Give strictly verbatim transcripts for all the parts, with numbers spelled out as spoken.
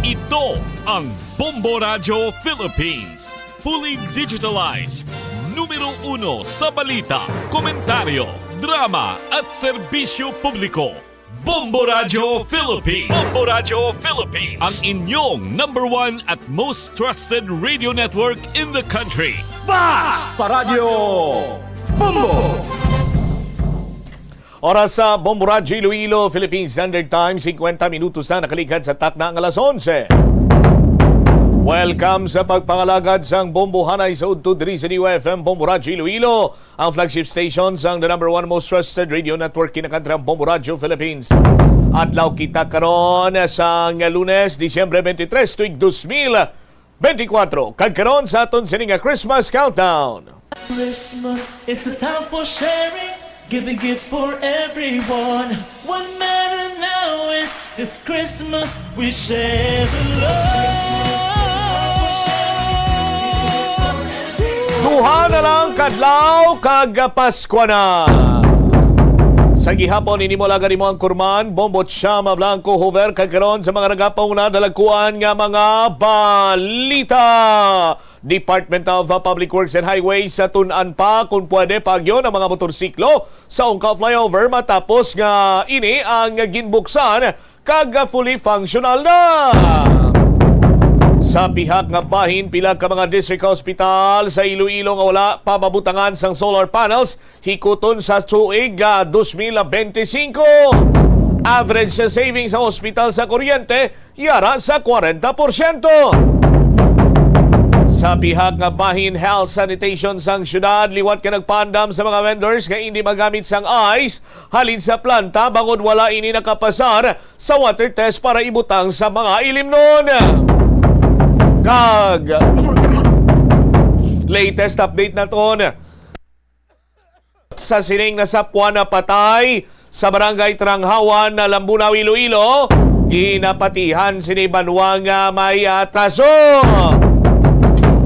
Ito ang Bombo Radyo Philippines. Fully digitalized. Numero uno sa balita, komentaryo, drama, at serbisyo publiko. Bombo Radyo Philippines. Bombo Radyo Philippines. Ang inyong number one at most trusted radio network in the country. Basta Radyo Bombo! Oras sa Bombo Radyo Iloilo, Philippine Standard Time, singkwenta minutos na nakaligad sa takna nga alas onse. Welcome sa pagpangalagad sang Bombo Hanay sa udto diri sa D Y F M Bombo Radyo Iloilo, ang flagship station sang the number one most trusted radio network kinakantrang Bombo Radyo Philippines. Adlaw kita karon sang Lunes, Disyembre twenty-three, tuig dos mil benti kwatro. Kag karon sa aton sini nga Christmas countdown. Christmas is a time for sharing, giving gifts for everyone. What matter now is this Christmas we share the love. Duha na lang kadlaw kag Paskwa na. Sa gihapon, ini mo lang ang imo anchorman, Bombo Chama Blanco Hover, kag karon sa mga nagapauna, dalagkuan nga mga balita. Department of, uh, Public Works and Highways sa tun-an pa kung pwede paagyon ang mga motorsiklo sa Ungka Flyover matapos nga ini ang ginbuksan kag fully functional na. Sa pihak nga bahin, pila ka mga district hospital sa Iloilo nga wala pa mabutangan sang solar panels hikuton sa tuig, ah, dos mil benti singko. Average sa savings sa hospital sa kuryente yara sa kwarenta porsyento. Sa pihak nga bahin, health sanitation sang syudad, liwat ka nagpaandam sa mga vendors nga indi magamit sang ice halin sa planta bangod wala ini nakapasar sa water test para ibutang sa mga ilimnon. Kag latest update naton sa sining nasapwan na patay sa Barangay Tranghawan na Lambunao, Iloilo, ginapatihan sini banwa nga may atraso.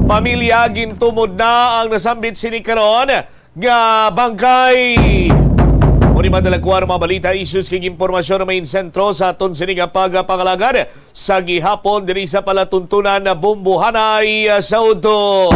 Pamilya, gintumod na ang nasambit sini karon nga bangkay. Muni madalagkuan ang mga balita, issues kag impormasyon na may sentro sa aton sini nga pagpangalagad. Sa gihapon diri sa palatuntunan na Bombo Hanay, ah, sa udto.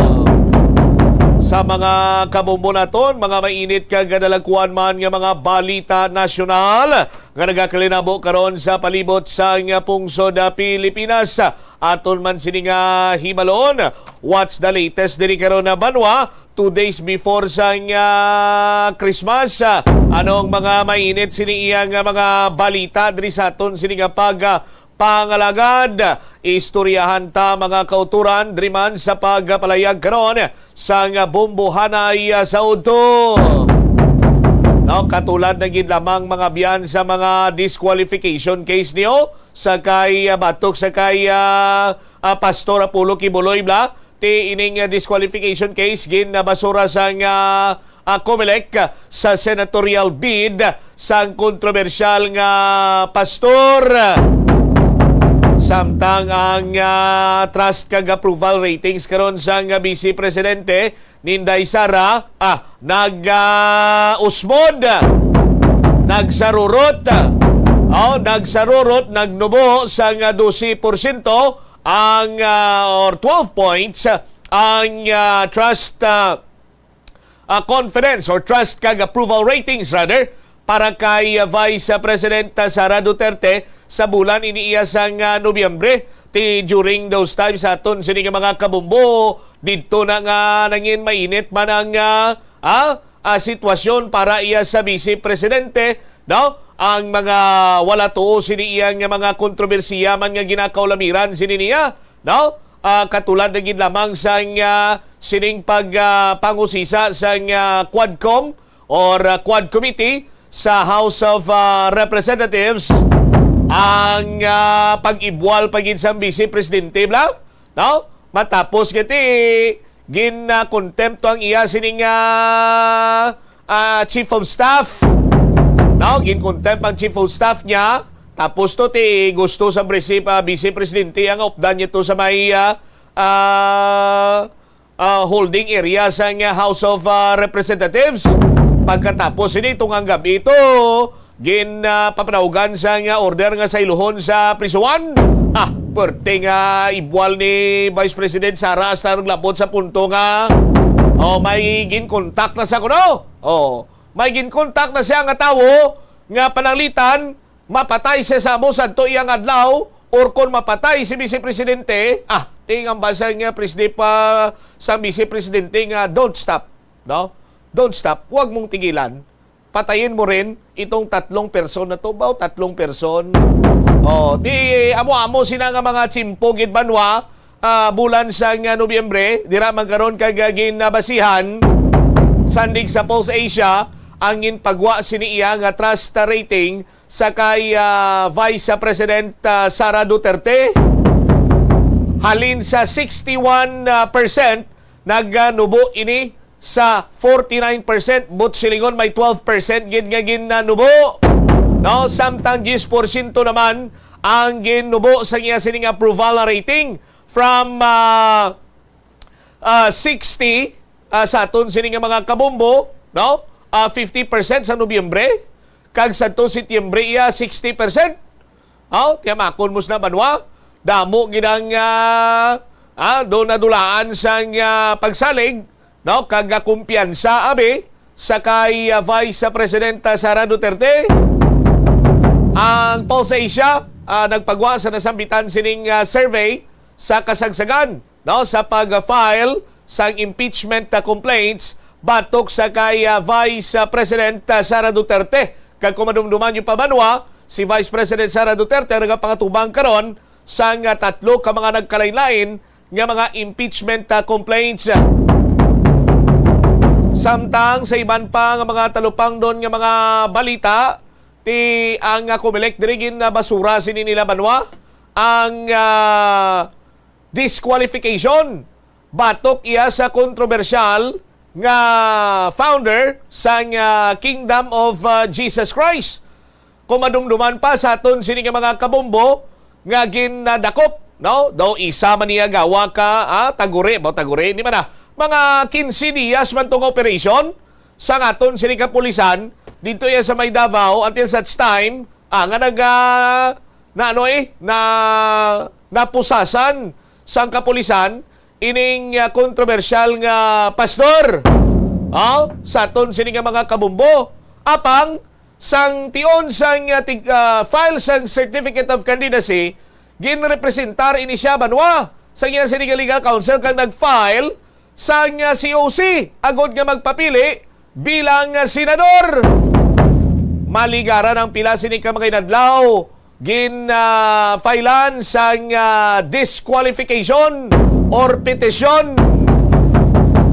Sa mga kabombo naton, mga mainit kag dalagkuan man nga mga balita nasyonal nga nagakalinabo karon sa palibot sang pungsod, ah, Pilipinas. Aton man sini nga hibalon. What's the latest diri karon na banwa? Two days before sang, ah, Christmas. Ah, ano ang mga mainit sini iya nga mga balita diri sa aton sini nga pag, ah, pangalagad? Istoryahan ta, mga kauturan, diri man sa pagpalayag karon sang Bombo Hanay, ah, sa udto. No, katulad na gid lamang, mga biyan, sa mga disqualification case niyo sa kay, ah, batok sa kay, ah, ah, Pastor Apollo Quiboloy, bla, ti ining, ah, disqualification case ginabasura sang, ah, ah, Comelec sa senatorial bid sang kontrobersyal nga pastor. Samtang ang, ah, trust kag approval ratings karon sang, ah, Vice Presidente ni Inday Sara, ah, nag, ah, usbod, nagsarurot, oh, nagsarurot, nagnubo sang, ah, dose porsyento ang, ah, or twelve points ang, ah, trust, ah, ah, confidence or trust kag approval ratings rather para kay, ah, Vice President, ah, Sara Duterte sa bulan ini iya sang, ah, Nobyembre. Ti during those times sa aton sini nga mga kabombo, didto na nga nangin mainit man ang, ah, ah, ah, sitwasyon para iya sa Vice Presidente, no? Ang mga wala tuo sini iya nga mga kontrobersiya man nga ginakaulamiran sini niya, no? Ah, katulad na gid lamang sang, ah, sining pag, ah, pangusisa sang, ah, Quadcom or, ah, Quad Committee sa House of, ah, Representatives, ang, ah, pag-ibwal pa gid sang Vice Presidente, bla? No? Matapos gid ti gin, ah, contempt ang iya sining, ah, ah, chief of staff. No? Gin contempt ang chief of staff niya. Tapos to ti gusto sa Vice, ah, Vice Presidente ang updan niya to sa may, ah, ah, ah, holding area sang, ah, House of, ah, Representatives. Pagkatapos ini tungang gabi ito, gin, ah, papanawgan sang, ah, order nga sayluhon sa prisuhan. Ah, Pwerte nga ibwal ni Vice President Sara hasta naglabot sa punto nga, oh, may ginkontak na sa kuno. Oh, may ginkontak na siya nga tawo nga pananglitan mapatay siya sa amo sadto iyang adlaw, or kon mapatay si Vice Presidente, ah, tingambal sa nga preside pa sa Vice Presidente nga, "Don't stop, no? Don't stop. Huwag mong tigilan. Patayin mo rin itong tatlong person na to." Ba, tatlong person? Oh, di amo-amo sina nga mga tsimpo gid, banwa, ah, bulan sang, ah, Nobyembre, dira man karon kag, ah, ginabasihan, sandig sa Pulse Asia, ang ginpagwa sini iya nga trust rating sa kay, ah, Vice President, ah, Sara Duterte. Halin sa sixty-one percent, nagnubo ini sa forty-nine percent, but silingon may twelve percent gid nga ginanubo. No, samtang diyes porsyento naman ang ginubo sa iya sining approval rating from, ah, ah, sixty, ah, sa aton sini nga mga kabombo, no? Ah, fifty percent sa Nobyembre, kag sa to Setyembre iya sixty percent. Oh, tiyamakon mo sina, banwa. Damo gid ang, ah, ah, do nadulaan sang, ah, pagsalig, no? Kag, ah, kumpiyansa, abi, sa kay, ah, Vice Presidenta Sara Duterte. Ang Pulse Asia, ah, nagpagwa sa nasambitan sining, ah, survey sa kasagsagan, no, sa pag-file sang impeachment, ah, complaints batok sa kay, ah, Vice, ah, President, ah, Sara Duterte. Kag kung madumduman niyo pa, banwa, si Vice President Sara Duterte ang nagapangatubang karon sang, ah, tatlo ka mga nagkalain-lain nga mga impeachment, ah, complaints. Samtang sa iban pa nga mga talupangdon nga mga balita, ti ang, ah, Comelec diri gin, ah, basura sini nila, banwa, ang, ah, disqualification batok iya sa kontrobersyal nga founder sang, ah, Kingdom of, ah, Jesus Christ. Kung madumduman pa sa aton sini nga mga kabombo nga ginadakop, no? Daw isa man niya gawa ka, ah, taguri, ba, taguri, di man na. Mga quince dias man tong operation sa aton sini kapulisan dito iya sa may Davao until such time, ah, nga nag, ah, na ano eh, na napusasan sang kapulisan ining, ah, kontrobersyal nga pastor. Oh, sa aton sini nga mga kabombo, apang sang tion sang, ah, tig-, ah, file sang certificate of candidacy, ginrepresentar ini siya, banwa, sa iya sini nga legal counsel kag nag-file sang, ah, C O C agud nga magpapili bilang, ah, senador. Maligaran ang pila sini ka mga inadlaw gin, ah, filean sang, ah, disqualification or petition,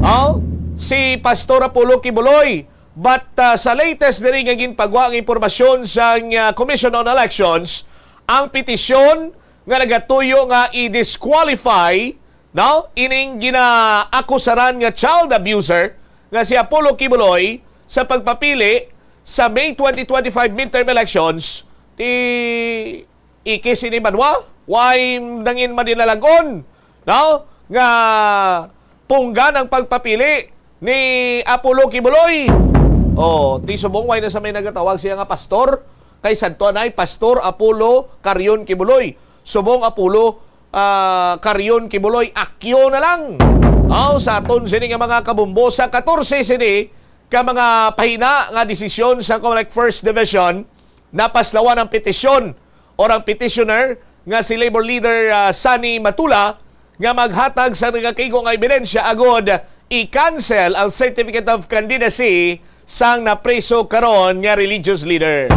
oh, si Pastor Apollo Quiboloy. But, ah, sa latest diri nga ginpagwa nga impormasyon sang, ah, Commission on Elections, ang petisyon nga nagatuyo nga i-disqualify, no, ining ginaakusaran nga child abuser nga si Apollo Quiboloy sa pagpapili sa May twenty twenty-five midterm elections, ti iki sini, banwa, way nangin madinalag-on, no, nga punggan ang pagpapili ni Apollo Quiboloy. Oh, ti subong way na sa may nagatawag siya nga pastor, kay sadto anay Pastor Apollo Carion Quiboloy. Subong Apollo, ah, Carion Quiboloy, akyo na lang. Aw, sa aton sini nga mga kabombo, sa katorse sini ka mga pahina nga desisyon sa Comelec First Division, napaslawan ang petisyon or ang petitioner nga si Labor Leader, ah, Sonny Matula, nga maghatag sa nagakaigo nga ebidensya agud i-cancel ang certificate of candidacy sang napriso karon nga religious leader.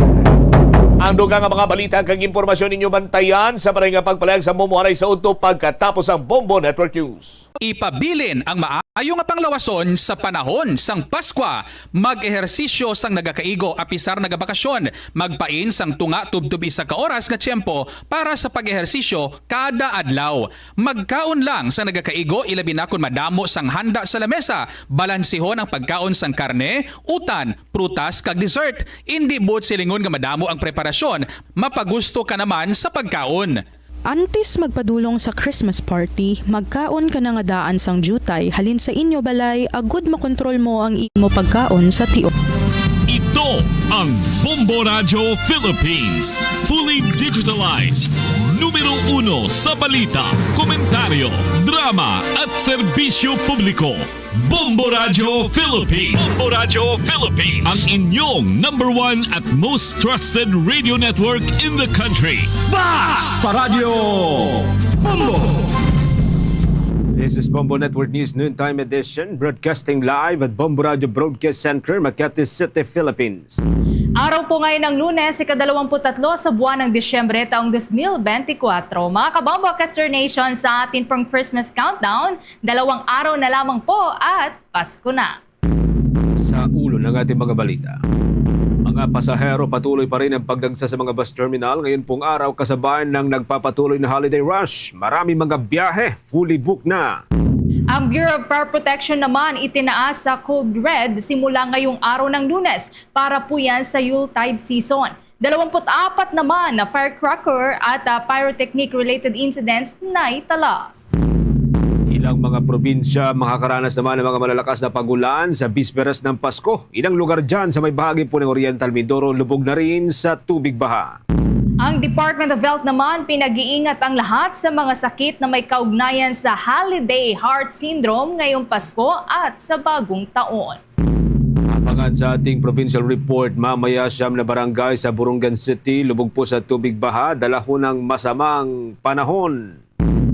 Ang dugang nga mga balita kag impormasyon ninyo bantayan sa pareho nga pagpalayag sa Bombo Aray sa udto pagkatapos ang Bombo Network News. Ipabilin ang maayo nga panglawason sa panahon sang Paskwa. Mag-ehersisyo sang nagakaigo apisar nagabakasyon. Magpain sang tunga tubtob isa ka oras nga tiyempo para sa pag-ehersisyo kada adlaw. Magkaon lang sang nagakaigo, ilabi na kon madamo sang handa sa lamesa. Balansihon ang pagkaon sang karne, utan, prutas, kag dessert. Indi buot silingon nga madamo ang preparasyon, mapagusto ka naman sa pagkaon. Antes magpadulong sa Christmas party, magkaon ka na nga daan sang diutay halin sa inyo balay agud makontrol mo ang imo pagkaon sa tiok. Ito ang Bombo Radyo Philippines, fully digitalized. Numero uno sa balita, komentaryo, drama at serbisyo publiko. Bombo Radyo Philippines. Bombo Radyo Philippines. Ang inyong number one at most trusted radio network in the country. Basta Radyo Bombo! This is Bombo Network News Noontime Edition, broadcasting live at Bombo Radyo Broadcast Center, Makati City, Philippines. Araw po ngayon ng Lunes, ikadalawamput tatlo sa buwan ng Disyembre, taong dos mil benti kwatro. Mga kabombo, Kester Nation, sa atin pong Christmas countdown, dalawang araw na lamang po at Pasko na. Sa ulo ng ating mga balita, mga pasahero, patuloy pa rin ang pagdagsa sa mga bus terminal ngayon pong araw, kasabay ng nagpapatuloy na holiday rush. Marami mga biyahe, fully booked na. Ang Bureau of Fire Protection naman itinaas sa Code Red simula ngayong araw ng Lunes para po yan sa Yuletide season. Dalawamput apat naman na firecracker at, ah, pyrotechnic-related incidents na itala. Ilang mga probinsya makakaranas naman ng mga malalakas na pag-ulan sa bisperas ng Pasko. Ilang lugar dyan sa may bahagi po ng Oriental Mindoro lubog na rin sa tubig baha. Ang Department of Health naman pinag-iingat ang lahat sa mga sakit na may kaugnayan sa Holiday Heart Syndrome ngayong Pasko at sa Bagong Taon. Abangan sa ating provincial report mamaya, siyam na barangay sa Borongan City lubog po sa tubig baha, dalahon ng masamang panahon.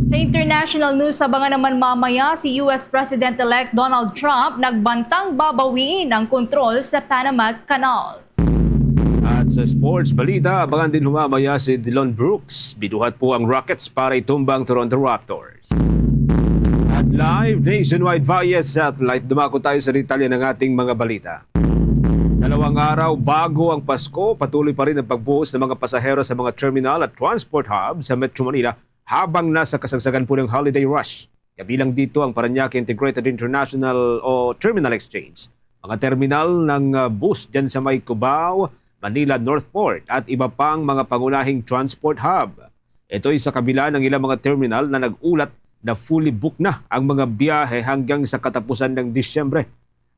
Sa international news, abangan naman mamaya si U S President-elect Donald Trump nagbantang babawiin ang kontrol sa Panama Canal. At sa sports balita, abangan din mamaya si Dillon Brooks. Binuhat po ang Rockets para itumba ang Toronto Raptors. At live nationwide via satellite, dumako tayo sa detalye ng ating mga balita. Dalawang araw bago ang Pasko, patuloy pa rin ang pagbuhos ng mga pasahero sa mga terminal at transport hub sa Metro Manila habang nasa kasagsagan po ng holiday rush. Kabilang dito ang Parañaque Integrated International o Terminal Exchange, mga terminal ng, ah, bus dyan sa may Cubao, Manila Northport at iba pang mga pangunahing transport hub. Ito'y sa kabila ng ilang mga terminal na nag-ulat na fully booked na ang mga biyahe hanggang sa katapusan ng Disyembre.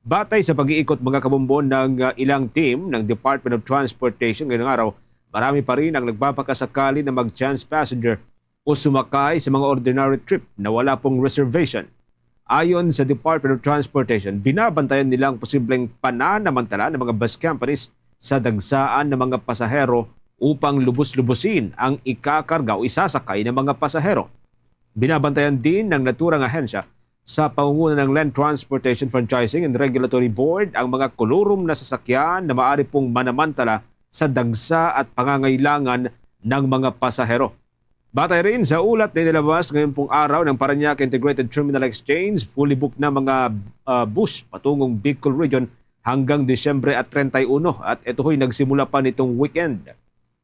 Batay sa pag-iikot, mga kabombo, ng, ah, ilang team ng Department of Transportation ngayong araw, marami pa rin ang nagpapakasakali na mag-chance passenger o sumakay sa mga ordinary trip na wala pong reservation. Ayon sa Department of Transportation, binabantayan nila ang posibleng pananamantala ng mga bus companies sa dagsaan ng mga pasahero upang lubos-lubosin ang ikakarga o isasakay ng mga pasahero. Binabantayan din ng naturang ahensya sa pangunguna ng Land Transportation Franchising and Regulatory Board ang mga kolorum na sasakyan na maaari pong manamantala sa dagsa at pangangailangan ng mga pasahero. Batay rin sa ulat na inilabas ngayon pong araw ng Parañaque Integrated Terminal Exchange, fully booked na mga, ah, bus patungong Bicol Region hanggang Disyembre at treinta y uno, at ito ho'y nagsimula pa nitong weekend.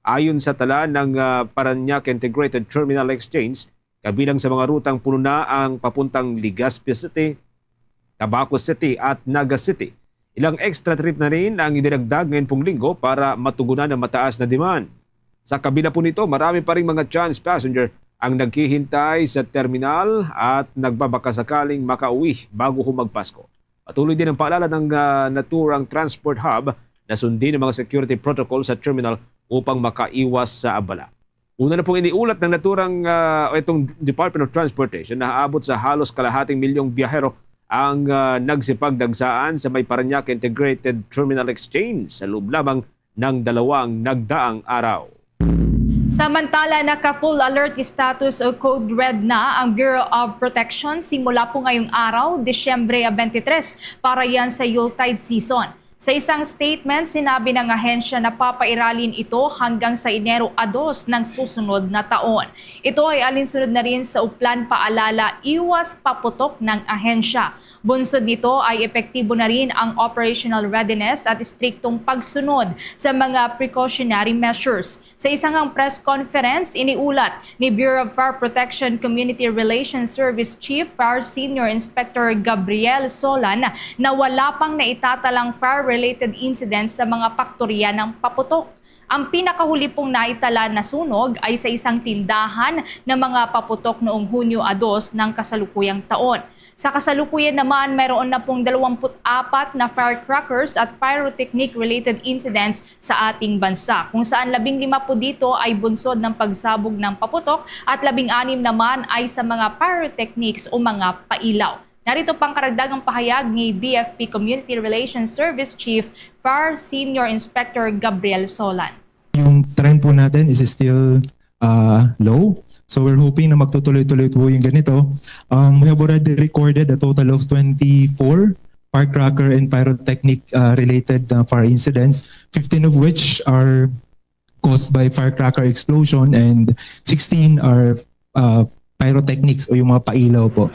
Ayon sa tala ng, ah, Parañaque Integrated Terminal Exchange, kabilang sa mga rutang puno na ang papuntang Legazpi City, Tabaco City at Naga City. Ilang extra trip na rin ang idinagdag ngayon pong linggo para matugunan ang mataas na demand. Sa kabila po nito, marami pa ring mga chance passenger ang naghihintay sa terminal at nagbabakasakaling makauwi bago humagpasko. Patuloy din ang paalala ng, ah, naturang transport hub na sundin ang mga security protocol sa terminal upang makaiwas sa abala. Una na pong iniulat ng naturang, ah, itong Department of Transportation na aabot sa halos kalahating milyong biyahero ang, ah, nagsipagdagsaan sa may Parañaque Integrated Terminal Exchange sa loob lamang ng dalawang nagdaang araw. Samantala, naka-full alert status o Code Red na ang Bureau of Protection simula po ngayong araw, Disyembre twenty-three, para yan sa Yuletide season. Sa isang statement, sinabi ng ahensya na papairalin ito hanggang sa Enero a dos ng susunod na taon. Ito ay alinsunod na rin sa uplan paalala iwas paputok ng ahensya. Bunsod nito ay epektibo na rin ang operational readiness at istriktong pagsunod sa mga precautionary measures. Sa isang press conference, iniulat ni Bureau of Fire Protection Community Relations Service Chief Fire Senior Inspector Gabriel Solan na wala pang naitatalang fire-related incidents sa mga paktorya ng paputok. Ang pinakahuli pong naitala na sunog ay sa isang tindahan ng mga paputok noong Hunyo a dos ng kasalukuyang taon. Sa kasalukuyan naman, mayroon na pong dalawampu't apat na firecrackers at pyrotechnic-related incidents sa ating bansa, kung saan labing lima po dito ay bunsod ng pagsabog ng paputok at labing anim naman ay sa mga pyrotechnics o mga pailaw. Narito pang karagdagang pahayag ni B F P Community Relations Service Chief far Senior Inspector Gabriel Solan. Yung trend po natin is still uh, low. So we're hoping na magtutuloy-tuloy po yung ganito. Um, we have already recorded a total of twenty-four firecracker and pyrotechnic uh, related uh, fire incidents, fifteen of which are caused by firecracker explosion and sixteen are uh, pyrotechnics o yung mga pailaw po.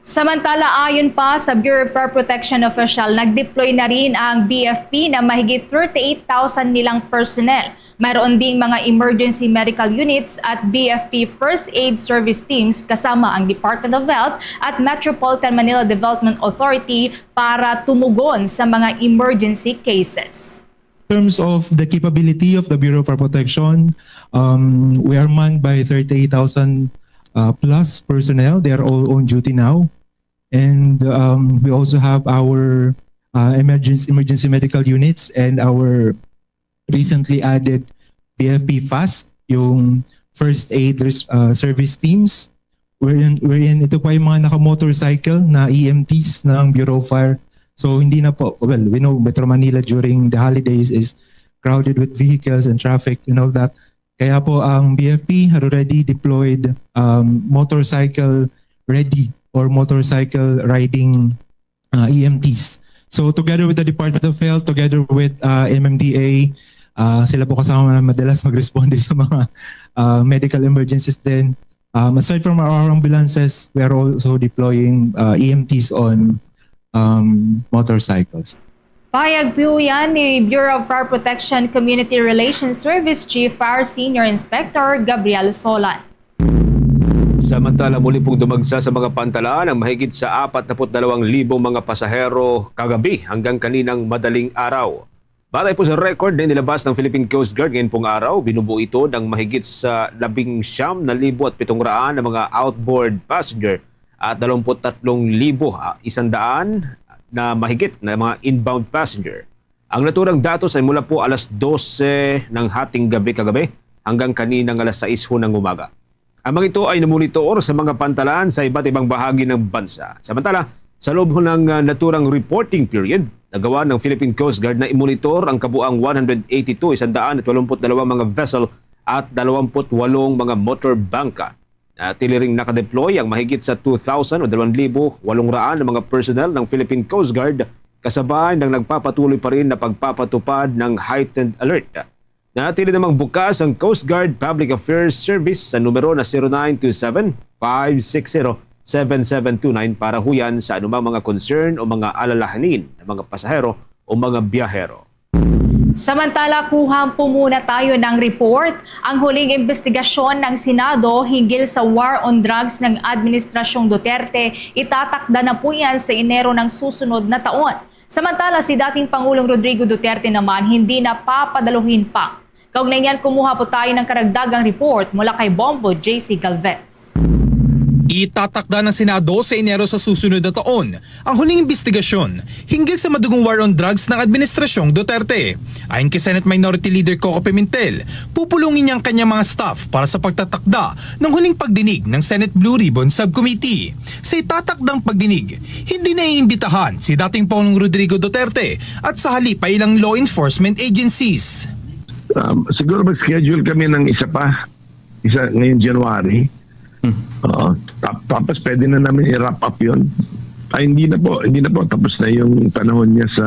Samantala, ayon pa sa Bureau of Fire Protection official, nag-deploy na rin ang B F P na mahigit thirty-eight thousand nilang personnel. Mayroon ding mga emergency medical units at B F P first aid service teams kasama ang Department of Health at Metropolitan Manila Development Authority para tumugon sa mga emergency cases. In terms of the capability of the Bureau of Fire Protection, um, we are manned by thirty-eight thousand uh, plus personnel. They are all on duty now. And um, we also have our uh, emergency, emergency medical units and our recently added B F P FAST, yung first aid res- uh, service teams. Wherein, wherein ito pa yung mga naka-motorcycle na E M Ts ng Bureau of Fire. So hindi na po, well, we know Metro Manila during the holidays is crowded with vehicles and traffic and all that. Kaya po ang B F P had already deployed um, motorcycle ready or motorcycle riding uh, E M Ts. So together with the Department of Health, together with uh, M M D A, uh, sila po kasama na madalas magresponde sa mga uh, medical emergencies din. Um, aside from our ambulances, we are also deploying uh, E M Ts on um, motorcycles. Pahayag po yan ni Bureau of Fire Protection Community Relations Service Chief Fire Senior Inspector Gabriel Solan. Samantala, muli pong dumagsa sa mga pantalan ang mahigit sa apat na put dalawang libong mga pasahero kagabi hanggang kaninang madaling araw. Batay po sa record na inilabas ng Philippine Coast Guard ngayon pong araw, binubuo ito ng mahigit sa labing siyam na libo at pitong raan na mga outboard passenger at dalawampu't tatlong libo, ah, isandaan na mahigit na mga inbound passenger. Ang naturang datos ay mula po alas dose ng hating gabi kagabi hanggang kaninang alas sais ho ng umaga. Ang mga ito ay namonitor sa mga pantalan sa iba't ibang bahagi ng bansa. Samantala, sa loob ho ng ah, naturang reporting period, nagawa ng Philippine Coast Guard na imonitor ang kabuang one hundred eighty-two, isandaan at walumput dalawang mga vessel at dalawampu't walong mga motor bangka. Natili ring nakadeploy ang mahigit sa two thousand o dalawang libo walong raan na mga personnel ng Philippine Coast Guard, kasabay ng nagpapatuloy pa rin na pagpapatupad ng heightened alert. Natili namang bukas ang Coast Guard Public Affairs Service sa numero na zero nine two seven, five six zero, seven seven two nine para huyan sa anumang mga concern o mga alalahanin ng mga pasahero o mga biyahero. Samantala, kuha po muna tayo ng report. Ang huling investigasyon ng Senado hinggil sa war on drugs ng Administrasyong Duterte itatakda na po yan sa Enero ng susunod na taon. Samantala, si dating Pangulong Rodrigo Duterte naman hindi na papadaluhin pa. Kaugnay niyan, kumuha po tayo ng karagdagang report mula kay Bombo J C Galvez. Itatakda ng Senado sa Enero sa susunod na taon ang huling imbestigasyon hinggil sa madugong war on drugs ng Administrasyong Duterte. Ayon kay Senate Minority Leader Coco Pimentel, pupulungin niya ang kanyang mga staff para sa pagtatakda ng huling pagdinig ng Senate Blue Ribbon Subcommittee. Sa itatakdang pagdinig, hindi naiimbitahan si dating Pangulong Rodrigo Duterte at sa halip ay ilang law enforcement agencies. Um, siguro mag-schedule kami ng isa pa, isa ngayong January. Oo. Tap- tapos pwede na namin i-wrap up yun. Ay, hindi na po, hindi na po. Tapos na yung panahon niya sa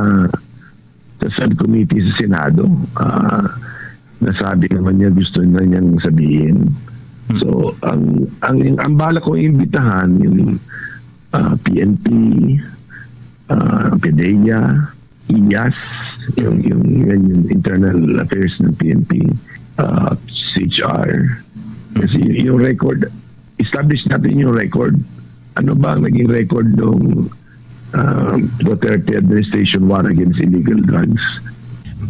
sa subcommittee sa Senado. Ah, nasabi naman niya gusto na niyang sabihin. So, ang ang ang bala ko imbitahan yung ah, P N P, ah, PDEA, IAS, yung yung, yung, yung internal affairs ng P N P, ah, C H R. Kasi yung record, establish natin yung record. Ano ba ang naging record ng ah, Duterte administration war against illegal drugs?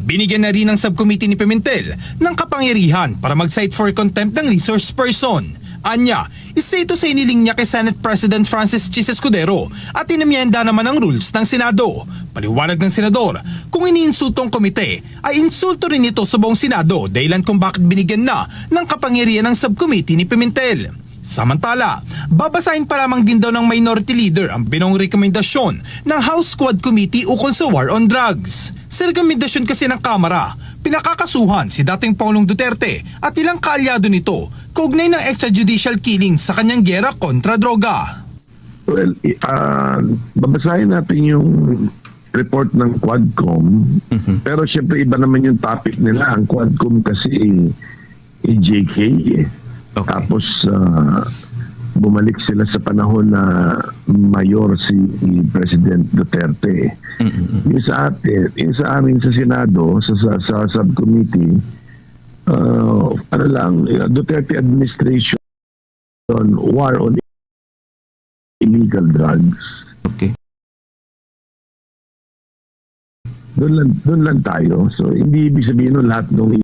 Binigyan na rin ng subcommittee ni Pimentel ng kapangyarihan para mag-cite for contempt ng resource person. Anya, isa ito sa inilinya kay Senate President Francis Chiz Escudero at inamyenda naman ang rules ng Senado. Paliwanag ng senador, kung iniinsulto ang komite, ay insulto rin ito sa buong Senado, dahilan kung bakit binigyan na ng kapangyarihan ng subcommittee ni Pimentel. Samantala, babasahin pa lamang din daw ng Minority Leader ang binong rekomendasyon ng House Quad Committee ukol sa war on drugs. Sa rekomendasyon kasi ng Kamara, pinakakasuhan si dating Pangulong Duterte at ilang kaalyado nito kaugnay ng extrajudicial killing sa kanyang giyera kontra droga. Well, i- ah, babasahin natin yung report ng Quadcom. Pero siyempre, iba naman yung topic nila. Ang Quadcom kasi, eh, J K eh. Okay. Tapos, ah, bumalik sila sa panahon na mayor si President Duterte. Yung sa atin, yung sa amin sa Senado, sa, sa, sa subcommittee, ah, ano lang, uh, Duterte administration, war on illegal drugs. Okay. Doon lang, doon lang tayo. So, hindi ibig sabihin nun lahat ng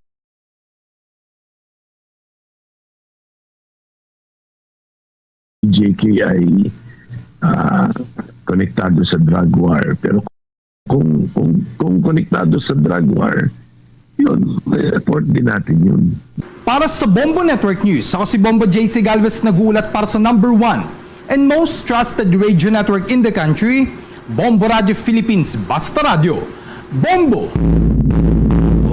J K ay, ah, konektado sa drug war. Pero kung, kung, kung konektado sa drug war, yun, may report din natin yun. Para sa Bombo Network News, ako si Bombo J C Galvez, nag-uulat para sa number one and most trusted radio network in the country, Bombo Radio Philippines, Basta Radio. Bombo!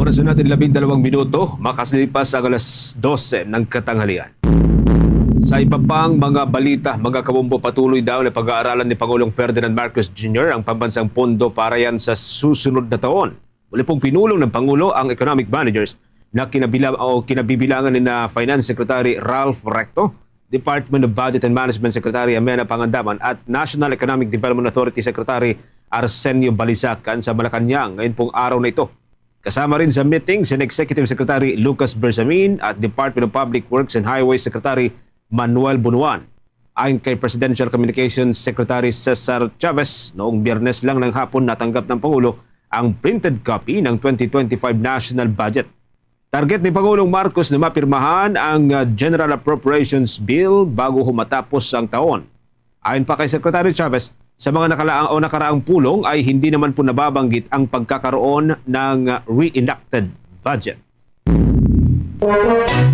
Oras na natin labing dalawang minuto, makaslipas ang alas dose ng katanghalian. Sa iba pang mga balita, mga kabombo, patuloy daw na pag-aaralan ni Pangulong Ferdinand Marcos Junior ang pambansang pondo para yan sa susunod na taon. Muli pong pinulong ng Pangulo ang economic managers na kinabila o kinabibilangan ni na Finance Secretary Ralph Recto, Department of Budget and Management Secretary Amena Pangandaman at National Economic Development Authority Secretary Arsenio Balisacan sa Malacañang ngayon pong araw na ito. Kasama rin sa meeting si Executive Secretary Lucas Bersamin at Department of Public Works and Highways Secretary Manuel Bunuan. Ayon kay Presidential Communications Secretary Cesar Chavez, noong Biyernes lang ng hapon natanggap ng Pangulo ang printed copy ng twenty twenty-five national budget. Target ni Pangulong Marcos na mapirmahan ang, uh, General Appropriations Bill bago ho matapos ang taon. Ayon pa kay Secretary Chavez, sa mga nakalaang o nakaraang pulong ay hindi naman po nababanggit ang pagkakaroon ng, uh, reenacted budget.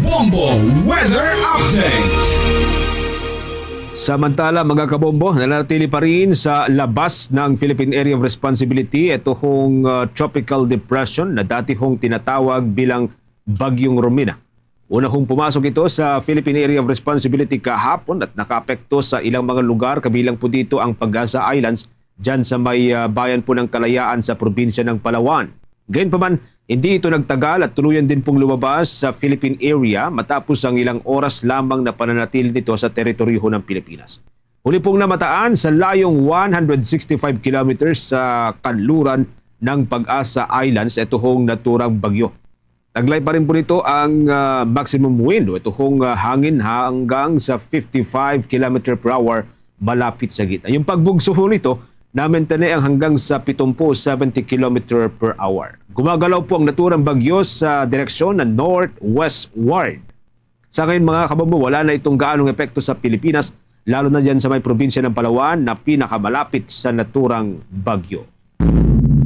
Bombo Weather Update. Samantala, mga kabombo, nanatili pa rin sa labas ng Philippine Area of Responsibility ito hong, uh, tropical depression na dati hong tinatawag bilang Bagyong Romina. Una hong pumasok ito sa Philippine Area of Responsibility kahapon at nakaapekto sa ilang mga lugar, kabilang po dito ang Pag-asa Islands, dyan sa may, uh, bayan po ng Kalayaan sa probinsya ng Palawan. Gayunpaman, hindi ito nagtagal at tuluyan din pong lumabas sa Philippine area matapos ang ilang oras lamang na pananatili nito sa teritoryo ng Pilipinas. Huli pong namataan sa layong one hundred sixty-five kilometers sa kanluran ng Pag-asa Islands ito hong naturang bagyo. Taglay pa rin po nito ang, ah, maximum wind o ito hong, ah, hangin hanggang sa fifty-five kilometer per hour malapit sa gitna. Yung pagbugso ho nito, namantinuan hanggang sa pitumpu, seventy kilometer per hour. Gumagalaw po ang naturang bagyo sa direksyon na northwestward. Sa ngayon, mga kabombo, wala na itong gaanong epekto sa Pilipinas, lalo na dyan sa may probinsya ng Palawan na pinakamalapit sa naturang bagyo.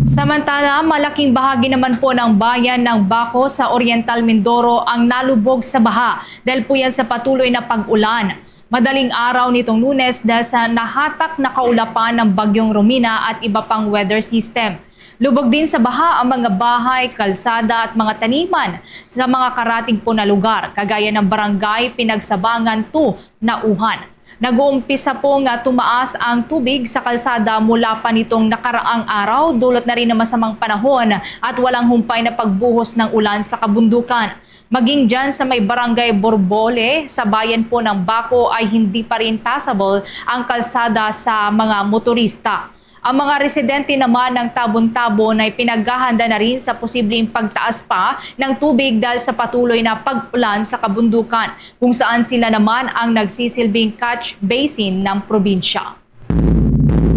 Samantala, malaking bahagi naman po ng bayan ng Baco sa Oriental Mindoro ang nalubog sa baha dahil po yan sa patuloy na pag-ulan. Madaling araw nitong Lunes dahil sa nahatak na kaulapan ng Bagyong Romina at iba pang weather system. Lubog din sa baha ang mga bahay, kalsada at mga taniman sa mga karatig po na lugar, kagaya ng barangay Pinagsabangan two, Nauhan. Nag-uumpisa po nga tumaas ang tubig sa kalsada mula pa nitong nakaraang araw, dulot na rin ng masamang panahon at walang humpay na pagbuhos ng ulan sa kabundukan. Maging dyan sa may barangay Borbole, sa bayan po ng Baco, ay hindi pa rin passable ang kalsada sa mga motorista. Ang mga residente naman ng Tabon-Tabon ay pinaghahanda na rin sa posibleng pagtaas pa ng tubig dahil sa patuloy na pag-ulan sa kabundukan, kung saan sila naman ang nagsisilbing catch basin ng probinsya.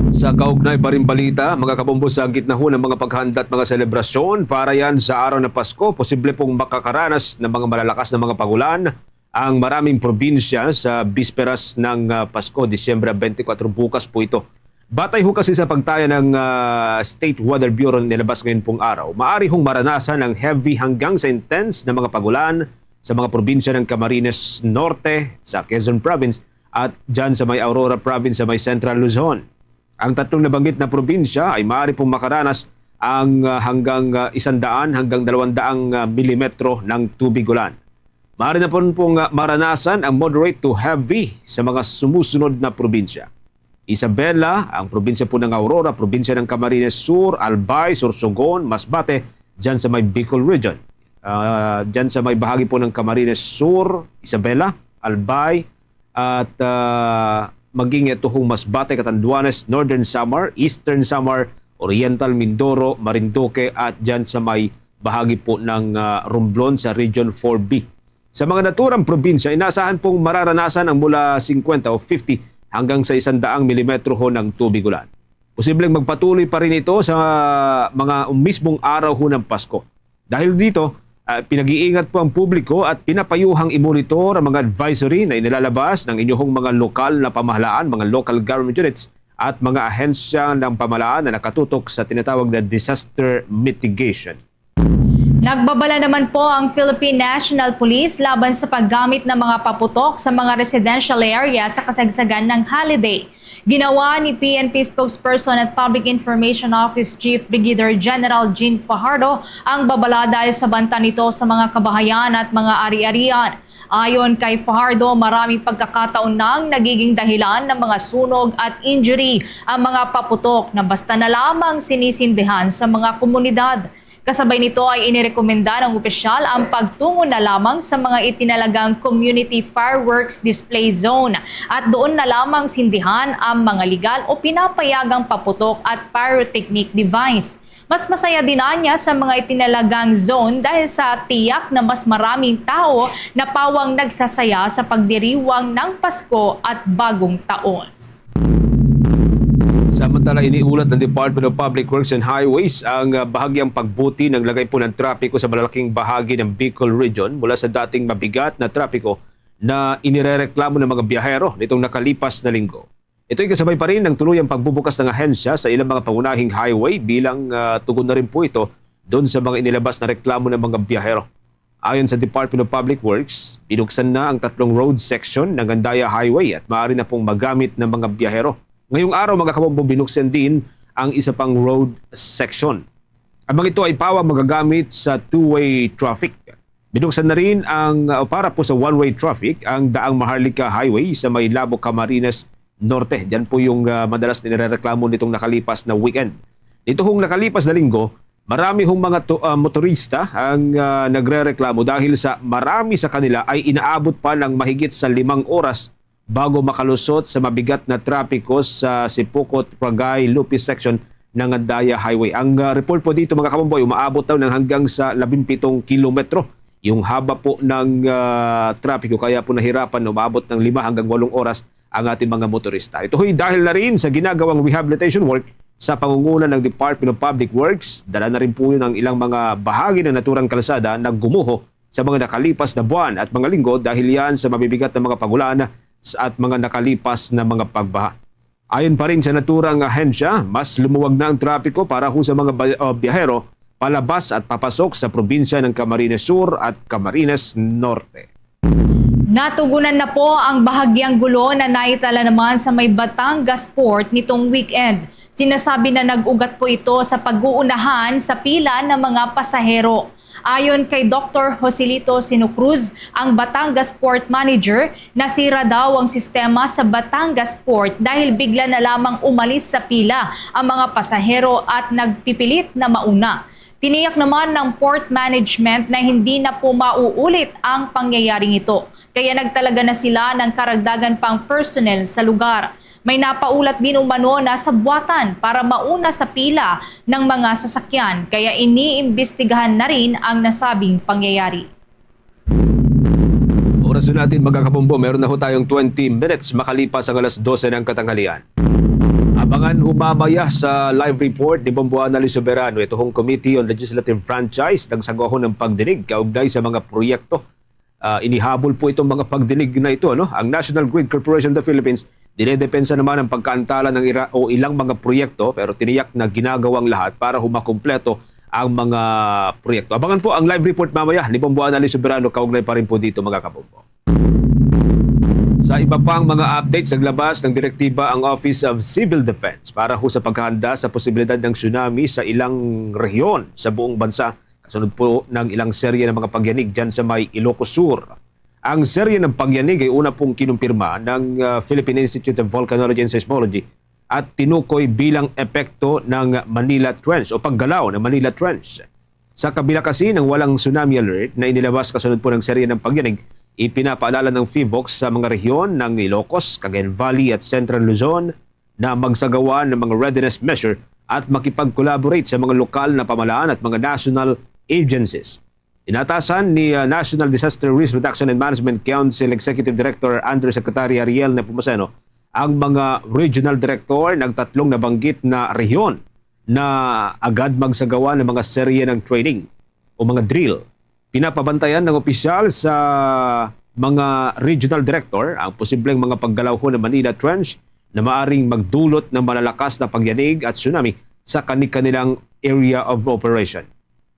Sa kaugnay pa rin balita, mga kabombo, sa gitna ho ng mga paghanda at mga selebrasyon para yan sa araw ng Pasko, posible pong makakaranas ng mga malalakas na mga pagulan ang maraming probinsya sa bisperas ng, ah, Pasko, Disyembre twenty-four, bukas po ito. Batay ho kasi sa pagtaya ng, ah, State Weather Bureau na nilabas ngayon pong araw, maari hong maranasan ang heavy hanggang sa intense na mga pagulan sa mga probinsya ng Camarines Norte, sa Quezon Province, at dyan sa may Aurora Province, sa may Central Luzon. Ang tatlong nabanggit na probinsya ay maaari pong makaranas ang, ah, hanggang, ah, isang daan hanggang dalawang daang, ah, milimetro ng tubig ulan. Maaari na pon pong, ah, maranasan ang moderate to heavy sa mga sumusunod na probinsya: Isabela, ang probinsya po ng Aurora, probinsya ng Camarines Sur, Albay, Sorsogon, Masbate, dyan sa may Bicol Region. Ah, dyan sa may bahagi po ng Camarines Sur, Isabela, Albay, at, ah, maging ito hong Masbate, Catanduanes, Northern Samar, Eastern Samar, Oriental Mindoro, Marinduque, at dyan sa may bahagi po ng, ah, Romblon sa Region four B. Sa mga naturang probinsya, inaasahan pong mararanasan ang mula singkwenta o fifty hanggang sa isang daang milimetro ho ng tubig ulan. Posibleng magpatuloy pa rin ito sa mga mismong araw ho ng Pasko. Dahil dito, ah, pinag-iingat po ang publiko at pinapayuhang i-monitor ang mga advisory na inilalabas ng inyong mga lokal na pamahalaan, mga local government units, at mga ahensya ng pamahalaan na nakatutok sa tinatawag na disaster mitigation. Nagbabala naman po ang Philippine National Police laban sa paggamit ng mga paputok sa mga residential area sa kasagsagan ng holiday. Ginawa ni P N P Spokesperson at Public Information Office Chief Brigadier General Jean Fajardo ang babala dahil sa banta nito sa mga kabahayan at mga ari-arian. Ayon kay Fajardo, maraming pagkakataon nang nagiging dahilan ng mga sunog at injury ang mga paputok na basta na lamang sinisindihan sa mga komunidad. Kasabay nito ay inirekomenda ng opisyal ang pagtungo na lamang sa mga itinalagang community fireworks display zone at doon na lamang sindihan ang mga legal o pinapayagang paputok at pyrotechnic device. Mas masaya din anya sa mga itinalagang zone dahil sa tiyak na mas maraming tao na pawang nagsasaya sa pagdiriwang ng Pasko at Bagong Taon. Samantala, iniulat ng Department of Public Works and Highways ang, ah, bahagyang pagbuti ng lagay po ng trapiko sa malalaking bahagi ng Bicol Region mula sa dating mabigat na trapiko na inirereklamo ng mga biyahero nitong nakalipas na linggo. Ito'y kasabay pa rin ng tuluyang pagbubukas ng ahensya sa ilang mga pangunahing highway bilang, ah, tugon na rin po ito doon sa mga inilabas na reklamo ng mga biyahero. Ayon sa Department of Public Works, binuksan na ang tatlong road section ng Gandaya Highway at maaari na pong magamit ng mga biyahero. Ngayong araw, mga kabombo, binuksan din ang isa pang road section. Ang mga ito ay pawang magagamit sa two-way traffic. Binuksan na rin ang, uh, para po sa one-way traffic ang daang Maharlika Highway sa may Labo, Camarines Norte. Diyan po yung, uh, madalas nirereklamo nitong nakalipas na weekend. Nito hong nakalipas na linggo, marami hong mga to-, uh, motorista ang, uh, nagrereklamo dahil sa marami sa kanila ay inaabot pa ng mahigit sa limang oras bago makalusot sa mabigat na trapiko sa Sipocot, Ragay, Lupi section ng Andaya Highway. Ang, ah, report po dito, mga kabomboy, umaabot daw ng hanggang sa labing pitong kilometro yung haba po ng, ah, trapiko. Kaya po nahirapan na umaabot ng lima hanggang walong oras ang ating mga motorista. Ito ho'y dahil na rin sa ginagawang rehabilitation work sa pangunguna ng Department of Public Works. Dala na rin po yun ang ilang mga bahagi ng naturang kalsada na gumuho sa mga nakalipas na buwan at mga linggo dahil yan sa mabibigat na mga pagulan s-, at mga nakalipas na mga pagbaha. Ayon pa rin sa naturang ahensya, mas lumuwag na ang trapiko para ho sa mga ba-, uh, biyahero palabas at papasok sa probinsya ng Camarines Sur at Camarines Norte. Natugunan na po ang bahagyang gulo na naitala naman sa may Batangas Port nitong weekend. Sinasabi na nag-ugat po ito sa pag-uunahan sa pila ng mga pasahero. Ayon kay Doktor Joselito Sino Cruz, ang Batangas Port Manager, nasira daw ang sistema sa Batangas Port dahil bigla na lamang umalis sa pila ang mga pasahero at nagpipilit na mauna. Tiniyak naman ng port management na hindi na po mauulit ang pangyayaring ito, kaya nagtalaga na sila ng karagdagan pang personnel sa lugar. May napaulat din umano na sabuatan para mauna sa pila ng mga sasakyan, kaya iniimbestigahan na rin ang nasabing pangyayari. Oras na natin, mga kabombo, meron na ho tayong twenty minutes makalipas ang alas dose ng katanghalian. Abangan ho mamaya sa live report ni Bombo Annalyn Soberano, ito hong Committee on Legislative Franchise, nagsagawa ho ng pagdinig kaugnay sa mga proyekto, ah, inihabol po itong mga pagdinig na ito, no? Ang National Grid Corporation of the Philippines, dinedepensa naman ang pagkaantala ng ira-, o ilang mga proyekto, pero tiniyak na ginagawa ang lahat para humakumpleto ang mga proyekto. Abangan po ang live report mamaya ni Bombo Annalyn Soberano, kaugnay pa rin po dito, mga kabombo. Sa iba pang mga updates, naglabas ng direktiba ang Office of Civil Defense para ho sa paghahanda sa posibilidad ng tsunami sa ilang rehiyon sa buong bansa, kasunod po ng ilang serye ng mga pagyanig dyan sa may Ilocos Sur. Ang serye ng pagyanig ay una pong kinumpirma ng, ah, Philippine Institute of Volcanology and Seismology at tinukoy bilang epekto ng Manila Trench o paggalaw ng Manila Trench. Sa kabila kasi ng walang tsunami alert na inilabas kasunod po ng serye ng pagyanig, ipinapaalala ng PHIVOLCS sa mga rehiyon ng Ilocos, Cagayan Valley at Central Luzon na magsagawa ng mga readiness measure at makipag-collaborate sa mga lokal na pamahalaan at mga national agencies. Inatasan ni, ah, National Disaster Risk Reduction and Management Council Executive Director Undersecretary Ariel Nepomuceno ang mga regional director ng tatlong nabanggit na rehiyon na agad magsagawa ng mga serye ng training o mga drill. Pinapabantayan ng opisyal sa mga regional director ang posibleng mga paggalaw ho ng Manila Trench na maaring magdulot ng malalakas na pagyanig at tsunami sa kani-kanilang area of operation.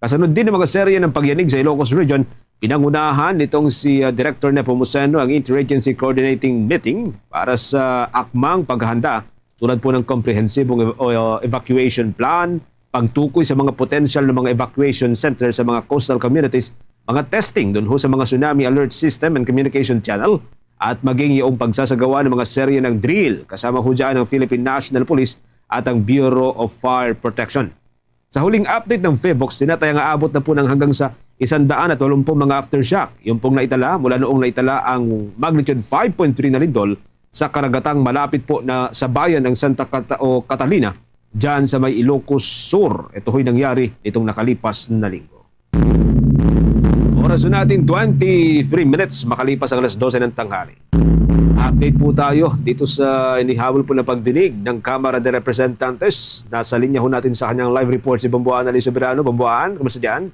Kasunod din ng mga serye ng pagyanig sa Ilocos Region, pinangunahan nitong si, uh, Director Nepomuceno ang Interagency Coordinating Meeting para sa akmang paghahanda tulad po ng komprehensibong ev-, o, uh, evacuation plan, pagtukoy sa mga potential na mga evacuation center sa mga coastal communities, mga testing dun ho sa mga tsunami alert system and communication channel, at maging yung pagsasagawa ng mga serye ng drill kasama ho dyan ang Philippine National Police at ang Bureau of Fire Protection. Sa huling update ng PHIVOLCS, tinataya nga abot na po ng hanggang sa isang daan at walumpung mga aftershock yung pong naitala mula noong naitala ang magnitude five point three na lindol sa karagatang malapit po na sa bayan ng Santa Cata-, o Catalina, dyan sa may Ilocos Sur. Ito ho'y nangyari nitong nakalipas na linggo. Oras na natin, twenty-three minutes makalipas ang alas dose ng tanghali. Update po tayo dito sa inihabol po na pagdinig ng Kamara de Representantes. Nasa linya ho natin sa kanyang live report si Bombo Annalyn Soberano. Bombo Ann, kumusta dyan?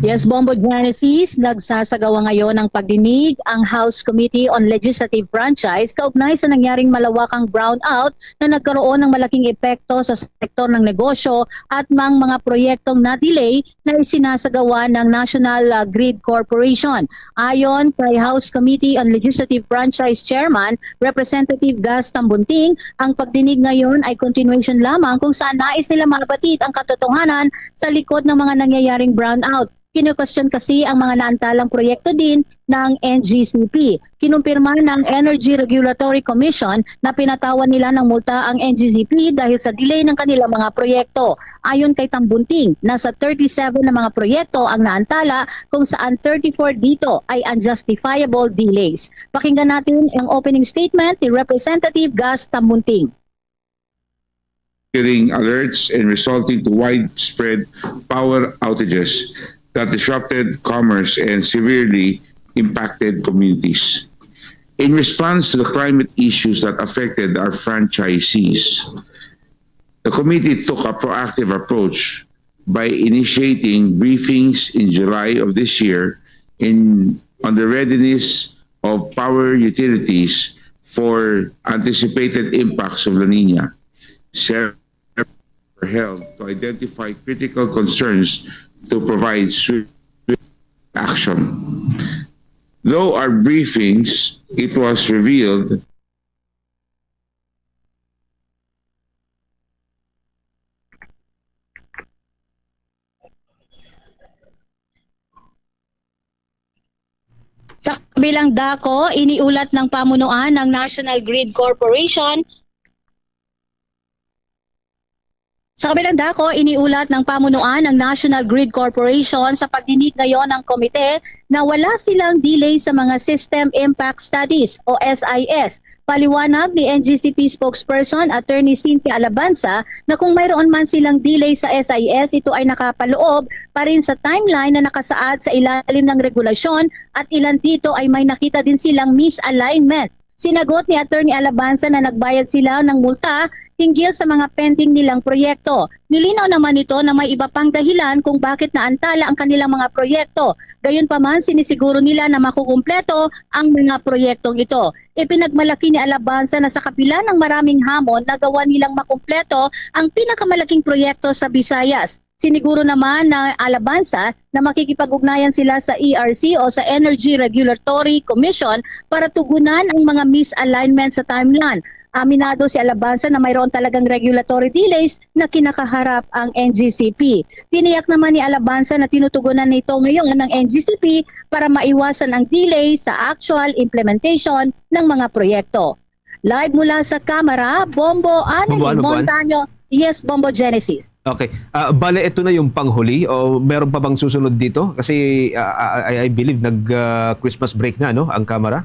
Yes, Bombo Genesis, nagsasagawa ngayon ng pagdinig ang House Committee on Legislative Branches kaugnay sa nangyaring malawakang brownout na nagkaroon ng malaking epekto sa sektor ng negosyo at mang mga proyektong na-delay na isinasagawa ng National, ah, Grid Corporation. Ayon kay House Committee on Legislative Branches Chairman Representative Gus Tambunting, ang pagdinig ngayon ay continuation lamang kung saan nais nila mabatid ang katotohanan sa likod ng mga nangyayaring brownout. Kinu-question kasi ang mga naantalang proyekto din ng N G C P. Kinumpirma ng Energy Regulatory Commission na pinatawan nila ng multa ang N G C P dahil sa delay ng kanilang mga proyekto. Ayon kay Tambunting, nasa thirty-seven na mga proyekto ang naantala, kung saan thirty-four dito ay unjustifiable delays. Pakinggan natin ang opening statement ni Representative Gus Tambunting. Triggering alerts and resulting to widespread power outages that disrupted commerce and severely impacted communities. In response to the climate issues that affected our franchisees, the committee took a proactive approach by initiating briefings in July of this year in, on the readiness of power utilities for anticipated impacts of La Nina. Ser- were held to identify critical concerns to provide swift action. Though our briefings, it was revealed Sa kabilang dako, iniulat ng pamunuan ng National Grid Corporation Sa kabilang dako, iniulat ng pamunuan ng National Grid Corporation sa pagdinig ngayon ng komite na wala silang delay sa mga System Impact Studies o S I S. Paliwanag ni N G C P spokesperson Attorney Cynthia Alabanza na kung mayroon man silang delay sa S I S, ito ay nakapaloob pa rin sa timeline na nakasaad sa ilalim ng regulasyon at ilan dito ay may nakita din silang misalignment. Sinagot ni Attorney Alabanza na nagbayad sila ng multa hinggil sa mga pending nilang proyekto. Nilinaw naman nito na may iba pang dahilan kung bakit naantala ang kanilang mga proyekto. Gayunpaman, sinisiguro nila na makukumpleto ang mga proyektong ito. Ipinagmalaki ni Alabanza na sa kabila ng maraming hamon, nagawa nilang makumpleto ang pinakamalaking proyekto sa Visayas. Siniguro naman ng Alabanza na makikipag-ugnayan sila sa E R C o sa Energy Regulatory Commission para tugunan ang mga misalignment sa timeline. Aminado si Alabanza na mayroon talagang regulatory delays na kinakaharap ang N G C P. Tiniyak naman ni Alabanza na tinutugunan nito ngayon ng N G C P para maiwasan ang delay sa actual implementation ng mga proyekto. Live mula sa Kamara, Bombo Anali Bombo, ano, Bon? Montaño. Yes, Bombo Genesis. Okay. Ah, bale, ito na yung panghuli o meron pa bang susunod dito? Kasi, ah, ah, I, I believe nag, ah, Christmas break na, no, ang Kamara?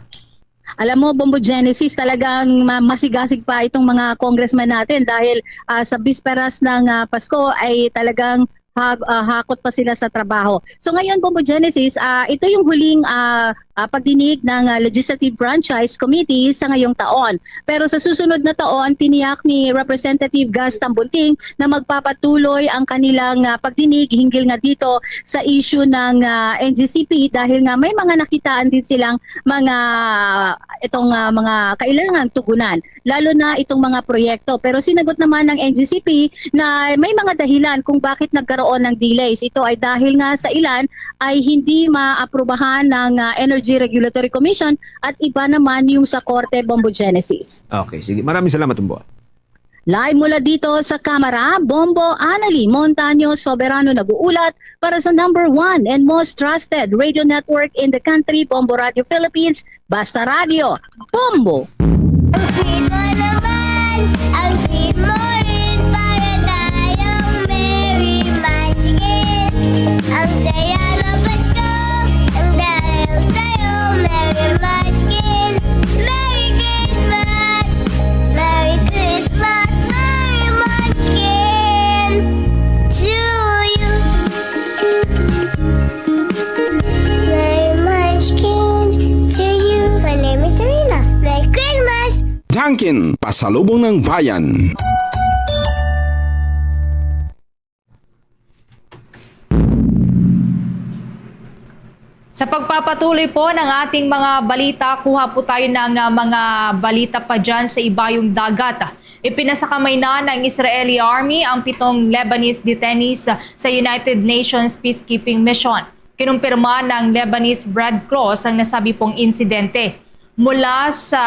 Alam mo, Bombo Genesis, talagang ma-, masigasig pa itong mga congressman natin dahil, ah, sa bisperas ng, ah, Pasko ay talagang hag-, ah, hakot pa sila sa trabaho. So ngayon, Bombo Genesis, ah, ito yung huling, ah, ah, pagdinig ng, ah, Legislative Franchise Committee sa ngayong taon. Pero sa susunod na taon, tiniyak ni Representative Gus Tambunting na magpapatuloy ang kanilang, ah, pagdinig hinggil nga dito sa issue ng, ah, N G C P dahil nga may mga nakitaan din silang mga, itong, ah, mga kailangang tugunan, lalo na itong mga proyekto. Pero sinagot naman ng N G C P na may mga dahilan kung bakit nagkaroon ng delays. Ito ay dahil nga sa ilan ay hindi maaprubahan ng, ah, Energy Regulatory Commission at iba naman yung sa Korte, Bombo Genesis. Okay, sige. Maraming salamat, Bombo. Live mula dito sa Kamara, Bombo Anali Montaño Soberano nag-uulat para sa number one and most trusted radio network in the country, Bombo Radio Philippines, Basta Radio, Bombo! Ang sweet mo naman, ang sweet mo rin, para tayong merry munchkin. Ang saya ng Pasko, ang dahil sa'yo, merry munchkin. Merry Christmas, merry Christmas, merry munchkin to you. Merry Munchkin to you. My name is Serena. Merry Christmas! Dunkin, pasalubong ng bayan. Sa pagpapatuloy po ng ating mga balita, kuha po tayo ng, ah, mga balita pa dyan sa ibayong dagat. Ipinasakamay na ng Israeli Army ang pitong Lebanese detainees sa United Nations Peacekeeping Mission. Kinumpirma ng Lebanese Red Cross ang nasabi pong insidente. Mula sa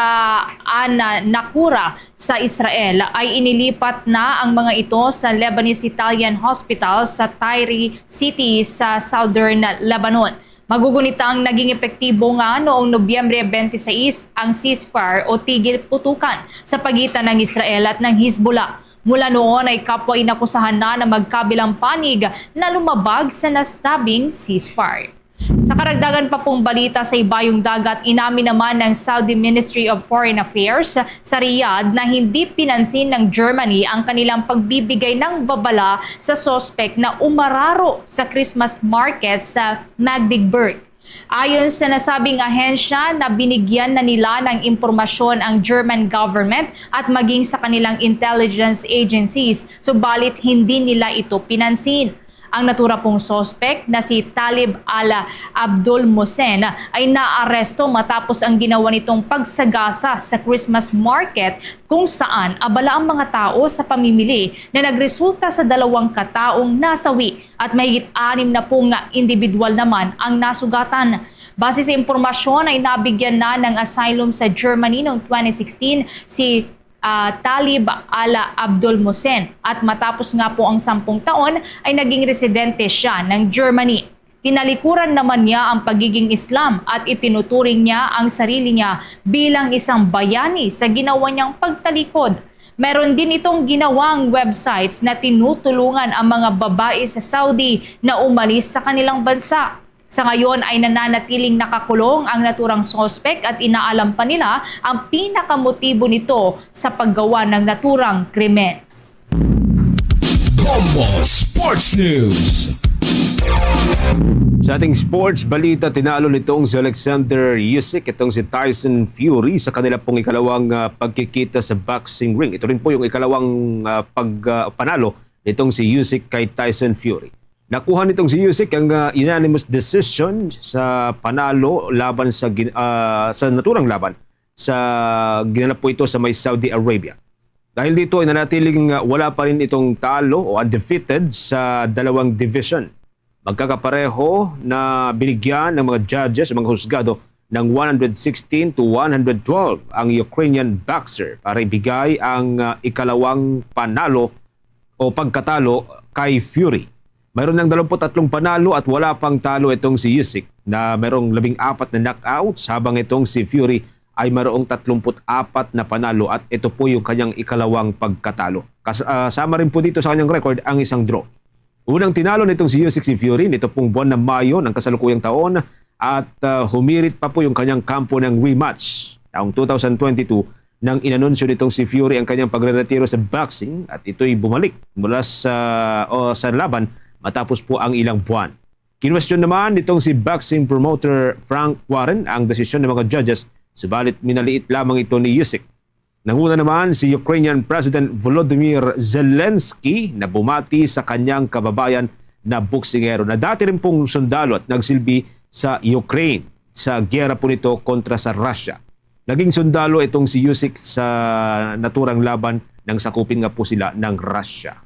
An Nakura sa Israel ay inilipat na ang mga ito sa Lebanese Italian Hospital sa Tyre City sa southern Lebanon. Magugunitang naging epektibo nga noong Nobyembre twenty-six ang ceasefire o tigil putukan sa pagitan ng Israel at ng Hezbollah. Mula noon ay kapwa inakusahan na ng magkabilang panig na lumabag sa nasabing ceasefire. Sa karagdagan pa pong balita sa ibayong dagat, inamin naman ng Saudi Ministry of Foreign Affairs sa Riyadh na hindi pinansin ng Germany ang kanilang pagbibigay ng babala sa suspek na umararo sa Christmas market sa Magdeburg. Ayon sa nasabing ahensya, na binigyan na nila ng impormasyon ang German government at maging sa kanilang intelligence agencies, subalit hindi nila ito pinansin. Ang natura pong suspek na si Talib Al Abdul Mohsen ay naaresto matapos ang ginawa nitong pagsagasa sa Christmas market, kung saan abala ang mga tao sa pamimili na nagresulta sa dalawang kataong nasawi at mahigit anim na pung individual naman ang nasugatan. Base sa impormasyon ay nabigyan na ng asylum sa Germany noong twenty sixteen si, ah, Talib Al Abdul Mohsen at matapos nga po ang sampung taon ay naging residente siya ng Germany. Tinalikuran naman niya ang pagiging Islam at itinuturing niya ang sarili niya bilang isang bayani sa ginawa niyang pagtalikod. Meron din itong ginawang websites na tinutulungan ang mga babae sa Saudi na umalis sa kanilang bansa. Sa ngayon ay nananatiling nakakulong ang naturang suspek at inaalam pa nila ang pinakamotibo nito sa paggawa ng naturang krimen. Bombo Sports News. Sa ating sports balita, tinalo nitong si Alexander Usyk itong si Tyson Fury sa kanila pong ikalawang, ah, pagkikita sa boxing ring. Ito rin po yung ikalawang, ah, pag, ah, panalo nitong si Usyk kay Tyson Fury. Nakuha nitong si Usyk ang, ah, unanimous decision sa panalo laban sa gin-, ah, sa naturang laban sa ginanap po ito sa may Saudi Arabia. Dahil dito ay nanatiling, ah, wala pa rin itong talo o undefeated sa dalawang division. Magkakapareho na binigyan ng mga judges o mga husgado ng one hundred sixteen to one hundred twelve ang Ukrainian boxer para ibigay ang, ah, ikalawang panalo o pagkatalo kay Fury. Mayroon ng dalawampu't tatlong panalo at wala pang talo itong si Usyk na mayroong labing apat na knockouts, habang itong si Fury ay mayroong tatlumpu't apat na panalo at ito po yung kanyang ikalawang pagkatalo. Kas-, ah, sama rin po dito sa kanyang record ang isang draw. Unang tinalo nitong si Usyk si Fury nito pong buwan ng Mayo ng kasalukuyang taon at, ah, humirit pa po yung kanyang kampo ng rematch taong two thousand twenty-two nang inanunsyo nitong si Fury ang kanyang pagreretiro sa boxing at ito'y bumalik mula sa, o sa laban matapos po ang ilang buwan. Kinwestiyon naman nitong si boxing promoter Frank Warren ang desisyon ng mga judges, subalit minaliit lamang ito ni Usyk. Nanguna naman si Ukrainian President Volodymyr Zelensky na bumati sa kanyang kababayan na boksingero na dati rin pong sundalo at nagsilbi sa Ukraine sa giyera po nito kontra sa Russia. Naging sundalo itong si Usyk sa naturang laban nang sakupin nga po sila ng Russia.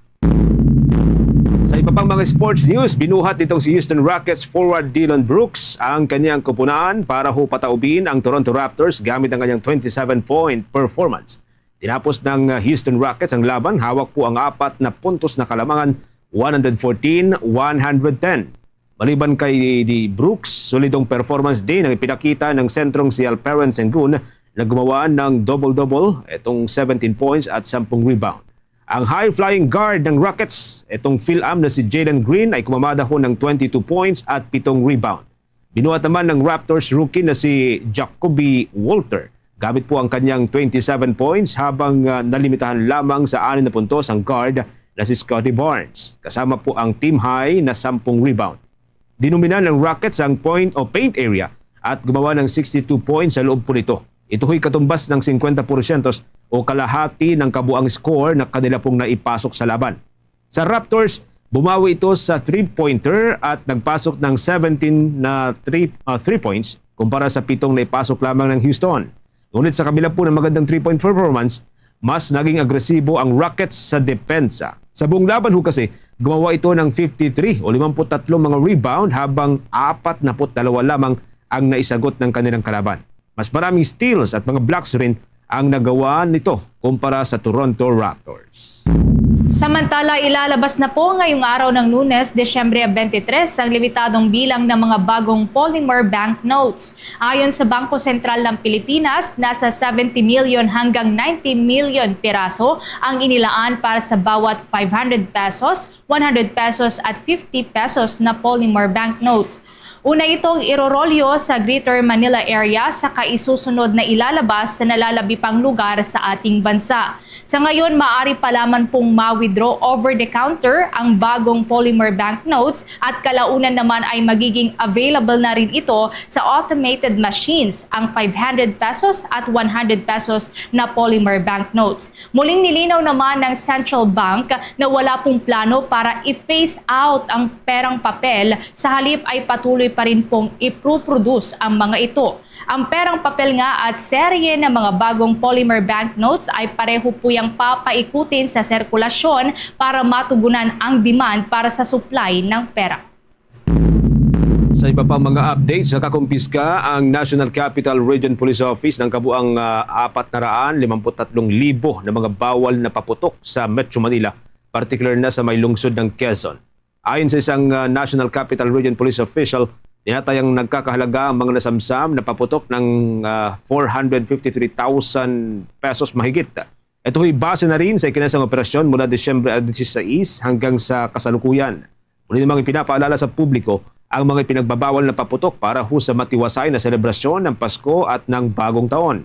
Sa iba pang mga sports news, binuhat nitong si Houston Rockets forward Dillon Brooks ang kanyang kupunan para ho pataubin ang Toronto Raptors gamit ang kanyang twenty-seven point performance. Tinapos ng, uh, Houston Rockets ang laban, hawak po ang apat na puntos na kalamangan, one hundred fourteen, one hundred ten. Maliban kay di Brooks, solidong performance din ang ipinakita ng sentrong si Alperen Sengun na gumawa ng double-double, itong seventeen points at sampung rebound. Ang high-flying guard ng Rockets, itong Phil-Am na si Jalen Green, ay kumamada ho ng twenty-two points at pitong rebound. Binuhat naman ng Raptors rookie na si Ja'Kobe Walter gamit po ang kanyang twenty-seven points, habang, ah, nalimitahan lamang sa anim na puntos ang guard na si Scottie Barnes, kasama po ang team high na sampung rebound. Dinomina ng Rockets ang point o paint area at gumawa ng sixty-two points sa loob po nito. Ito ho'y katumbas ng fifty percent o kalahati ng kabuang score na kanila pong naipasok sa laban. Sa Raptors, bumawi ito sa three-pointer at nagpasok ng seventeen na three, ah, three points kumpara sa pitong naipasok lamang ng Houston. Ngunit sa kabila po ng magandang three-point performance, mas naging agresibo ang Rockets sa depensa. Sa buong laban ho kasi, gumawa ito ng fifty-three o limampu't tatlong mga rebound, habang apat na put dalawa lamang ang naisagot ng kanilang kalaban. Mas maraming steals at mga blocks rin ang nagawa nito kumpara sa Toronto Raptors. Samantala, ilalabas na po ngayong araw ng Lunes, Disyembre twenty-three, ang limitadong bilang ng mga bagong polymer banknotes. Ayon sa Bangko Sentral ng Pilipinas, nasa seventy million hanggang ninety million piraso ang inilaan para sa bawat five hundred pesos, one hundred pesos at fifty pesos na polymer banknotes. Una itong irorolyo sa Greater Manila Area, saka isusunod na ilalabas sa nalalabi pang lugar sa ating bansa. Sa ngayon, maaari pa lamang pong ma-withdraw over the counter ang bagong polymer banknotes at kalaunan naman ay magiging available na rin ito sa automated machines, ang five hundred pesos at one hundred pesos na polymer banknotes. Muling nilinaw naman ng Central Bank na wala pong plano para i-phase out ang perang papel, sa halip ay patuloy pa rin pong iproproduce ang mga ito. Ang perang papel nga at serye ng mga bagong polymer banknotes ay pareho po yang papaikutin sa sirkulasyon para matugunan ang demand para sa supply ng pera. Sa iba pang mga updates, nakakumpiska ang National Capital Region Police Office ng kabuang, ah, apat na raan limampu't tatlong libo na mga bawal na paputok sa Metro Manila, partikular na sa may lungsod ng Quezon. Ayon sa isang, ah, National Capital Region Police official, tinatayang nagkakahalaga ang mga nasamsam na paputok ng, ah, four hundred fifty-three thousand pesos mahigit. Ito ay base na rin sa ikinaisang operasyon mula Disyembre dieciséis hanggang sa kasalukuyan. Muli namang ipinapaalala sa publiko ang mga ipinagbabawal na paputok para ho sa matiwasay na selebrasyon ng Pasko at ng Bagong Taon.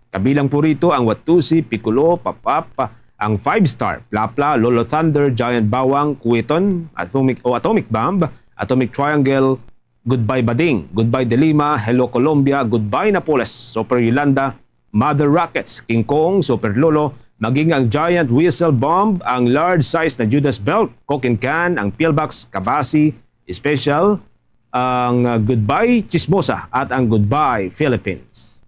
Kabilang po rito ang Watusi, Piccolo, Papap, ang Five Star, Plapla, Lolo Thunder, Giant Bawang, Kuweton, Atomic o Atomic Bomb, Atomic Triangle, Goodbye Bading, Goodbye De Lima, Hello Colombia, Goodbye Napoles, Super Yolanda, Mother Rockets, King Kong, Super Lolo, maging ang Giant Whistle Bomb, ang large size na Judas Belt, Coke and Can, ang Pillbox, Kabasi, Special, ang, uh, Goodbye Chismosa at ang Goodbye Philippines.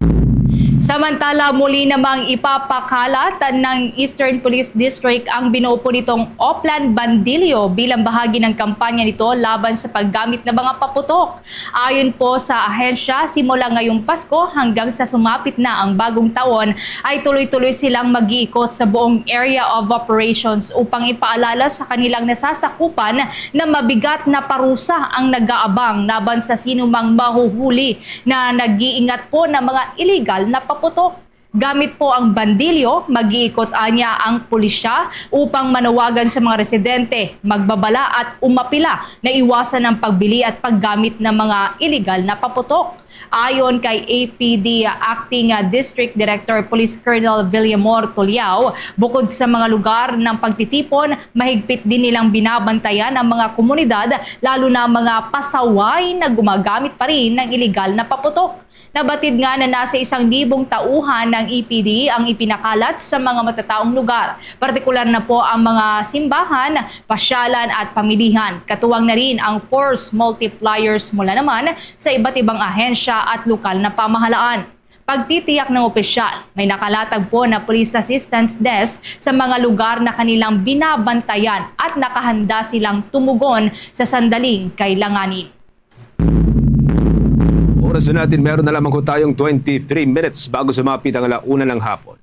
Samantala, muli namang ipapakalat ng Eastern Police District ang binuo po nitong Oplan Bandilyo bilang bahagi ng kampanya nito laban sa paggamit ng mga paputok. Ayon po sa ahensya, simula ngayong Pasko hanggang sa sumapit na ang bagong taon, ay tuloy-tuloy silang mag-iikot sa buong area of operations upang ipaalala sa kanilang nasasakupan na mabigat na parusa ang nag-aabang laban sa sinumang mahuhuli na nag-iingat po ng mga illegal na paputok. Gamit po ang bandilyo, mag-iikot anya ang pulisya upang manawagan sa mga residente, magbabala at umapila na iwasan ang pagbili at paggamit ng mga illegal na paputok. Ayon kay A P D Acting District Director Police Colonel Villamor Tuliao, bukod sa mga lugar ng pagtitipon, mahigpit din nilang binabantayan ang mga komunidad, lalo na ang mga pasaway na gumagamit pa rin ng iligal na paputok. Nabatid nga na nasa isang libong tauhan ng A P D ang ipinakalat sa mga matataong lugar, partikular na po ang mga simbahan, pasyalan at pamilihan. Katuwang na rin ang force multipliers mula naman sa iba't ibang ahensya at lokal na pamahalaan. Pagtitiyak ng opisyal, may nakalatag po na Police Assistance Desk sa mga lugar na kanilang binabantayan at nakahanda silang tumugon sa sandaling kailanganin. Oras na natin, meron na lamang ko tayong twenty-three minutes bago sumapit ang alauna ng hapon.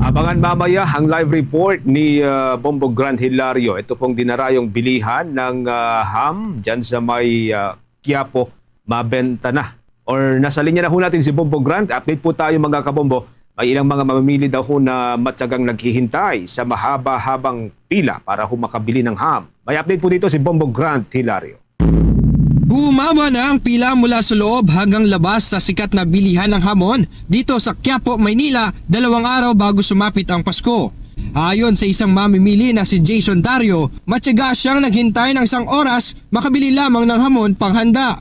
Abangan mamaya ang live report ni, ah, Bombo Grant Hilario. Ito pong dinarayong bilihan ng, ah, ham dyan sa may, ah, Quiapo, mabenta na. Or nasa linya na ho natin si Bombo Grant. Update po tayo, mga kabombo. May ilang mga mamimili daw ho na matyagang naghihintay sa mahaba-habang pila para ho makabili ng ham. May update po dito si Bombo Grant Hilario. Humaba na ang pila mula sa loob hanggang labas sa sikat na bilihan ng hamon dito sa Quiapo, Maynila, dalawang araw bago sumapit ang Pasko. Ayon sa isang mamimili na si Jason Dario, matyaga siyang naghintay ng isang oras, makabili lamang ng hamon panghanda.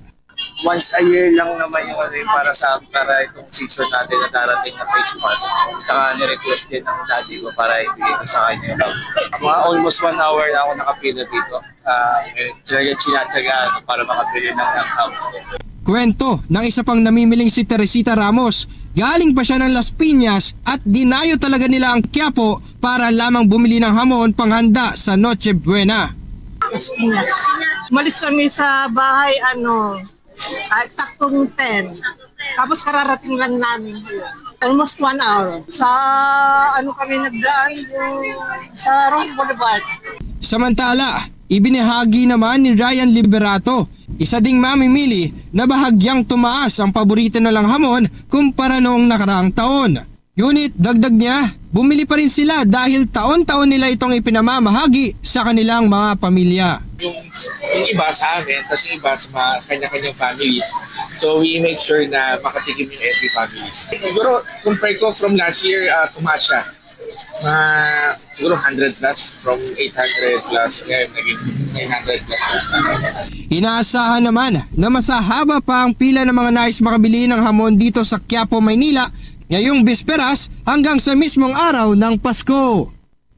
Once a year lang naman yung ano yung para sa para itong season natin na darating na Christmas. Saka ni-request din ng daddy ko para ibigay ko sa kanya yung love. Mga almost one hour na ako nakapila dito. Ah, eh, talaga tinatyagaan ko para makabili ng laptop. Kwento ng isa pang namimiling si Teresita Ramos, galing pa siya ng Las Piñas at dinayo talaga nila ang Quiapo para lamang bumili ng hamon panghanda sa Noche Buena. Las Piñas. Umalis kami sa bahay, ano, ah, eksaktong ten. Tapos kararating lang namin. Almost one hour. Sa, ano kami nagdaan, yung sa Rose Boulevard. Samantala, ibinahagi naman ni Ryan Liberato, isa ding mamimili na bahagyang tumaas ang paborito nilang hamon kumpara noong nakaraang taon. Ngunit dagdag niya, bumili pa rin sila dahil taon-taon nila itong ipinamamahagi sa kanilang mga pamilya. Yung, yung iba sa amin, tapos yung iba sa mga kanya-kanyang families. So we make sure na makatikim yung every families. Siguro, compare ko from last year, ah, tumaas siya. Mga siguro hundred plus, from eight hundred plus, ngayon naging nine hundred plus. Inaasahan naman na mas hahaba pa ang pila ng mga nais makabili ng hamon dito sa Quiapo, Maynila ngayong bisperas hanggang sa mismong araw ng Pasko.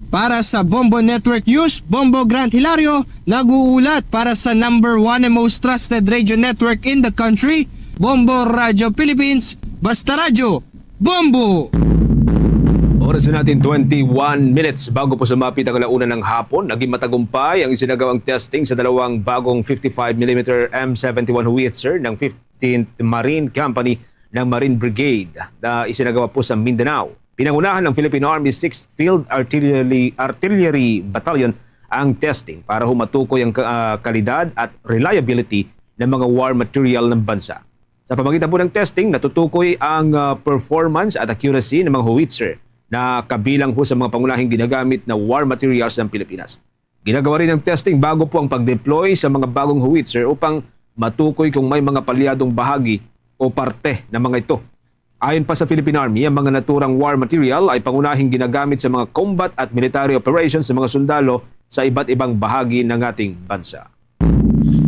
Para sa Bombo Network News, Bombo Grant Hilario, nag-uulat para sa number one and most trusted radio network in the country, Bombo Radio Philippines, Basta Radyo, Bombo! Oras na natin, twenty-one minutes bago po sumapit ang alauna ng hapon. Naging matagumpay ang isinagawang testing sa dalawang bagong fifty-five millimeter M seventy-one howitzer ng fifteenth Marine Company ng Marine Brigade na isinagawa po sa Mindanao. Pinangunahan ng Philippine Army sixth Field Artillery, Artillery Battalion ang testing para ho matukoy ang ka-, ah, kalidad at reliability ng mga war material ng bansa. Sa pamagitan po ng testing, natutukoy ang, ah, performance at accuracy ng mga howitzer na kabilang ho sa mga pangunahing ginagamit na war materials ng Pilipinas. Ginagawa rin ang testing bago po ang pag-deploy sa mga bagong howitzer upang matukoy kung may mga palyadong bahagi o parte ng mga ito. Ayon pa sa Philippine Army, ang mga naturang war material ay pangunahing ginagamit sa mga combat at military operations ng mga sundalo sa iba't ibang bahagi ng ating bansa.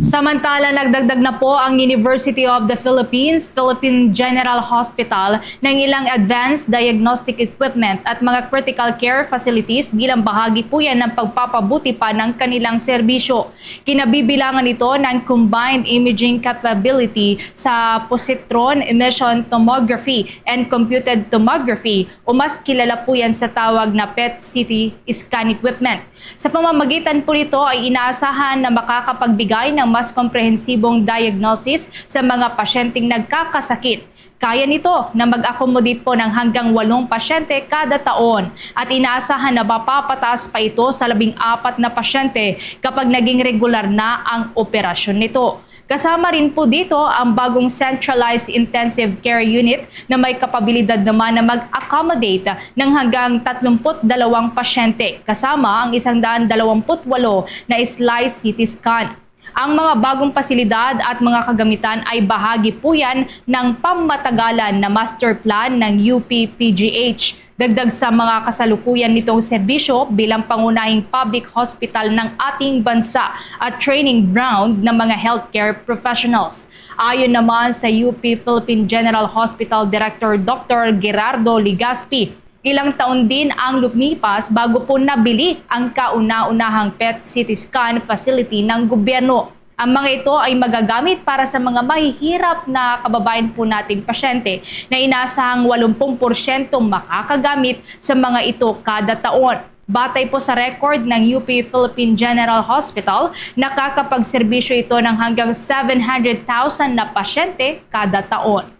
Samantala, nagdagdag na po ang University of the Philippines Philippine General Hospital ng ilang advanced diagnostic equipment at mga critical care facilities bilang bahagi po yan ng pagpapabuti pa ng kanilang serbisyo. Kinabibilangan ito ng combined imaging capability sa positron emission tomography and computed tomography, o mas kilala po yan sa tawag na pet C T scan equipment. Sa pamamagitan po nito ay inaasahan na makakapagbigay ng mas komprehensibong diagnosis sa mga pasyenteng nagkakasakit. Kaya nito na mag-accommodate po ng hanggang walong pasyente kada taon at inaasahan na mapapataas pa ito sa labing apat na pasyente kapag naging regular na ang operasyon nito. Kasama rin po dito ang bagong Centralized Intensive Care Unit na may kapabilidad naman na mag-accommodate ng hanggang tatlumpu't dalawang pasyente, kasama ang isang daan dalawampu't walo na slice C T scan. Ang mga bagong pasilidad at mga kagamitan ay bahagi po yan ng pamatagalan na master plan ng U P P G H. Dagdag sa mga kasalukuyan nitong serbisyo bilang pangunahing public hospital ng ating bansa at training ground ng mga healthcare professionals. Ayon naman sa U P Philippine General Hospital Director Doctor Gerardo Legaspi, ilang taon din ang lumipas bago po nabili ang kauna-unahang pet C T scan facility ng gobyerno. Ang mga ito ay magagamit para sa mga mahihirap na kababayan po nating pasyente na inasahang walumpung porsyento makakagamit sa mga ito kada taon. Batay po sa record ng U P Philippine General Hospital, nakakapagserbisyo ito ng hanggang seven hundred thousand na pasyente kada taon.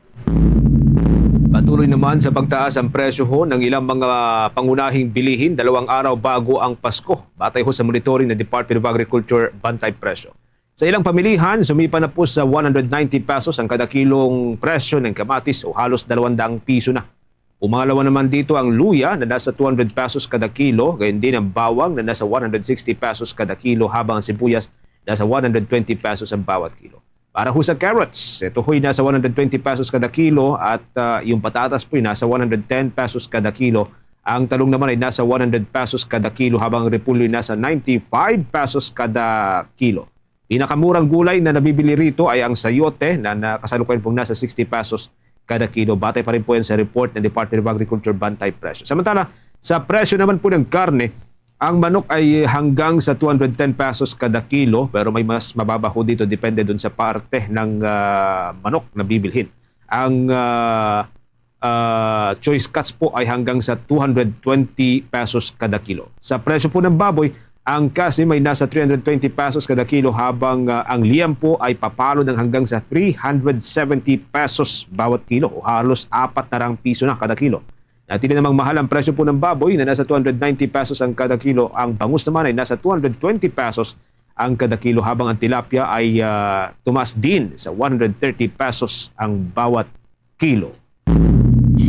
Patuloy naman sa pagtaas ang presyo ho ng ilang mga pangunahing bilihin dalawang araw bago ang Pasko, batay ho sa monitoring ng Department of Agriculture Bantay Presyo. Sa ilang pamilihan, sumipa na po sa one hundred ninety pesos ang kada kilong presyo ng kamatis o halos dalawang daang piso na. Pumalawan naman dito ang luya na nasa two hundred pesos kada kilo, gayon din ang bawang na nasa one hundred sixty pesos kada kilo, habang ang sibuyas nasa one hundred twenty pesos ang bawat kilo. Para ho sa carrots, ito ho'y nasa one hundred twenty pesos kada kilo at, ah, yung patatas po'y nasa one hundred ten pesos kada kilo. Ang talong naman ay nasa one hundred pesos kada kilo, habang ang repolyo ay nasa ninety-five pesos kada kilo. Pinakamurang gulay na nabibili rito ay ang sayote na, na kasalukuyan pong nasa sixty pesos kada kilo. Batay pa rin po yan sa report ng Department of Agriculture Bantay Presyo. Samantala, sa presyo naman po ng karne, ang manok ay hanggang sa two hundred ten pesos kada kilo, pero may mas mababa ho dito, depende dun sa parte ng, ah, manok na bibilhin. Ang, ah, ah, choice cuts po ay hanggang sa two hundred twenty pesos kada kilo. Sa presyo po ng baboy, ang kasim ay nasa three hundred twenty pesos kada kilo, habang, ah, ang liempo ay papalo ng hanggang sa three hundred seventy pesos bawat kilo, o halos apat na rang piso na kada kilo. Natili namang mahal ang presyo po ng baboy na nasa two hundred ninety pesos ang kada kilo. Ang bangus naman ay nasa two hundred twenty pesos ang kada kilo, habang ang tilapia ay, ah, tumaas din sa one hundred thirty pesos ang bawat kilo.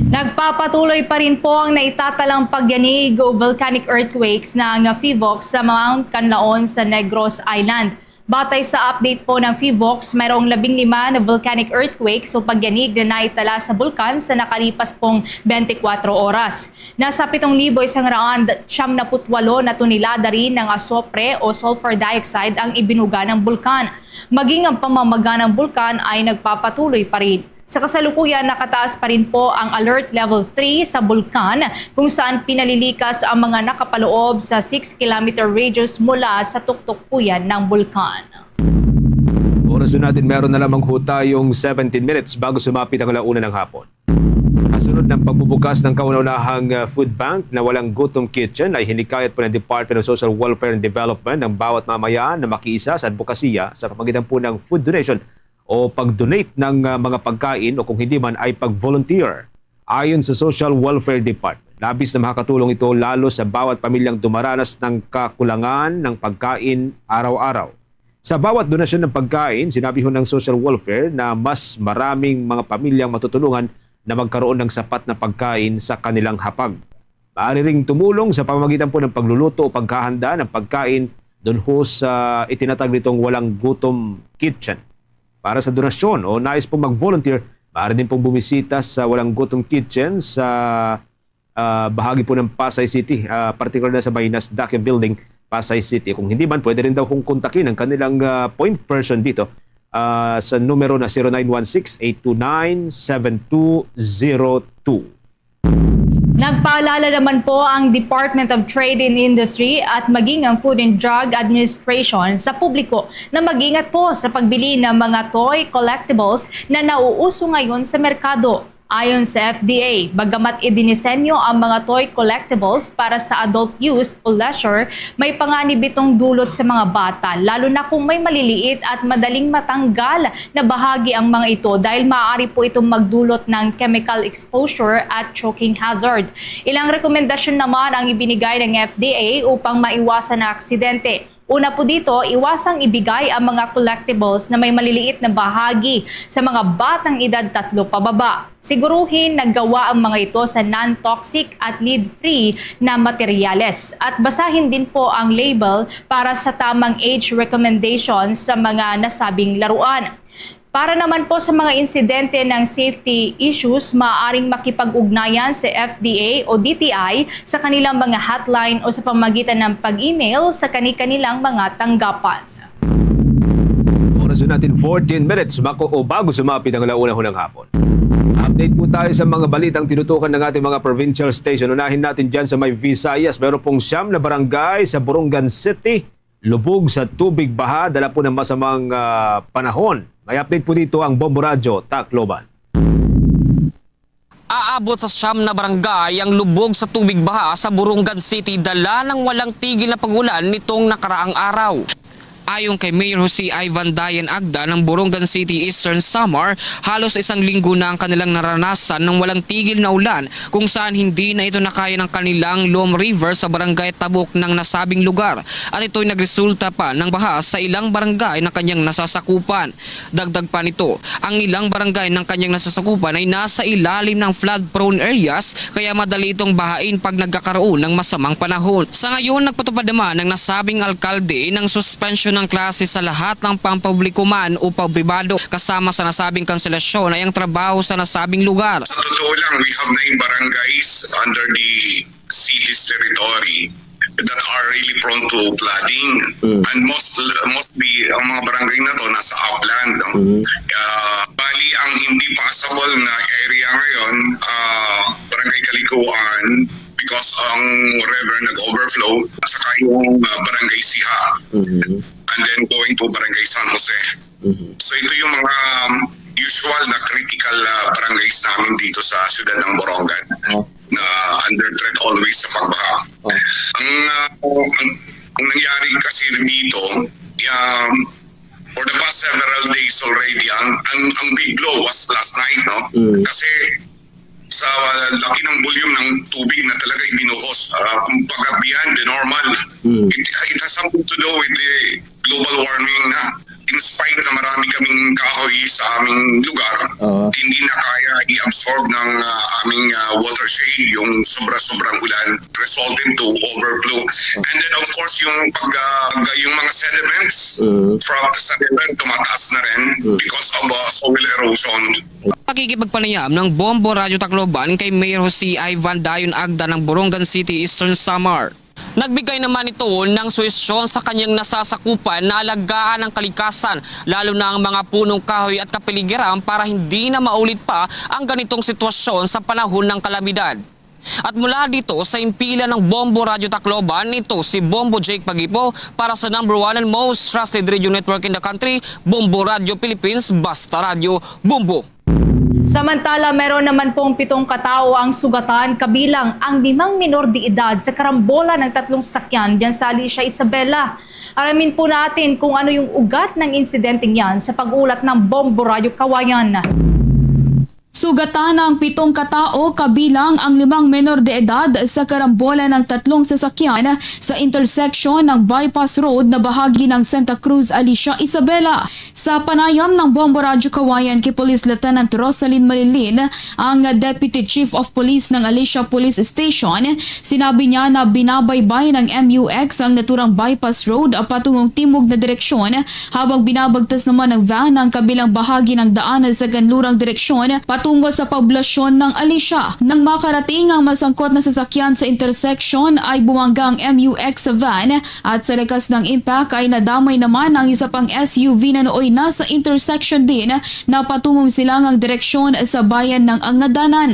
Nagpapatuloy pa rin po ang naitatalang pagyanig o volcanic earthquakes ng FIVOC sa Mount Canlaon sa Negros Island. Batay sa update po ng FIVOC, mayroong labing lima na volcanic earthquakes o pagyanig na naitala sa bulkan sa nakalipas pong twenty-four oras. Nasa pitong libo isang raan siyam na put walo na tonelada rin ng asopre o sulfur dioxide ang ibinuga ng bulkan. Maging ang pamamaga ng bulkan ay nagpapatuloy pa rin. Sa kasalukuyan, nakataas pa rin po ang Alert Level three sa bulkan, kung saan pinalilikas ang mga nakapaloob sa six kilometer radius mula sa tuktok po yan ng bulkan. Oras po natin, meron na lamang ho tayong seventeen minutes bago sumapit ang alauna ng hapon. Kasunod ng pagbubukas ng kauna-unahang, uh, food bank na Walang Gutom Kitchen, ay hinikayat po ng Department of Social Welfare and Development ang bawat mamayan na makiisa sa adbokasiya sa pamagitan po ng food donation o pag-donate ng, ah, mga pagkain o kung hindi man ay pag-volunteer. Ayon sa Social Welfare Department, labis na makakatulong ito lalo sa bawat pamilyang dumaranas ng kakulangan ng pagkain araw-araw. Sa bawat donasyon ng pagkain, sinabi ho ng Social Welfare na mas maraming mga pamilyang matutulungan na magkaroon ng sapat na pagkain sa kanilang hapag. Maaari ring tumulong sa pamamagitan po ng pagluluto o paghahanda ng pagkain doon ho sa itinatag nitong Walang Gutom Kitchen. Para sa donasyon o nais pong mag-volunteer, maaari din pong bumisita sa Walang Gutom Kitchen sa, ah, bahagi po ng Pasay City, ah, partikular na sa may Nasdaque Building Pasay City. Kung hindi man, pwede rin daw kung kontakin ang kanilang, ah, point person dito, ah, sa numero na zero nine one six, eight two nine, seven two zero two. Nagpaalala naman po ang Department of Trade and Industry at maging ang Food and Drug Administration sa publiko na mag-ingat po sa pagbili ng mga toy collectibles na nauuso ngayon sa merkado. Ayon sa F D A, bagamat idinisenyo ang mga toy collectibles para sa adult use o leisure, may panganib itong dulot sa mga bata, lalo na kung may maliliit at madaling matanggal na bahagi ang mga ito, dahil maaari po itong magdulot ng chemical exposure at choking hazard. Ilang rekomendasyon naman ang ibinigay ng F D A upang maiwasan ang aksidente. Una po dito, iwasang ibigay ang mga collectibles na may maliliit na bahagi sa mga batang edad tatlo pababa. Siguruhin na gawa ang mga ito sa non-toxic at lead-free na materyales. At basahin din po ang label para sa tamang age recommendations sa mga nasabing laruan. Para naman po sa mga insidente ng safety issues, maaaring makipag-ugnayan sa F D A o D T I sa kanilang mga hotline o sa pamagitan ng pag-email sa kani-kanilang mga tanggapan. Oras na natin, fourteen minutes, mako o bago sumapit ang alauna ng hapon. Update po tayo sa mga balitang tinutukan ng ating mga provincial station. Unahin natin dyan sa may Visayas. Meron pong siyam na barangay sa Borongan City lubog sa tubig baha dala po ng masamang, ah, panahon. May update po dito ang Bombo Radyo Tacloban. Aabot sa siyam na barangay ang lubog sa tubig baha sa Borongan City dala ng walang tigil na pag-ulan nitong nakaraang araw. Ayon kay Mayor Jose Ivan Dayan Agda ng Borongan City, Eastern Samar, halos isang linggo na ang kanilang naranasan ng walang tigil na ulan, kung saan hindi na ito nakaya ng kanilang Lom River sa barangay Tabok ng nasabing lugar, at ito'y nagresulta pa ng baha sa ilang barangay na kanyang nasasakupan. Dagdag pa nito, ang ilang barangay ng kanyang nasasakupan ay nasa ilalim ng flood-prone areas, kaya madali itong bahain pag nagkakaroon ng masamang panahon. Sa ngayon, nagpatupad naman ang nasabing alkalde ng suspensyon ng klase sa lahat ng pampubliko man o papribado, kasama sa nasabing kanselasyon ay ang trabaho sa nasabing lugar. Sa totoo lang, we have nine barangays under the city's territory that are really prone to flooding. Mm. And most, mostly, ang mga barangay na to nasa upland, no? Mm. Ah, bali, ang hindi passable na area ngayon, ah, Barangay Kaliguan, because ang river nag-overflow, at saka yung, ah, Barangay Siha. Mm. And then going to Barangay San Jose. Mhm. So, ito yung mga, um, usual na critical, ah, barangays namin dito sa siyudad ng Borongan, oh, na under threat always sa pagbaha. Oh. Ang, ah, ang, ang nangyari kasi dito, um, for the past several days already, ang, ang, ang big blow was last night, no? Mm. Kasi sa laki ng volume ng tubig na talaga ibinuhos, ah, kumbaga beyond the normal. Mm. It, it has something to do with the global warming na in spite na marami kaming kahoy sa aming lugar, oo, hindi na kaya i-absorb ng, ah, aming, ah, watershed yung sobra-sobrang ulan, resulting to overflow. And then, of course, yung pag, ah, yung mga sediments, mm, from sa river tumataas na rin, mm, because of, ah, soil erosion. Pakikipagpanayam ng Bombo Radyo Tacloban kay Mayor Jose Ivan Dayon Agda ng Borongan City, Eastern Samar. Nagbigay naman ito ng suhestyon sa kanyang nasasakupan na alagaan ang kalikasan, lalo na ang mga punong kahoy at kapaligiran, para hindi na maulit pa ang ganitong sitwasyon sa panahon ng kalamidad. At mula dito sa himpilan ng Bombo Radyo Tacloban, ito si Bombo Jake Pagipo para sa number one and most trusted radio network in the country, Bombo Radyo Philippines, Basta Radyo Bombo. Samantala, meron naman pong pitong katao ang sugatan, kabilang ang limang minor de edad sa karambola ng tatlong sakyan dyan sa Alicia Isabela. Alamin po natin kung ano yung ugat ng insidenteng yan sa pag-ulat ng Bombo Radyo Kawayan. Sugatan ang pitong katao, kabilang ang limang menor de edad, sa karambola ng tatlong sasakyan sa intersection ng Bypass Road na bahagi ng Santa Cruz, Alicia Isabela. Sa panayam ng Bombo Radyo Kawayan kay Police Lieutenant Rosalyn Malilin, ang Deputy Chief of Police ng Alicia Police Station, sinabi niya na binabaybay ng M U X ang naturang Bypass Road patungong timog na direksyon, habang binabagtas naman ng van ang kabilang bahagi ng daan sa kanlurang direksyon. Tungo sa poblasyon ng Alicia, nang makarating ang masangkot na sasakyan sa intersection ay bumangga ang M U X van at sa lakas ng impact ay nadamay naman ang isa pang S U V na nooy nasa intersection din na patungong silangang direksyon sa bayan ng Angadanan.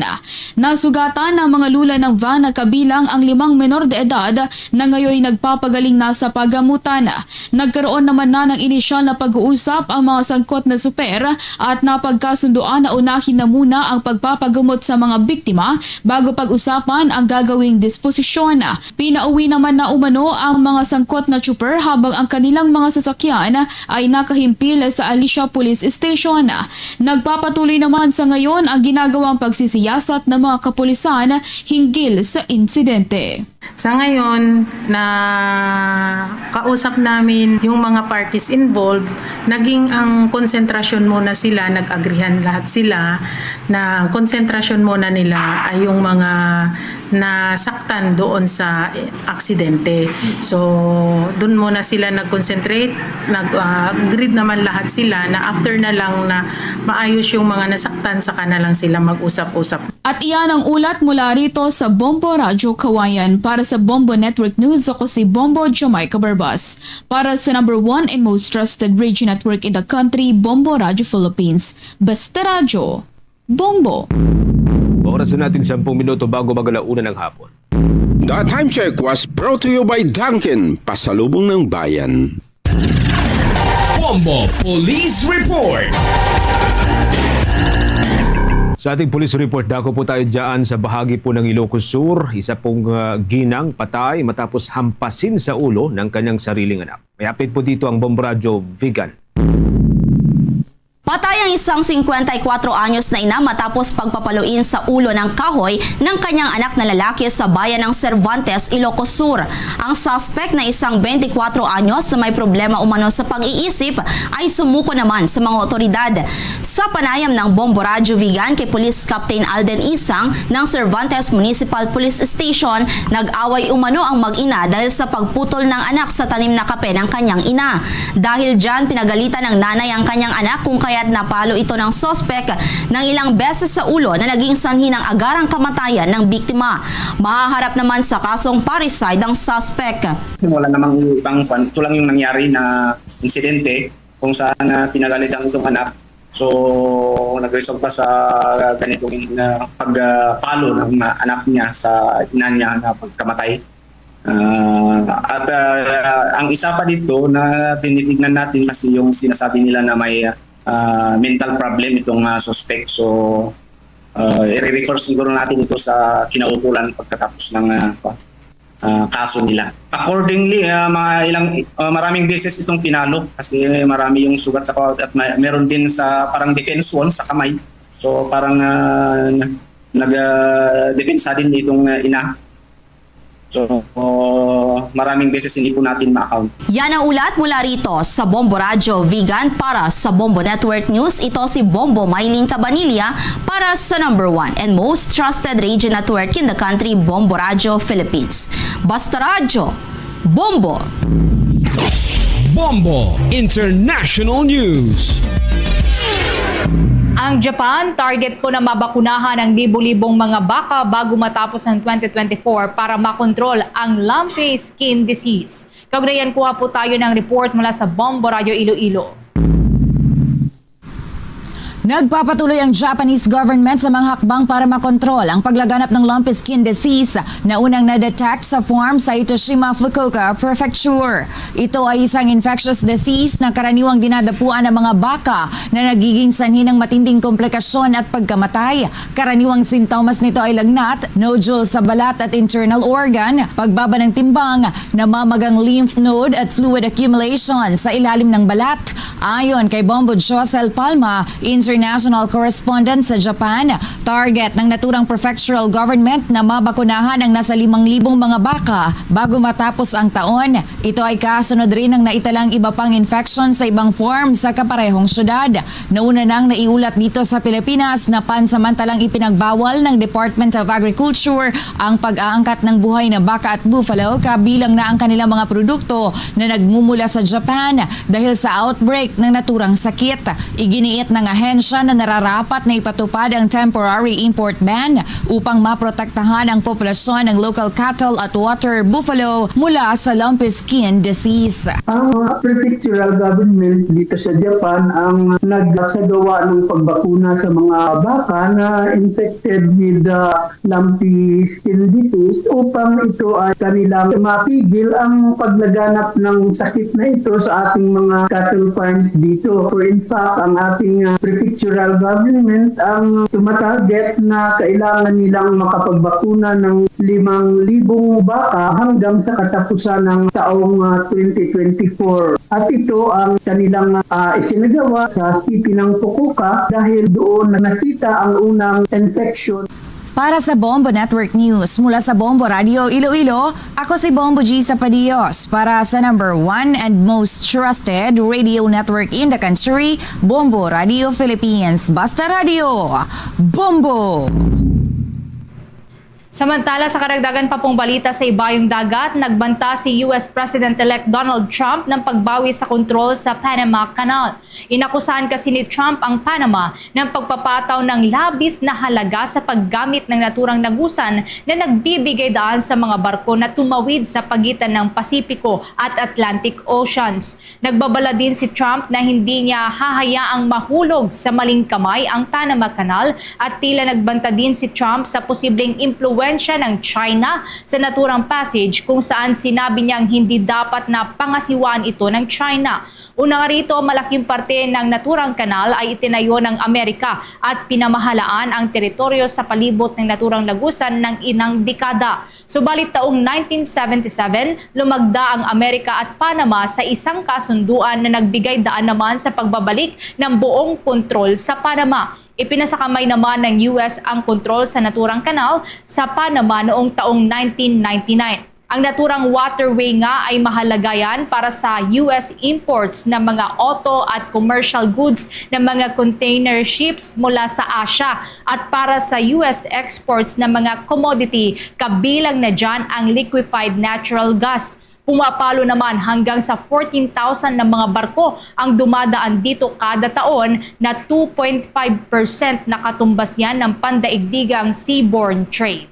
Nasugatan ang mga lula ng van na kabilang ang limang menor de edad na ngayon nagpapagaling na sa pagamutan. Nagkaroon naman na ng inisyal na pag-uusap ang mga sangkot na super at napagkasunduan na unahin na muna ang pagpapagamot sa mga biktima bago pag-usapan ang gagawing disposisyon. Pinauwi naman na umano ang mga sangkot na trooper habang ang kanilang mga sasakyan ay nakahimpil sa Alicia Police Station. Nagpapatuloy naman sa ngayon ang ginagawang pagsisiyasat ng mga kapulisan hinggil sa insidente. Sa ngayon, na kausap namin yung mga parties involved, naging ang konsentrasyon muna sila, nag-agrihan lahat sila na ang konsentrasyon muna nila ay yung mga nasaktan doon sa aksidente. So, doon muna sila nag-concentrate, nag-, ah, agreed naman lahat sila na after na lang na maayos yung mga nasaktan, saka na lang sila mag-usap-usap. At iyan ang ulat mula rito sa Bombo Radyo Kawayan. Para sa Bombo Network News, ako si Bombo Jamaica Barbas. Para sa number one and most trusted radio network in the country, Bombo Radyo Philippines. Basta Radyo, Bombo. Oras na natin sampung minuto bago mag-alauna ng hapon. The time check was brought to you by Dunkin, pasalubong ng bayan. Bombo Police Report. Sa ating police report, dako po tayo dyan sa bahagi po ng Ilocos Sur. Isa pong, ah, ginang patay matapos hampasin sa ulo ng kanyang sariling anak. May update po dito ang Bombo Radyo Vigan. Patay ang isang singkwenta y kuwatro anyos na ina matapos pagpapaluin sa ulo ng kahoy ng kanyang anak na lalaki sa bayan ng Cervantes, Ilocos Sur. Ang suspect na isang bente kuwatro anyos na may problema umano sa pag-iisip ay sumuko naman sa mga otoridad. Sa panayam ng Bombo Radyo Vigan kay Police Captain Alden Isang ng Cervantes Municipal Police Station, nag-away umano ang mag-ina dahil sa pagputol ng anak sa tanim na kape ng kanyang ina. Dahil dyan, pinagalitan ng nanay ang kanyang anak kung kaya't napalo ito ng suspek ng ilang beses sa ulo na naging sanhi ng agarang kamatayan ng biktima. Mahaharap naman sa kasong parricide ang suspek. Wala namang ibang kwan. Ito lang yung nangyari na insidente kung saan, ah, pinagalitan itong anak. So, nagresulta sa ganitong, ah, pagpalo ng, ah, anak niya sa ina niya na pagkamatay. Ah, at, ah, ang isa pa dito na tinitignan natin kasi yung sinasabi nila na may, ah, mental problem itong, ah, suspect. So, ah, i-refer siguro natin ito sa kinaukulan pagkatapos ng, ah, ah, kaso nila. Accordingly, ah, mga ilang, ah, maraming beses itong pinalo kasi marami yung sugat sa kawat at may, meron din sa parang defense wound sa kamay. So, parang, ah, nag, ah, depensa din itong, ah, ina. So, maraming beses hindi po natin ma-account. Yan ang ulat mula rito sa Bombo Radyo Vigan para sa Bombo Network News. Ito si Bombo Mylene Cabanilla para sa number one and most trusted radio network in the country, Bombo Radyo Philippines. Basta Radyo, Bombo! Bombo International News. Ang Japan, target po na mabakunahan ang libo-libong mga baka bago matapos ang twenty twenty-four para makontrol ang lumpy skin disease. Kaugnay yan, kuha po tayo ng report mula sa Bombo Radyo Iloilo. Nagpapatuloy ang Japanese government sa mga hakbang para makontrol ang paglaganap ng lumpy skin disease na unang na-detect sa farm sa Itoshima, Fukuoka Prefecture. Ito ay isang infectious disease na karaniwang dinadapuan ng mga baka na nagiging sanhi ng matinding komplikasyon at pagkamatay. Karaniwang sintomas nito ay lagnat, nodule sa balat at internal organ, pagbaba ng timbang, namamagang lymph node at fluid accumulation sa ilalim ng balat. Ayon kay Bombo Josel Palma, international correspondent sa Japan, target ng naturang prefectural government na mabakunahan ang nasa limang libong mga baka bago matapos ang taon. Ito ay kasunod rin ng naitalang iba pang infection sa ibang farm sa kaparehong syudad. Nauna nang naiulat dito sa Pilipinas na pansamantalang ipinagbawal ng Department of Agriculture ang pag-aangkat ng buhay na baka at buffalo kabilang na ang kanilang mga produkto na nagmumula sa Japan dahil sa outbreak ng naturang sakit. Iginiit ng ahensya Siya na nararapat na ipatupad ang temporary import ban upang maprotektahan ang populasyon ng local cattle at water buffalo mula sa lumpy skin disease. Ang prefectural government dito sa Japan ang nagsagawa ng pagbakuna sa mga baka na infected with the lumpy skin disease upang ito ay kanilang mapigil ang paglaganap ng sakit na ito sa ating mga cattle farms dito. For in fact, ang ating, ah, prefectural government ang tumatarget na kailangan nilang makapagbakuna ng limang libong baka hanggang sa katapusan ng taong, ah, twenty twenty-four. At ito ang kanilang, ah, isinagawa sa city ng Fukuoka dahil doon nakita ang unang infection. Para sa Bombo Network News, mula sa Bombo Radio Iloilo, ako si Bombo G Sapadios. Para sa number one and most trusted radio network in the country, Bombo Radio Philippines. Basta Radio, Bombo! Samantala, sa karagdagan pa pong balita sa ibayong dagat, nagbanta si U S President-elect Donald Trump ng pagbawi sa kontrol sa Panama Canal. Inakusahan kasi ni Trump ang Panama ng pagpapataw ng labis na halaga sa paggamit ng naturang lagusan na nagbibigay daan sa mga barko na tumawid sa pagitan ng Pasipiko at Atlantic Oceans. Nagbabala din si Trump na hindi niya hahayaang mahulog sa maling kamay ang Panama Canal at tila nagbanta din si Trump sa posibleng impluwensya ng China sa naturang passage, kung saan sinabi niyang hindi dapat na pangasiwaan ito ng China. Una nga rito, malaking parte ng naturang kanal ay itinayo ng Amerika at pinamahalaan ang teritoryo sa palibot ng naturang lagusan ng inang dekada. Subalit taong nineteen seventy-seven, lumagda ang Amerika at Panama sa isang kasunduan na nagbigay daan naman sa pagbabalik ng buong kontrol sa Panama. Ipinasakamay naman ng U S ang kontrol sa naturang kanal sa Panama noong taong nineteen ninety-nine. Ang naturang waterway nga ay mahalaga yan para sa U S imports ng mga auto at commercial goods ng mga container ships mula sa Asia at para sa U S exports ng mga commodity, kabilang na dyan ang liquefied natural gas. Pumapalo naman hanggang sa fourteen thousand na mga barko ang dumadaan dito kada taon, na two point five percent nakatumbas yan ng pandaigdigang seaborne trade.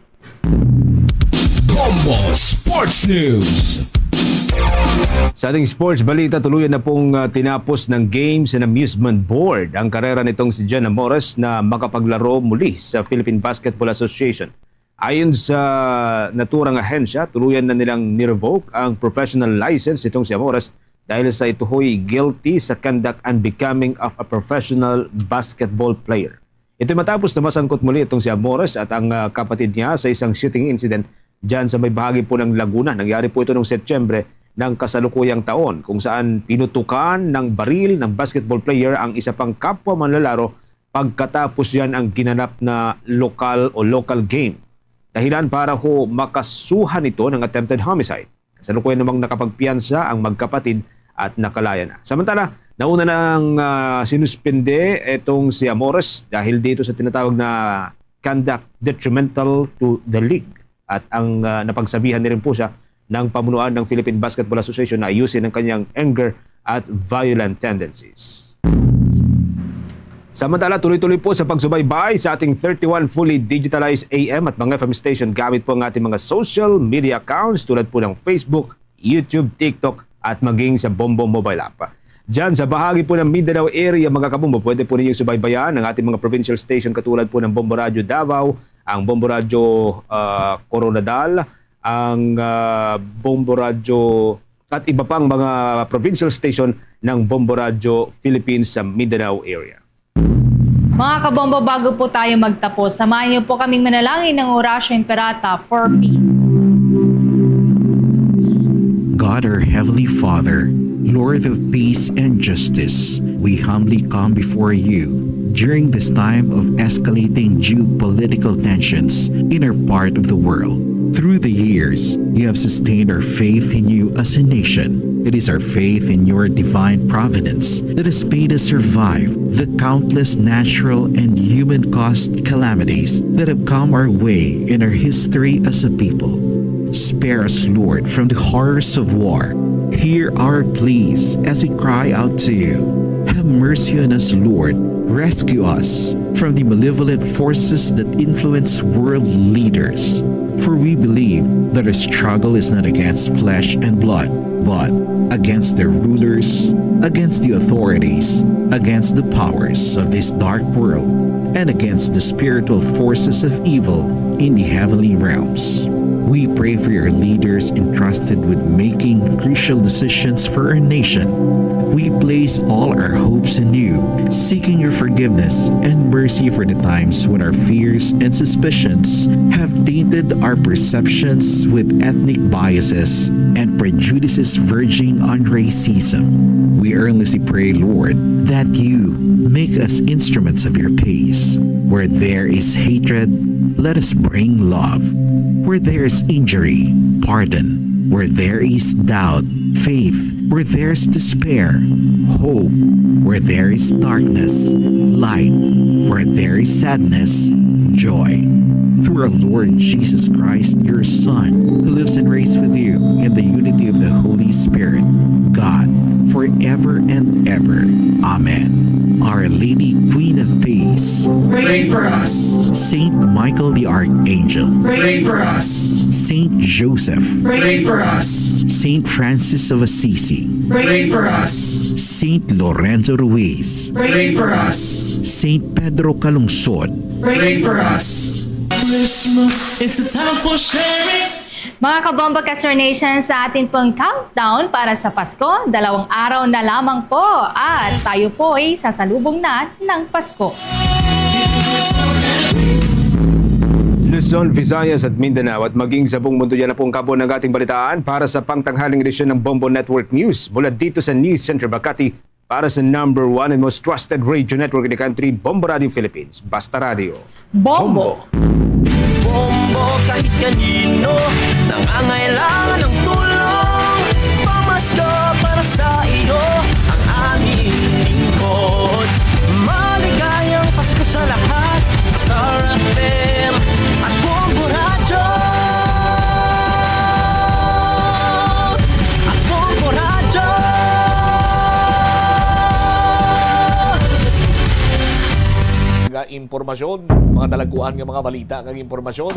Bombo Sports News. Sa ating sports balita, tuluyan na pong, ah, tinapos ng Games and Amusement Board ang karera nitong si Jan Amores na makapaglaro muli sa Philippine Basketball Association. Ayon sa naturang ahensya, tuluyan na nilang ni-revoke ang professional license nitong si Amores dahil sa ituhoy guilty sa conduct unbecoming of a professional basketball player. Ito matapos na masangkot muli itong si Amores at ang, ah, kapatid niya sa isang shooting incident dyan sa may bahagi po ng Laguna. Nangyari po ito noong Setyembre ng kasalukuyang taon, kung saan pinutukan ng baril ng basketball player ang isa pang kapwa manlalaro pagkatapos yan ang ginanap na lokal o local game. Dahilan para ho makasuhan ito ng attempted homicide. Kasalukuyan namang nakapagpiyansa ang magkapatid at nakalaya na. Samantala, nauna nang, ah, sinuspende itong si Amores dahil dito sa tinatawag na conduct detrimental to the league. At ang, ah, napagsabihan na rin po siya ng pamunuan ng Philippine Basketball Association na ayusin ang kanyang anger at violent tendencies. Samantala, tuloy-tuloy po sa pagsubaybay sa ating thirty-one fully digitalized A M at mga F M station gamit po ang ating mga social media accounts tulad po ng Facebook, YouTube, TikTok, at maging sa Bombo Mobile App. Diyan sa bahagi po ng Mindanao area, mga kabombo, pwede po ninyong subaybayan ang ating mga provincial station katulad po ng Bombo Radyo Davao, ang Bombo Radyo, ah, Koronadal, ang, ah, Bombo Radyo at iba pang mga provincial station ng Bombo Radyo Philippines sa Mindanao area. Mga kabombo, bago po tayo magtapos, samahan niyo po kaming manalangin ng Oratio Imperata for peace. God, our Heavenly Father, Lord of peace and justice, we humbly come before you during this time of escalating geopolitical tensions in our part of the world. Through the years, we have sustained our faith in you as a nation. It is our faith in your divine providence that has made us survive the countless natural and human caused calamities that have come our way in our history as a people. Spare us, Lord, from the horrors of war. Hear our pleas as we cry out to you. Mercy on us, Lord. Rescue us from the malevolent forces that influence world leaders. For we believe that our struggle is not against flesh and blood, but against the rulers, against the authorities, against the powers of this dark world, and against the spiritual forces of evil in the heavenly realms. We pray for your leaders entrusted with making crucial decisions for our nation. We place all our hopes in you, seeking your forgiveness and mercy for the times when our fears and suspicions have tainted our perceptions with ethnic biases and prejudices verging on racism. We earnestly pray, Lord, that you make us instruments of your peace. Where there is hatred, let us bring love. Where there is injury, pardon. Where there is doubt, faith. Where there's despair, hope. Where there is darkness, light. Where there is sadness, joy. Through our Lord Jesus Christ, your Son, who lives and reigns with you in the unity of the Holy Spirit, God, forever and ever. Amen. Our Lady, Queen of Peace, pray for us. Saint Michael the Archangel, pray for us. Saint Joseph, pray for us. Saint Francis of Assisi, pray for us. Saint Lorenzo Ruiz, pray for us. Saint Pedro Calungsod, pray for us. Christmas is a time for sharing. Mga kabombo, Kasur Nation, sa atin pong countdown para sa Pasko, dalawang araw na lamang po at tayo po'y sasalubong na ng Pasko. Luzon, Visayas at Mindanao at maging sa buong mundo, yan na po ang kabuuan ng ating balitaan para sa pangtanghaling edisyon ng Bombo Network News. Mula dito sa News Center Makati, para sa number one and most trusted radio network in the country, Bombo Radio Philippines. Basta Radio. Bombo! Bombo, kahit kanino nangangailangan ng tulong, pamasko para sa iyo ang aming lingkod. Maligayang Pasko sa lahat, Star F M at Bombo Radyo! At Bombo Radyo! Nga impormasyon, mga dalagkuan nga mga balita kag impormasyon.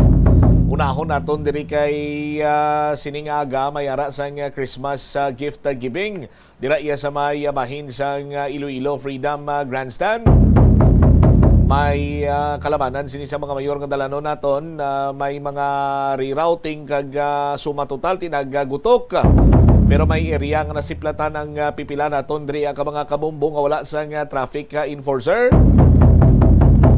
Unahon naton diri kay, ah, sining aga, may ara sang, ah, Christmas, ah, gift, ah, giving. Dira iya sa may, ah, bahin sang, ah, Iloilo Freedom, ah, Grandstand. May, ah, kalamanan sini sa mga mayor nga dalanon naton, ah, may mga rerouting kag, ah, suma total tinagagutok. Pero may area nga nasiplatan ang, ah, pipila naton diri, ah, ka mga kabombo nga wala sang, ah, traffic, ah, enforcer.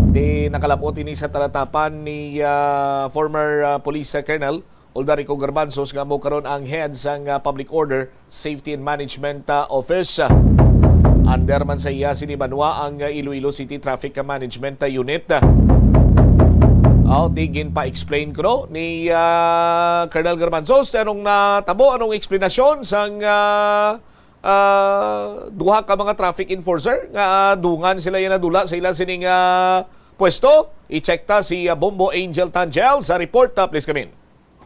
Di nakalapot ini sa talatapan ni, ah, former, ah, police, ah, colonel Uldarico Garbanzos nga amo karon ang head sang, ah, Public Order, Safety and Management, ah, Office. Under man sa iya sini banwa ang, ah, Iloilo City Traffic Management, ah, Unit. Aw, di ginpa-explain kuno ni, ah, Colonel Garbanzos anong natabo, anong eksplanasyon sang, ah, ah, duha ka mga traffic enforcer nga, ah, dungan sila yan nadula sa ila sining, ah, pwesto. I-check ta si, ah, Bombo Angel Tangel sa report. Ah, please come in.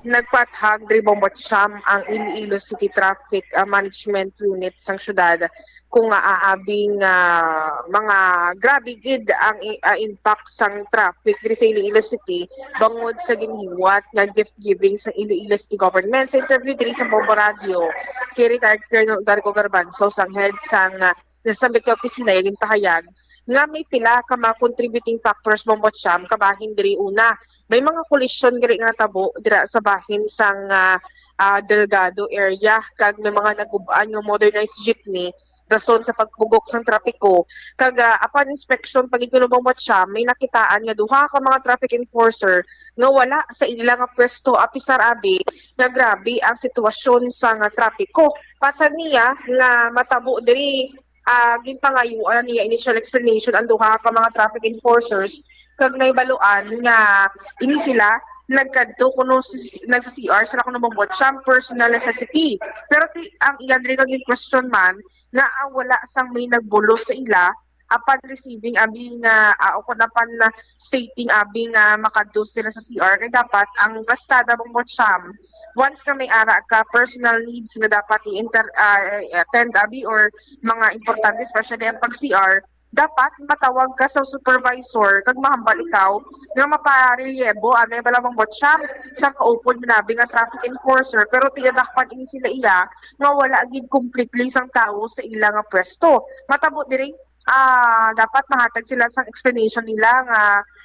Nagpaathag diri, Bombo Cham, ang Iloilo City Traffic, ah, Management Unit sang syudad kung nga aabing, ah, mga grabe gid ang i-, ah, impact sang traffic diri sa Iloilo City bangod sa ginhiwat nga gift giving sang Iloilo City Government. Sa interview diri sa Bombo Radio kay retired Colonel Darko Garbanzo, sang head sang, ah, nasambit nga opisina, iya ginpahayag nga may pila ka mga contributing factors, Bombo Cham, kabahin diri. Una, may mga kolisyon gali nga natabo dira sa bahin sang, ah, ah, Delgado area, kag may mga nagub-an nga motorized jeepney rason sa pagpugok sang trapiko. Kag, ah, upon inspection pa gid kuno, Bombo Cham, may nakitaan nga duha ka mga traffic enforcer nga wala sa ila nga pwesto, apisar abi nga grabe ang sitwasyon sa nga trapiko. Patag niya nga matabo diri, ah, ginpangayuan niya initial explanation ang duha ka mga traffic enforcers, kag nahibaluan nga ini sila nagkadto kuno si, nagsa-C R sila kuno, Bombo Cham, personal necessity. Pero ti, ang iya diri nga gin-question man nga ang wala sang may nagbulos sa ila, upon receiving abi nga, ah, o kung upon na stating abi nga makadto sila sa C R, kay dapat ang plastada, Bombo Cham, once nga may ara ka personal needs nga dapat i-inter-, ah, i-attend abi, or mga importante, especially ang pag-C R, dapat matawag ka sa supervisor kag mahambal ikaw nga maparelyebo anay bala, Bombo Cham, sa kaupod man abi nga traffic enforcer, pero tiyadakpan ini sila iya nga wala gid completely sang tawo sa ila nga pwesto. Matabo diri, ah, dapat mahatag sila sang explanation nila nga,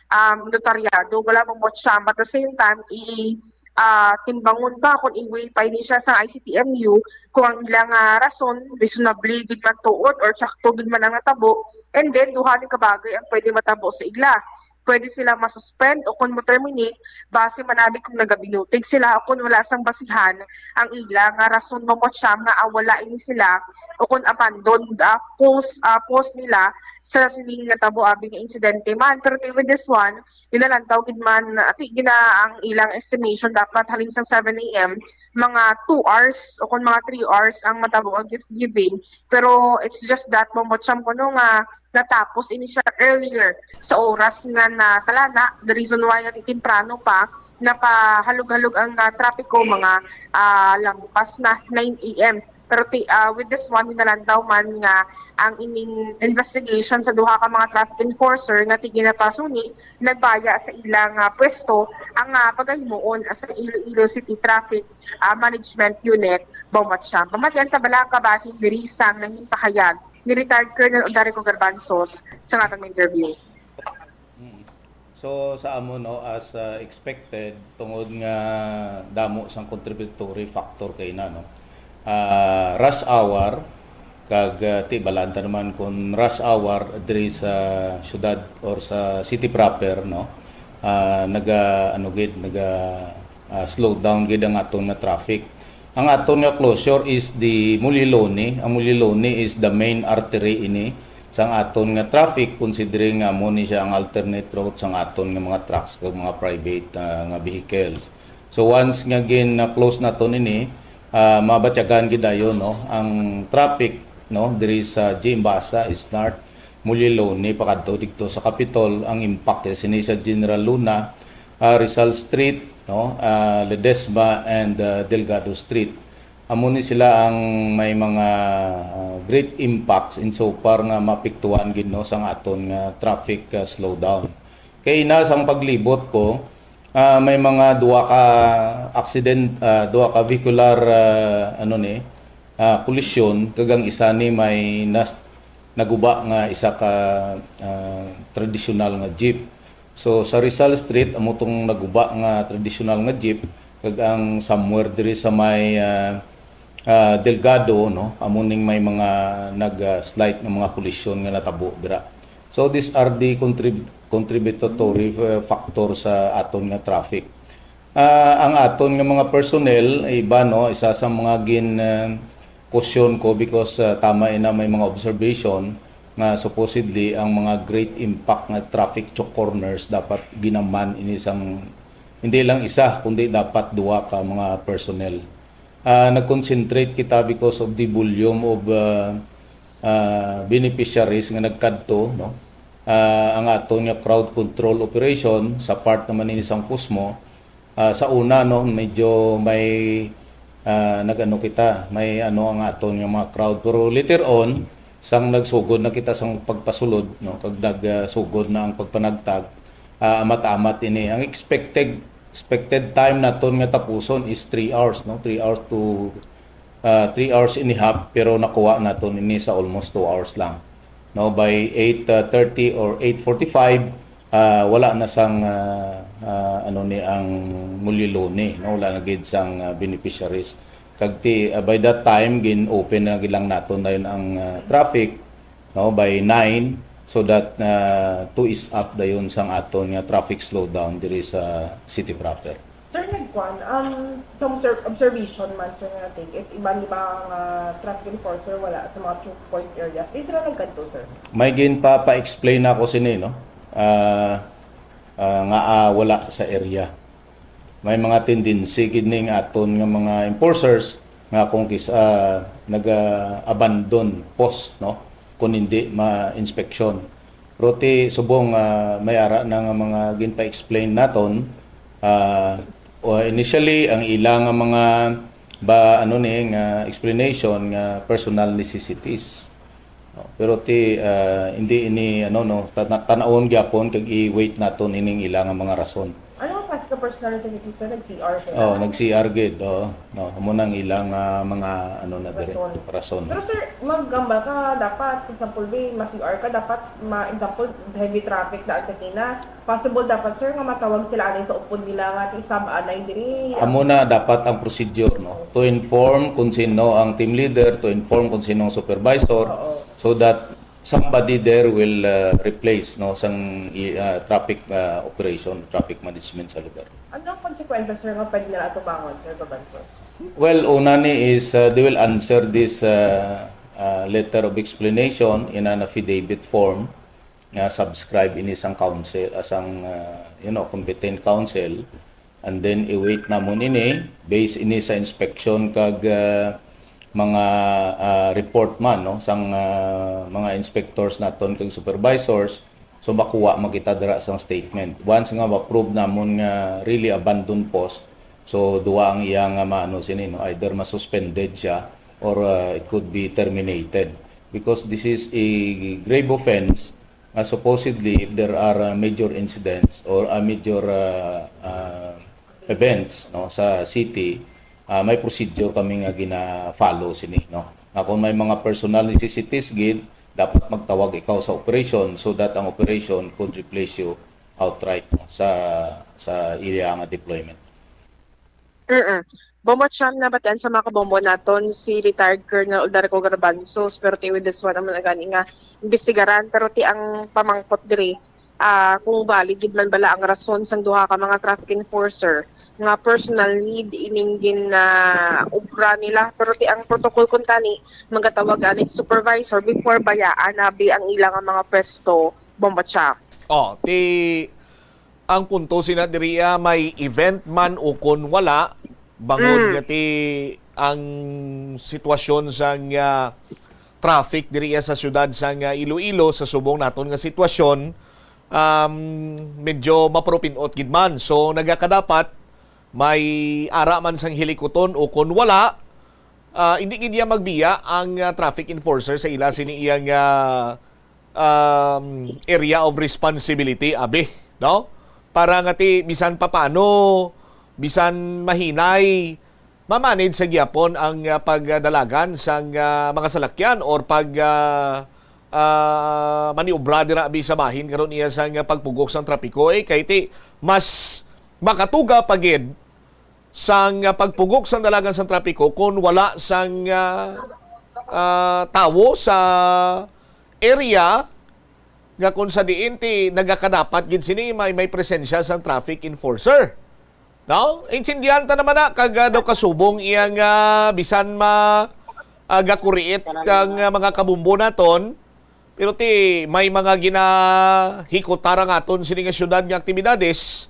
um, notaryado, wala, Bombo Cham, but at the same time, i, ah, timbangon pa kung i-weigh pa ini siya sa I C T M U, kung ang ila nga rason reasonably gid man tuod or tsakto gid man ang natabo, and then duha ni kabagay ang pwede matabo sa ila. Pwede sila masuspend o kung mo-terminate base man abi kung nagabinutig sila o kung wala sang basihan ang ila nga rason, Bombo Cham, nga, ah, wala ini sila o kung abandoned, ah, post, ah, post nila sa sining natabo abi nga insidente man. Pero with this one, ginalantaw gid man, ati gina ang ilang estimation dapat halin sang seven A M, mga two hours o kung mga three hours ang matabo ang gift giving. Pero it's just that, Bombo Cham, kuno nga natapos ini siya earlier sa oras nga natalana. The reason why nga temprano pa, napahalog-halog ang, ah, trapiko, mga, ah, lampas na nine A M. Pero ti, ah, with this one, nalantaw man nga ang ining investigation sa duha ka mga traffic enforcer nga ti ginapasuni nagbaya sa ilang, ah, pwesto ang, ah, pagahimuon sa Iloilo City Traffic, ah, Management Unit, Bombo Cham. Pamatian ta bala ang kabahin diri sang nangin pahayag ni retired Colonel Odarico Garbanzos sa atong interview. Mm. So, sa amo, no, as, uh, expected, tungod nga damo sang contributory factor kay na, no, uh, rush hour, kag, uh, ti, balaan ta naman kung rush hour diri sa syudad or sa city proper, no, uh, naga, ano gid, naga, uh, slow down gid ang aton nga traffic. Ang aton nga closure is the Muliloni. Ang Muliloni is the main artery ini sang aton nga traffic, considering nga amo ni siya ang alternate route sang aton nga mga trucks kag mga private, ah, nga vehicles. So once nga gin-close naton ini, ah, mabatyagan gid dayon, no, ang traffic, no, diri sa G M Basa, Snart, Muliloni, pakadto didto sa Capitol, ang impact sini sa General Luna, ah, Rizal Street, no, ah, Ledesma, and, ah, Delgado Street. Amo ni sila ang may mga, ah, great impacts insofar nga maapektuhan gid, no, sang aton nga traffic, ah, slowdown. Kay ina sang paglibot ko, ah, may mga duha ka accident, ah, duha ka vehicular, ah, ano ni, ah, kolisyon, kag ang isa ni may nas-, naguba nga isa ka, ah, tradisyonal nga jeep. So, sa Rizal Street, amo tong naguba nga tradisyonal nga jeep, kag ang somewhere diri sa may, ah, ah, Delgado, no, amo ning may mga nag, ah, slight nga mga kolisyon nga natabo dira. So, these are the contrib-, contributory, uh, factor sa aton nga traffic. Ah, ang aton nga mga personnel, iba, no, isa sa mga gin, ah, question ko because, ah, tama ina may mga observation nga supposedly ang mga great impact nga traffic choke corners dapat ginaman ini sang hindi lang isa kundi dapat duha ka mga personnel. Ah, nag-concentrate kita because of the volume of, ah, ah, beneficiaries nga nagkadto, no? Ah, ang aton nga crowd control operation sa part naman ini sang Cosmo, ah, sa una, no, medyo may, ah, nag-ano kita, may ano ang aton nga mga crowd. Pero later on, sang nagsugod na kita sang pagpasulod, no, kag nagsugod na ang pagpanagtag, ah, amat-amat ini. Ang expected expected time naton nga tapuson is three hours, no? Three hours to, ah, three hours and a half, pero nakuha naton ini sa almost two hours lang. No, by eight thirty or eight forty-five, ah, wala na sang, ah, ah, ano ni ang Muliloni, no? Wala na gid sang, ah, beneficiaries. Kag ti, ah, by that time, gin-open na gid lang naton dayon ang, ah, traffic, no, by nine, so that, ah, to ease up dayon sang aton nga traffic slowdown diri sa city proper. Sir, nagkuan, um, sa obser-, observation man, sir, nga take is iban, di ba, nga traffic enforcer wala sa mga choke point areas? Di sila nagkadto, sir? May ginpapa-explain ako sini, no? Ah, ah, nga, ah, wala sa area. May mga tendency gid ning aton nga mga enforcers nga kung kis-, ah, naga-abandon post, no? kung hindi ma-inspection. Pero ti subong, ah, may ara na nga mga ginpa-explain naton, ah, o initially, ang ila nga mga ba, ano ni, nga explanation nga personal necessities. No? Pero ti, ah, hindi ini, ano, no, tana-, tanawon gyapon kag i-wait naton ining ila nga mga rason. Ano ang klase ka personal necessity, sir? Nag-C R ka? Oh, nag-C R gid, oo. No, amo nang ilang, ah, mga, ano na diri, rason. Rason. Pero, sir, maghambal ka, dapat, example, be, ma-C R ka, dapat, ma-, example, heavy traffic na ang Tagina. Possible dapat, sir, nga matawag sila anay sa upod nila nga ti sab anay diri. Amo na dapat ang procedure, no? To inform kung sino ang team leader, to inform kung sino ang supervisor, Oo. so that somebody there will, uh, replace, no, sang, i-, uh, traffic, uh, operation, traffic management sa lugar. Ano ang konsekwensya, sir, nga pwede nila atubangon, sir, Babanco? Well, una ni is, uh, they will answer this, uh, uh, letter of explanation in an affidavit form nga subscribe ini sang council, uh, sang, uh, you know, competent council. And then, i-wait namon ini, based ini sa inspection kag, ah, mga, ah, report man, no, sang, ah, mga inspectors naton kag supervisors. So, makuha man kita dira sang statement. Once nga ma-prove namon nga really abandoned post, so, duha ang iya nga maano sini, no, either masuspended siya or, ah, it could be terminated. Because this is a grave offense, nga supposedly, if there are, uh, major incidents or, uh, major, uh, uh, events, no, sa city, uh, may procedure kami nga gina-follow sini, no. Nga kung may mga personal necessities gid, dapat magtawag ikaw sa operation so that ang operation could replace you outright, no, sa, sa area nga deployment. Mm. Bombo Cham, nabatian sa mga kabombo naton si retired Colonel Uldarico Garbanzos, pero ti with this one, amo na gani nga imbestigaran, pero ti ang pamangkot diri, ah, kung valid gid man bala ang rason sang duha ka mga traffic enforcer nga personal need ining gin, ah, obra nila, pero ti ang protocol kuntani magatawag ani supervisor before bayaan abi ang ila nga mga pwesto, Bombo Cham. Oh, ti ang punto sina diri, ah, may event man o kon wala, bangod Mm. nga ti ang sitwasyon sang, ah, traffic diri, ah, sa siyudad sang, ah, Iloilo sa subong naton nga sitwasyon, um, medyo maparupinot gid man. So, nagakadapat may ara man sang hilikuton o kon wala, ah, hindi gid iya magbiya ang, ah, traffic enforcer sa ila sini iyang, ah, um, area of responsibility, abi, no? Para nga ti bisan papaano, bisan mahinay, ma-manage sa gyapon ang, ah, pagdalagan sang, ah, mga salakyan or pag, ah, ah, maniobra dira abi sa bahin karon iya sang, ah, pagpugok sang trapiko, eh, kay ti mas makatuga pa gid sang, ah, pagpugok sang dalagan sang trapiko kon wala sang, ah, ah, tawo sa area nga kon sa diin ti nagakadapat gid sini may, may presensya sang traffic enforcer. No? Intindihan ta naman na kag, ah, daw kasubong iyang, ah, bisan ma, ah, gakuriit kang, ah, mga kabumbo naton. Pero ti may mga ginahikuta ra nga aton sini nga siyudad nga aktibidades,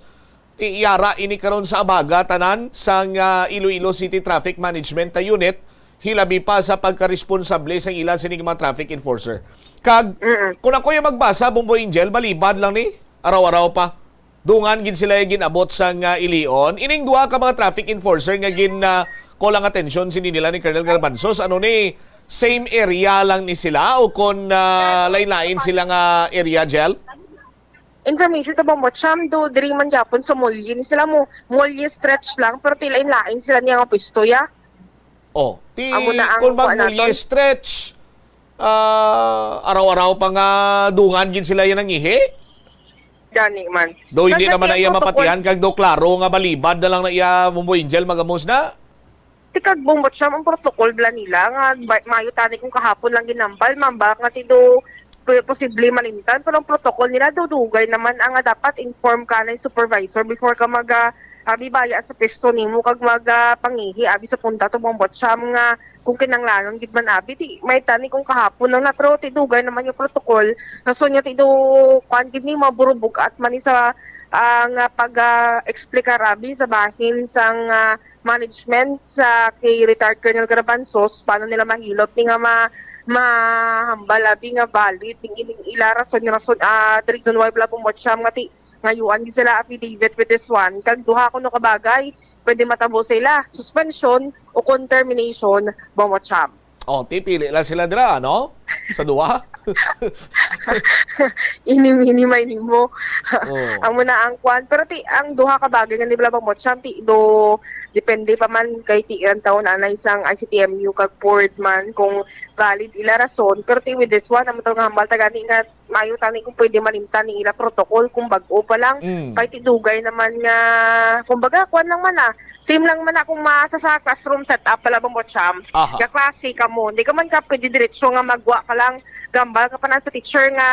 ti yara ini karon sa abaga tanan sang, ah, Iloilo City Traffic Management, ah, Unit, hilabi pa sa pagkaresponsable sang ila sining mga traffic enforcer. Kag Mm. kung ako yung magbasa, Bombo Angel, balibad lang ni, araw-araw pa. Dungan gid sila yung gin-abot sang, ah, Ilion. Ining duha ka mga traffic enforcer nga gin, ah, call ang atensyon sini nila ni Colonel Garbanzos, ano ni, same area lang ni sila o kon, ah, lain-lain sila nga area, Jel? Information to, Bombo Cham, do diri man gyapon sa Mulye ni sila mo, Mulye stretch lang, pero ti lain-lain sila niya nga pwesto, ya. Oh, ti Amo na ang kon mag kuan Mulye naton. Stretch, ah, araw-araw pa nga dungan gid sila yan ang ihi. Gani man. Do hindi Kasi naman na ang iya protocol mapatihan, kag do klaro nga balibad na lang na iya, Bombo Angel, magamos na. Ti kag Bombo Cham, ang protocol bala nila nga ba-, mayo tani kung kahapon lang ginambal, mambal nga ti do pu-, posible malimtan, pero ang protocol nila do dugay naman ang nga dapat inform ka na yung supervisor before ka mag, ah, abi baya sa pwesto nimo kag mag, ah, pangihi abi sa punta to, Bombo Cham, nga kung kinanglanon gid man abi, ti may tani kung kahapon lang na, pero ti dugay naman yung protocol, rason nga ti do kuan gid ni maburubog at man ni sa, ah, nga pag, ah, explicar abi sa bahin sang, ah, management sa kay retired Colonel Garbanzos, paano nila mahilot ni nga ma-, mahambal abi nga valid ning ining ila rason, rason, ah, the reason why bala Bombo Cham nga ti-, ngayuan gid sila affidavit with this one. Kag duha kuno ka bagay pwede matabo sa ila, suspension o kon termination, Bombo Cham. Oh, ti pili lang sila dira, no? Sa duha? Ini-mini may nimo. Oh. Amo na ang kwan. Pero ti, ang duha ka bagay nga ni bala Bombo Cham, ti, do, depende pa man kay ti, ang taon na isang I C T M U kag board man kung valid ila rason. Pero ti, with this one, amo to nga hambal ta gani nga mayo tani kung pwede malimtan ni ila protocol kung bag-o pa lang. Mm. Kay ti dugay naman nga, kumbaga, kwan lang man, ah, same lang man na kung masa sa classroom setup pala, Bombo Cham. Aha. Nga klase ka mo. Hindi ka man ka pwede diretso nga magwa ka lang, gambal ka pa na sa teacher nga,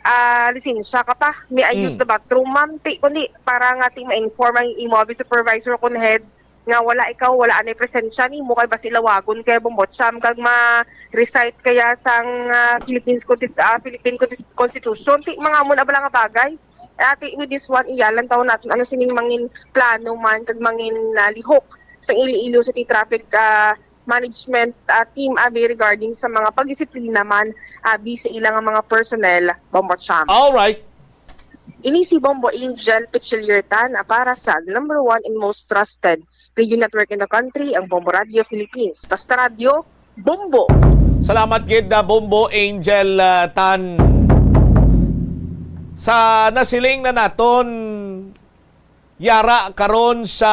ah, lisensya ka pa. May I use Mm. the bathroom, ma'am? Ti, kundi para nga ti ma-inform ang imo abi supervisor kun head nga wala ikaw, wala anay presensya nimo kay basi lawagon kay Bombo Cham kag ma-recite kaya sang, ah, Philippines Consti-, ah, Philippine Consti-, Constitution. Ti, mga amo na bala nga bagay. Ati, with this one, iyalan taon natin ano sining mangin plano man kag mangin, ah, lihok sa Iloilo City Traffic, ah, Management, ah, Team abi regarding sa mga pagdisiplina man abi sa ilang mga personnel, Bombo Cham. All right. Ini si Bombo Angel Pichiliertan, ah, para sa number one and most trusted radio network in the country, ang Bombo Radio Philippines. Basta Radio, Bombo! Salamat gid, ah, Bombo Angel, ah, Tan. Sa nasiling na naton, yara karon sa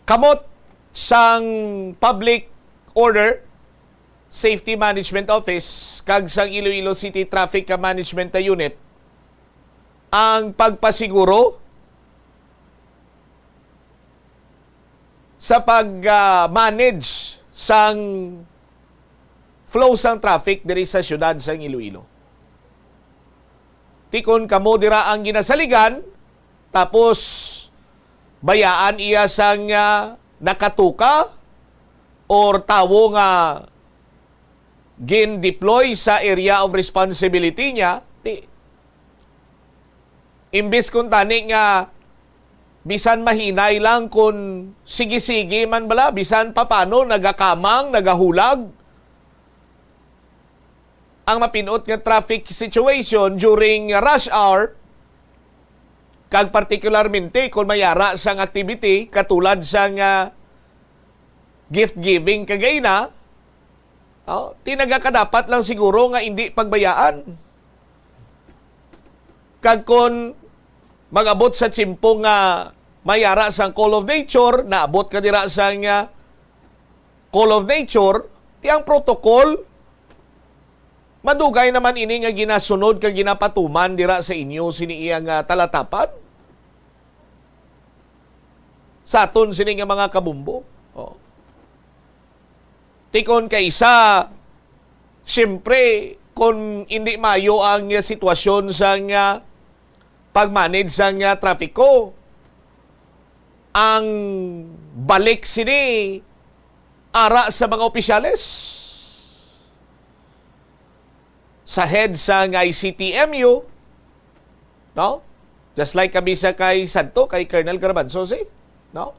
kamot sang Public Order Safety Management Office kag sang Iloilo City Traffic Management Unit ang pagpasiguro sa pag, ah, manage sang flow sang traffic diri sa siyudad sang Iloilo. Ti kon kamo dira ang ginasaligan, tapos bayaan iya sang, ah, nakatuka or tawo nga gin-deploy sa area of responsibility niya, ti, imbis kun tani nga bisan mahinay lang kun sige-sige man bala, bisan papano nagakamang, nagahulag ang mapin-ot nga traffic situation during rush hour, kag partikularmente kon may ara sang activity katulad sang, ah, gift giving kagayna, oh, ti nagakadapat lang siguro nga indi pagbayaan. Kag kon mag-abot sa tiyempo nga may ara sang Call of Nature, naabot ka dira sang, ah, Call of Nature, ti ang protocol, madugay naman ini nga ginasunod kag ginapatuman dira sa inyo sini iya nga talatapan. Sa aton sini nga mga kabumbo. Oh. Ti kon kaisa, siyempre, kung hindi maayo ang sitwasyon sa nga pag-manage sa nga trafiko, ang balik sini ara sa mga opisyales, sa head sang I C T M U, no? Just like kami sa kay Santo, kay Colonel Garbanzo, si, no?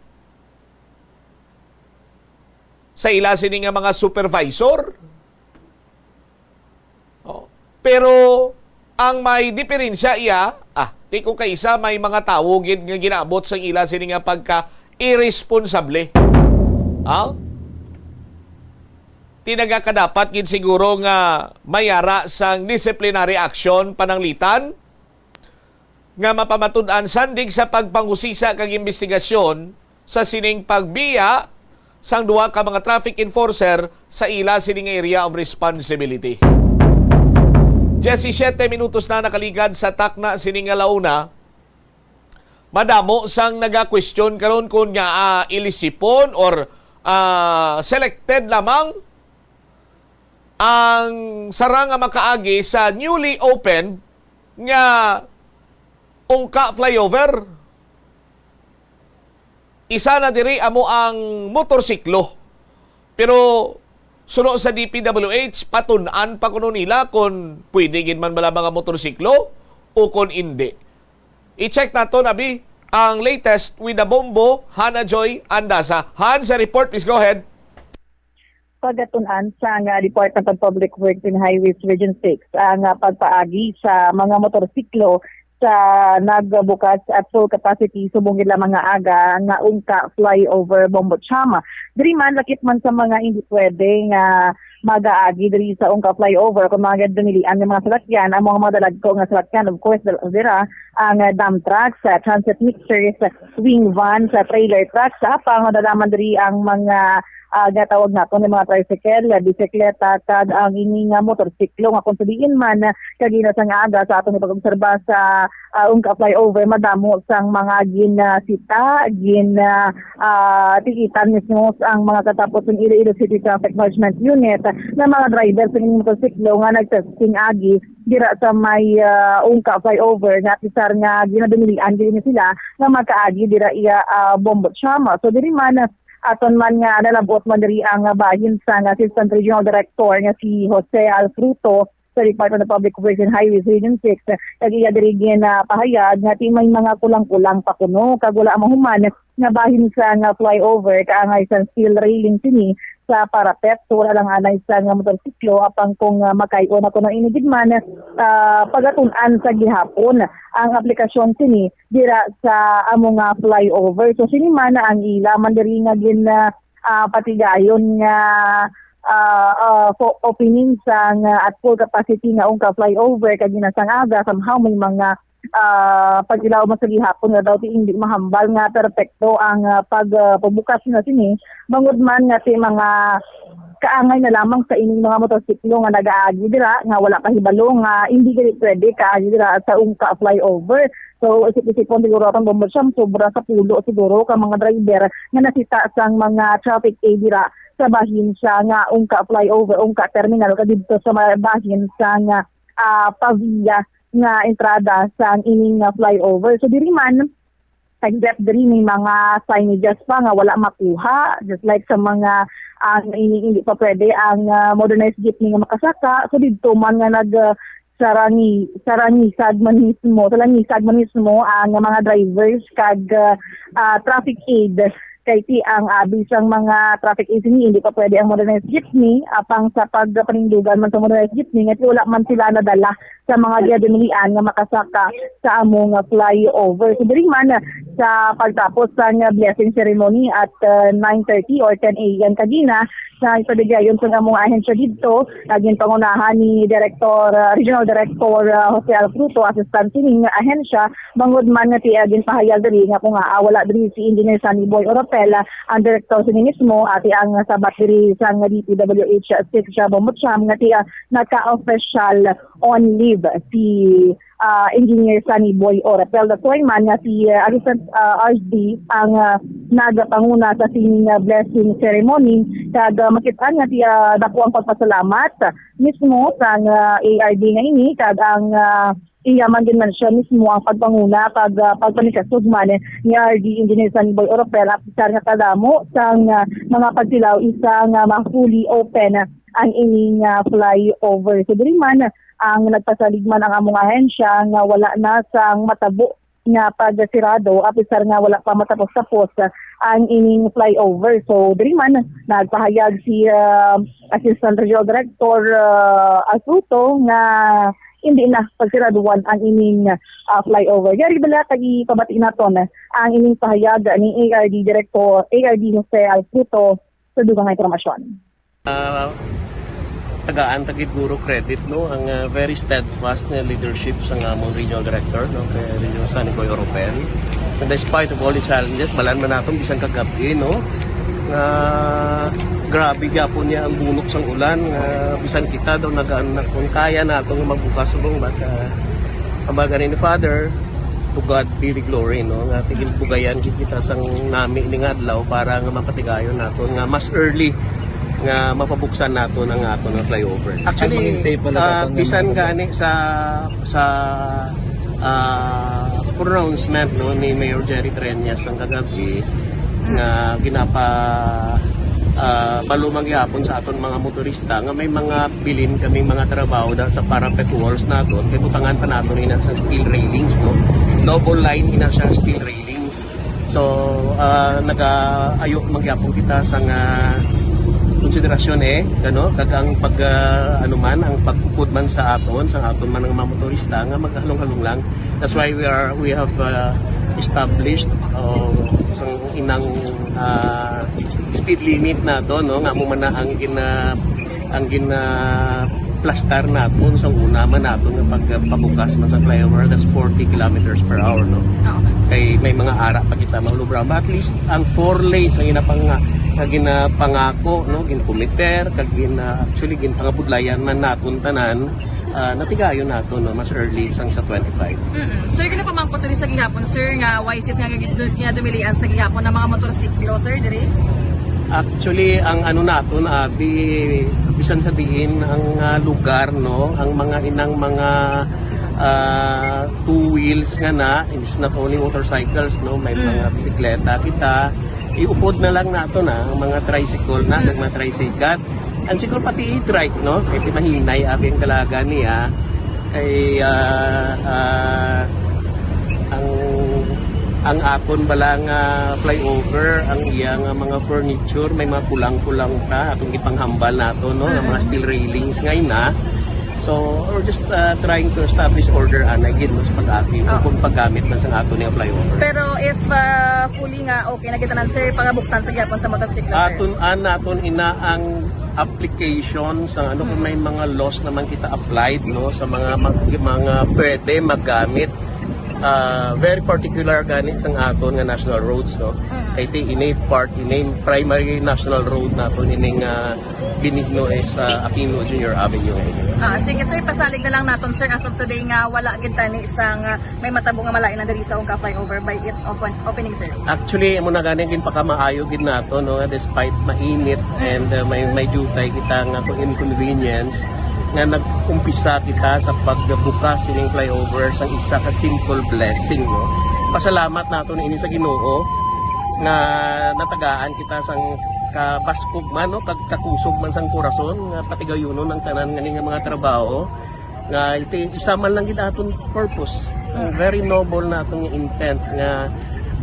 Sa ila sini nga mga supervisor. Oh. Pero ang may diferensya iya, ah, ti ko kaisa may mga tawo gid nga ginaabot sang ila sini nga pagka irresponsable. Ha? Ti nagakadapat gid siguro nga may ara sang disciplinary action pananglitan nga mapamatud-an sandig sa pagpangusisa kag imbestigasyon sa sining pagbiya sang duha ka mga traffic enforcer sa ila sini nga area of responsibility. Diyesisiyete minutos na nakaligad sa takna sini nga launa. Madamo sang nagakwestiyon karon kon nga, ah, ilisipon or, ah, selected lamang ang sara nga makaagi sa newly opened nga Ungka Flyover. Isa na diri amo ang motorsiklo. Pero suno sa D P W H, patun-an pa kuno nila kon pwede gid man bala mga motorsiklo o kon indi. I-check nato, abi, ang latest with the Bombo, Hana Joy Andasa. Han, sa report, please go ahead. Pagatun-an sang, ah, Department of Public Works and Highways Region six ang, ah, pagpaagi sa mga motorsiklo sa nagbukas at full capacity subong gid lamang nga aga nga Ungka Flyover Bombo Chama. Diri man, lakip man sa mga hindi pwede nga mag-aagi diri sa Ungka Flyover kung mga dumilian nga mga salakyan, ang mga madalagko nga salakyan, of course, dal-, dira ang, ah, dump trucks, ah, transit mixers, swing vans, ah, trailer trucks, sa apang nadala man diri ang mga, ah, ginatawag naton nga mga tricycle, ah, bisikleta, kag ang ini nga motorsiklo nga kung sa diin man, ah, kagina sang aga sa aton pag-obserba sa, ah, Ungka Flyover, madamo sang mga ginasita, gin, ah, ah, tikitan mismo ang mga katapos ng Iloilo City Traffic Management Unit na mga driver sa ining motorsiklo nga nagtesting agi dira sa may, ah, Ungka Flyover nga pisar nga ginadumilian gid ni sila nga makaagi dira iya, ah, Bombo Chama. So diri man, aton man nga nalabot man diri ang bahin sang Assistant Regional Director nga si Jose Alfruto sa Department of Public Works and Highways Region six, kag iya diri ginapahayag nga ti may mga kulang-kulang pa kuno kag wala mahuman nga bahin sang flyover kaangay sang steel railing sini sa parapet. So wala lang anay sang motorsiklo, apang kung, ah, makay-o na kuno ini gid man, ah, pagatun-an sa gihapon ang aplikasyon sini dira sa amo nga flyover. So sini man ang ila man diri nga gin, ah, ah, patigayon nga, ah, ah, fo-, opening sang, ah, at full capacity nga Ungka Flyover kagina sang aga. Somehow may mga, ah, pagkilao mo sa gihapon nga daw ti hindi mahambal nga perpekto ang, ah, pag, ah, pagbukas na sini, bangod man nga ti mga kaangay na lamang sa ining mga motorsiklo nga nagaagi dira nga wala pa hibalo nga hindi gani pwede kaagi dira sa Ungka Flyover. So, isip-isipon siguro atong Bombo Chama, sobra sa pulo siguro ka mga driver nga nasita sang mga traffic aid dira sa bahin sa nga Ungka Flyover, Ungka Terminal, kag didto sa ma-, bahin sa nga, ah, Pavia nga entrada sang ining nga flyover. So, diri man, nagdep diri may mga signages pa nga wala makuha, just like sa mga, ang ini, hindi pa pwede ang, ah, modernized jeepney nga makasaka. So, didto man nga nag, ah, sarangi-, sarangisag man mismo, salangisag man mismo ang mga drivers kag, ah, ah, traffic aid. Kay ti ang abi sang mga traffic aid sini, hindi pa pwede ang modernized jeepney, apang sa pagpanindugan man sa modernized jeepney, nga ti wala man sila nadala sa mga ginadumilian nga makasaka sa amo nga flyover. So, diri man, sa pagtapos sang blessing ceremony at, ah, nine thirty or ten a m kagina, sa ipadigayon sa among ahensya didto, nga ginpangunahan ni Director, ah, Regional Director, ah, Jose Alfruto, assistant sining ahensya, bangod man nga ti, ah, ginpahayag diri nga kung, ah, wala diri si Engineer Sunny Boy Oropel, ah, ang direktor sini mismo, ati ang sabat diri sang D P W H six siya, Bombo Chama, nga ti, ah, naka-official on leave si, ah, Engineer Sunny Boy Oropel. That's why man nga si, ah, Assistant, ah, R D ang, ah, nagapanguna sa sining, ah, blessing ceremony. Kag, ah, makit-an nga ti, ah, dako ang pagpasalamat mismo sang, ah, A R D nga ini kag ang, ah, iya man din man siya mismo ang pagpanguna kag, ah, pagpanikasog man ni R D Engineer Sunny Boy Oropel, apisar nga kadamo sang, ah, mga pagtilaw isa nga ma-fully open ang ining, ah, flyover. So, diri man ang nagpasalig man ang among ahensya nga wala na sang matabo nga pagsirado, apisar nga wala pa matapos-tapos, ah, ang ining flyover. So, diri man nagpahayag si, ah, Assistant Regional Director, ah, Asuto nga hindi na pagsiraduhan ang ining, ah, flyover. Yari bala kag ipabati naton ang ining pahayag ni A R D Director, A R D Jose Alfruto sa dugang nga impormasyon. Ah, tagaan ta gid guro credit, no, ang, ah, very steadfast na leadership sa among regional director, no, kay Regional Sunny Boy Oropel. And despite of all the challenges, balan man naton bisan kagab-i, no, nga grabe gyapon niya ang bunok sang ulan, nga bisan kita daw nagaan na kung kaya nato nga magbukas subong, but, ah, ang baga ni Father, to God be the glory, no? Nga tigil bugayan gid kita sang nami ni nga adlaw para nga mapatigayon naton nga mas early nga mapabuksan naton ang aton nga flyover. Actually, ang mga safe pala ah, sa aton nga bisan mga gani sa, sa, ah, pronouncement, no, ni Mayor Jerry Treñas ang kagabi, nga ginapa, ah, balo man gihapon sa aton mga motorista nga may mga bilin kami mga trabaho da sa parapet walls naton, kay butangan pa naton ina sa steel railings, no? Double line ina siya steel railings. So, ah, nagaayo man gyapon kita sa nga Konsiderasyon, eh, ano, kag ang pag, ah, ano man, ang pagkukod man sa aton, sa aton man nga mga motorista nga maghalong-halong lang. That's why we are, we have, ah, established, oh, sang inang, ah, speed limit nato, no, nga amo man na ang gina-, ang ginaplastar naton sa una man naton nga pagpabukas man sa flyover, that's forty kilometers per hour, no. Oo. Kay may mga ara pa kita maulubra. But at least ang four lanes ang ginapang-, nga ginapangako, no, ginkomiter, kag gin-, ah, actually ginpangabudlayan man naton tanan, ah, natigayon nato, no, mas early sang sa twenty-five. Mm-mm. Sir, ginapamangkot diri sa gihapon, sir, nga why is it nga gid-, nga dumilian sa gihapon ang mga motorsiklo, sir, diri? Actually, ang ano naton, abi, bisan sa diin ang, ah, lugar, no, ang mga inang mga, ah, two wheels nga na, it's not only motorcycles, no, may Mm. mga bisikleta kita, iupod na lang nato na ang mga tricycle na, Mm. ang mga tricycle. And siguro pati e-trike, no? Kay di mahinay abi ang dalaga niya. Kay, ah, ah, ang, ang aton bala nga flyover, ang iya nga mga furniture, may mga kulang-kulang pa, atong ipanghambal nato, no? Ang mga Mm. steel railings nga ina. So, we're just, ah, trying to establish order, anay gid, no, sa pag-agi, Ah. kung paggamit na sa aton nga flyover. Pero if, ah, fully nga okay na kita, sir, pagabuksan sa gihapon sa motorsiklo, sir? Atun-an naton ina ang application sa ano, kung may mga laws naman kita applied, no, sa mga mag-, mga pwede maggamit, ah, very particular gani sang aton nga national roads, no. Mm. Kay ti ini part, ini primary national road naton, ining, ah, Benigno is, ah, Aquino Junior Avenue ngayon. Ah, sige, sir, pasalig na lang naton, sir, as of today nga wala gid tani sang, ah, may matabo nga malain na diri sa Ungka Flyover by its open-, opening, sir? Actually, amo na gani ang ginpakamaayo gid nato, no, nga despite mainit Mm. and, uh, may, may dutay kita nga kung inconvenience, nga nag-umpisa kita sa pagbukas sining flyover sang isa ka simple blessing, no. Pasalamat nato na ini sa Ginoo nga natagaan kita sang kabaskog man, no, kag kakusog man sang korason nga patigayunon ang tanan nga ni nga mga trabaho. Nga iti, isa man lang gid aton purpose. Ang Mm. very noble naton nga intent nga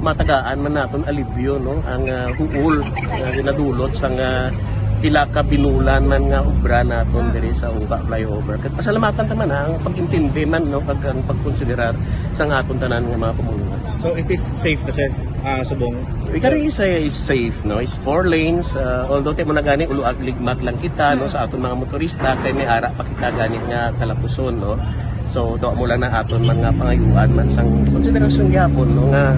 matagaan man naton alibyo, no, ang, ah, huol nga ginadulot sang, ah, pila ka binulan man nga obra naton Mm. diri sa Ungka Flyover. Kag pasalamatan ta man, ha, ang pag-intindi man, no, kag ang pagkonsiderar sang aton tanan nga mga pumuluan. So, it is safe na, sir, ah, subong? We can really say it's safe, no? It's four lanes, ah, although ti mo na gani, uluag ligmag lang kita, no, Mm. sa aton mga motorista, kay may ara pa kita gani nga kalapuson, no? So, do mo lang na aton mga pangayuan man sang konsiderasyon gyapon, no, nga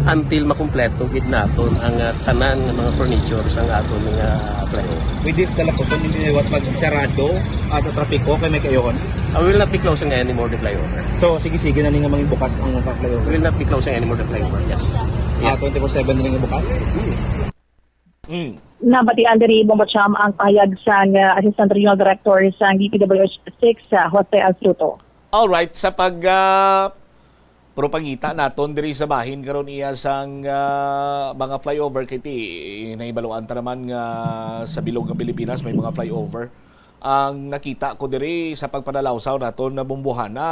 until makumpleto gid naton ang, ah, tanan nga mga furniture sang aton nga flyover. With this kalapuson, hindi liwat pag sarado, ah, sa trapiko, kay may kayohon? I will not be closing anymore the flyover. So, sige-sige na ni nga mangin bukas ang flyover? We will not be closing anymore the flyover, yes. Ah, twenty-four seven na ni nga bukas? Mm. Nabatian diri, Bombo Cham, ang pahayag sang, uh, Assistant Regional Director sang D P W H six, uh, Jose Alfruto. Alright, sa pag, ah, propagita naton diri sa bahin karon iya sang, ah, mga flyover, kay ti nahibaluan ta naman nga sa bilog nga Pilipinas may mga flyover. Ang nakita ko diri sa pagpanalawsaw naton na bumbuhana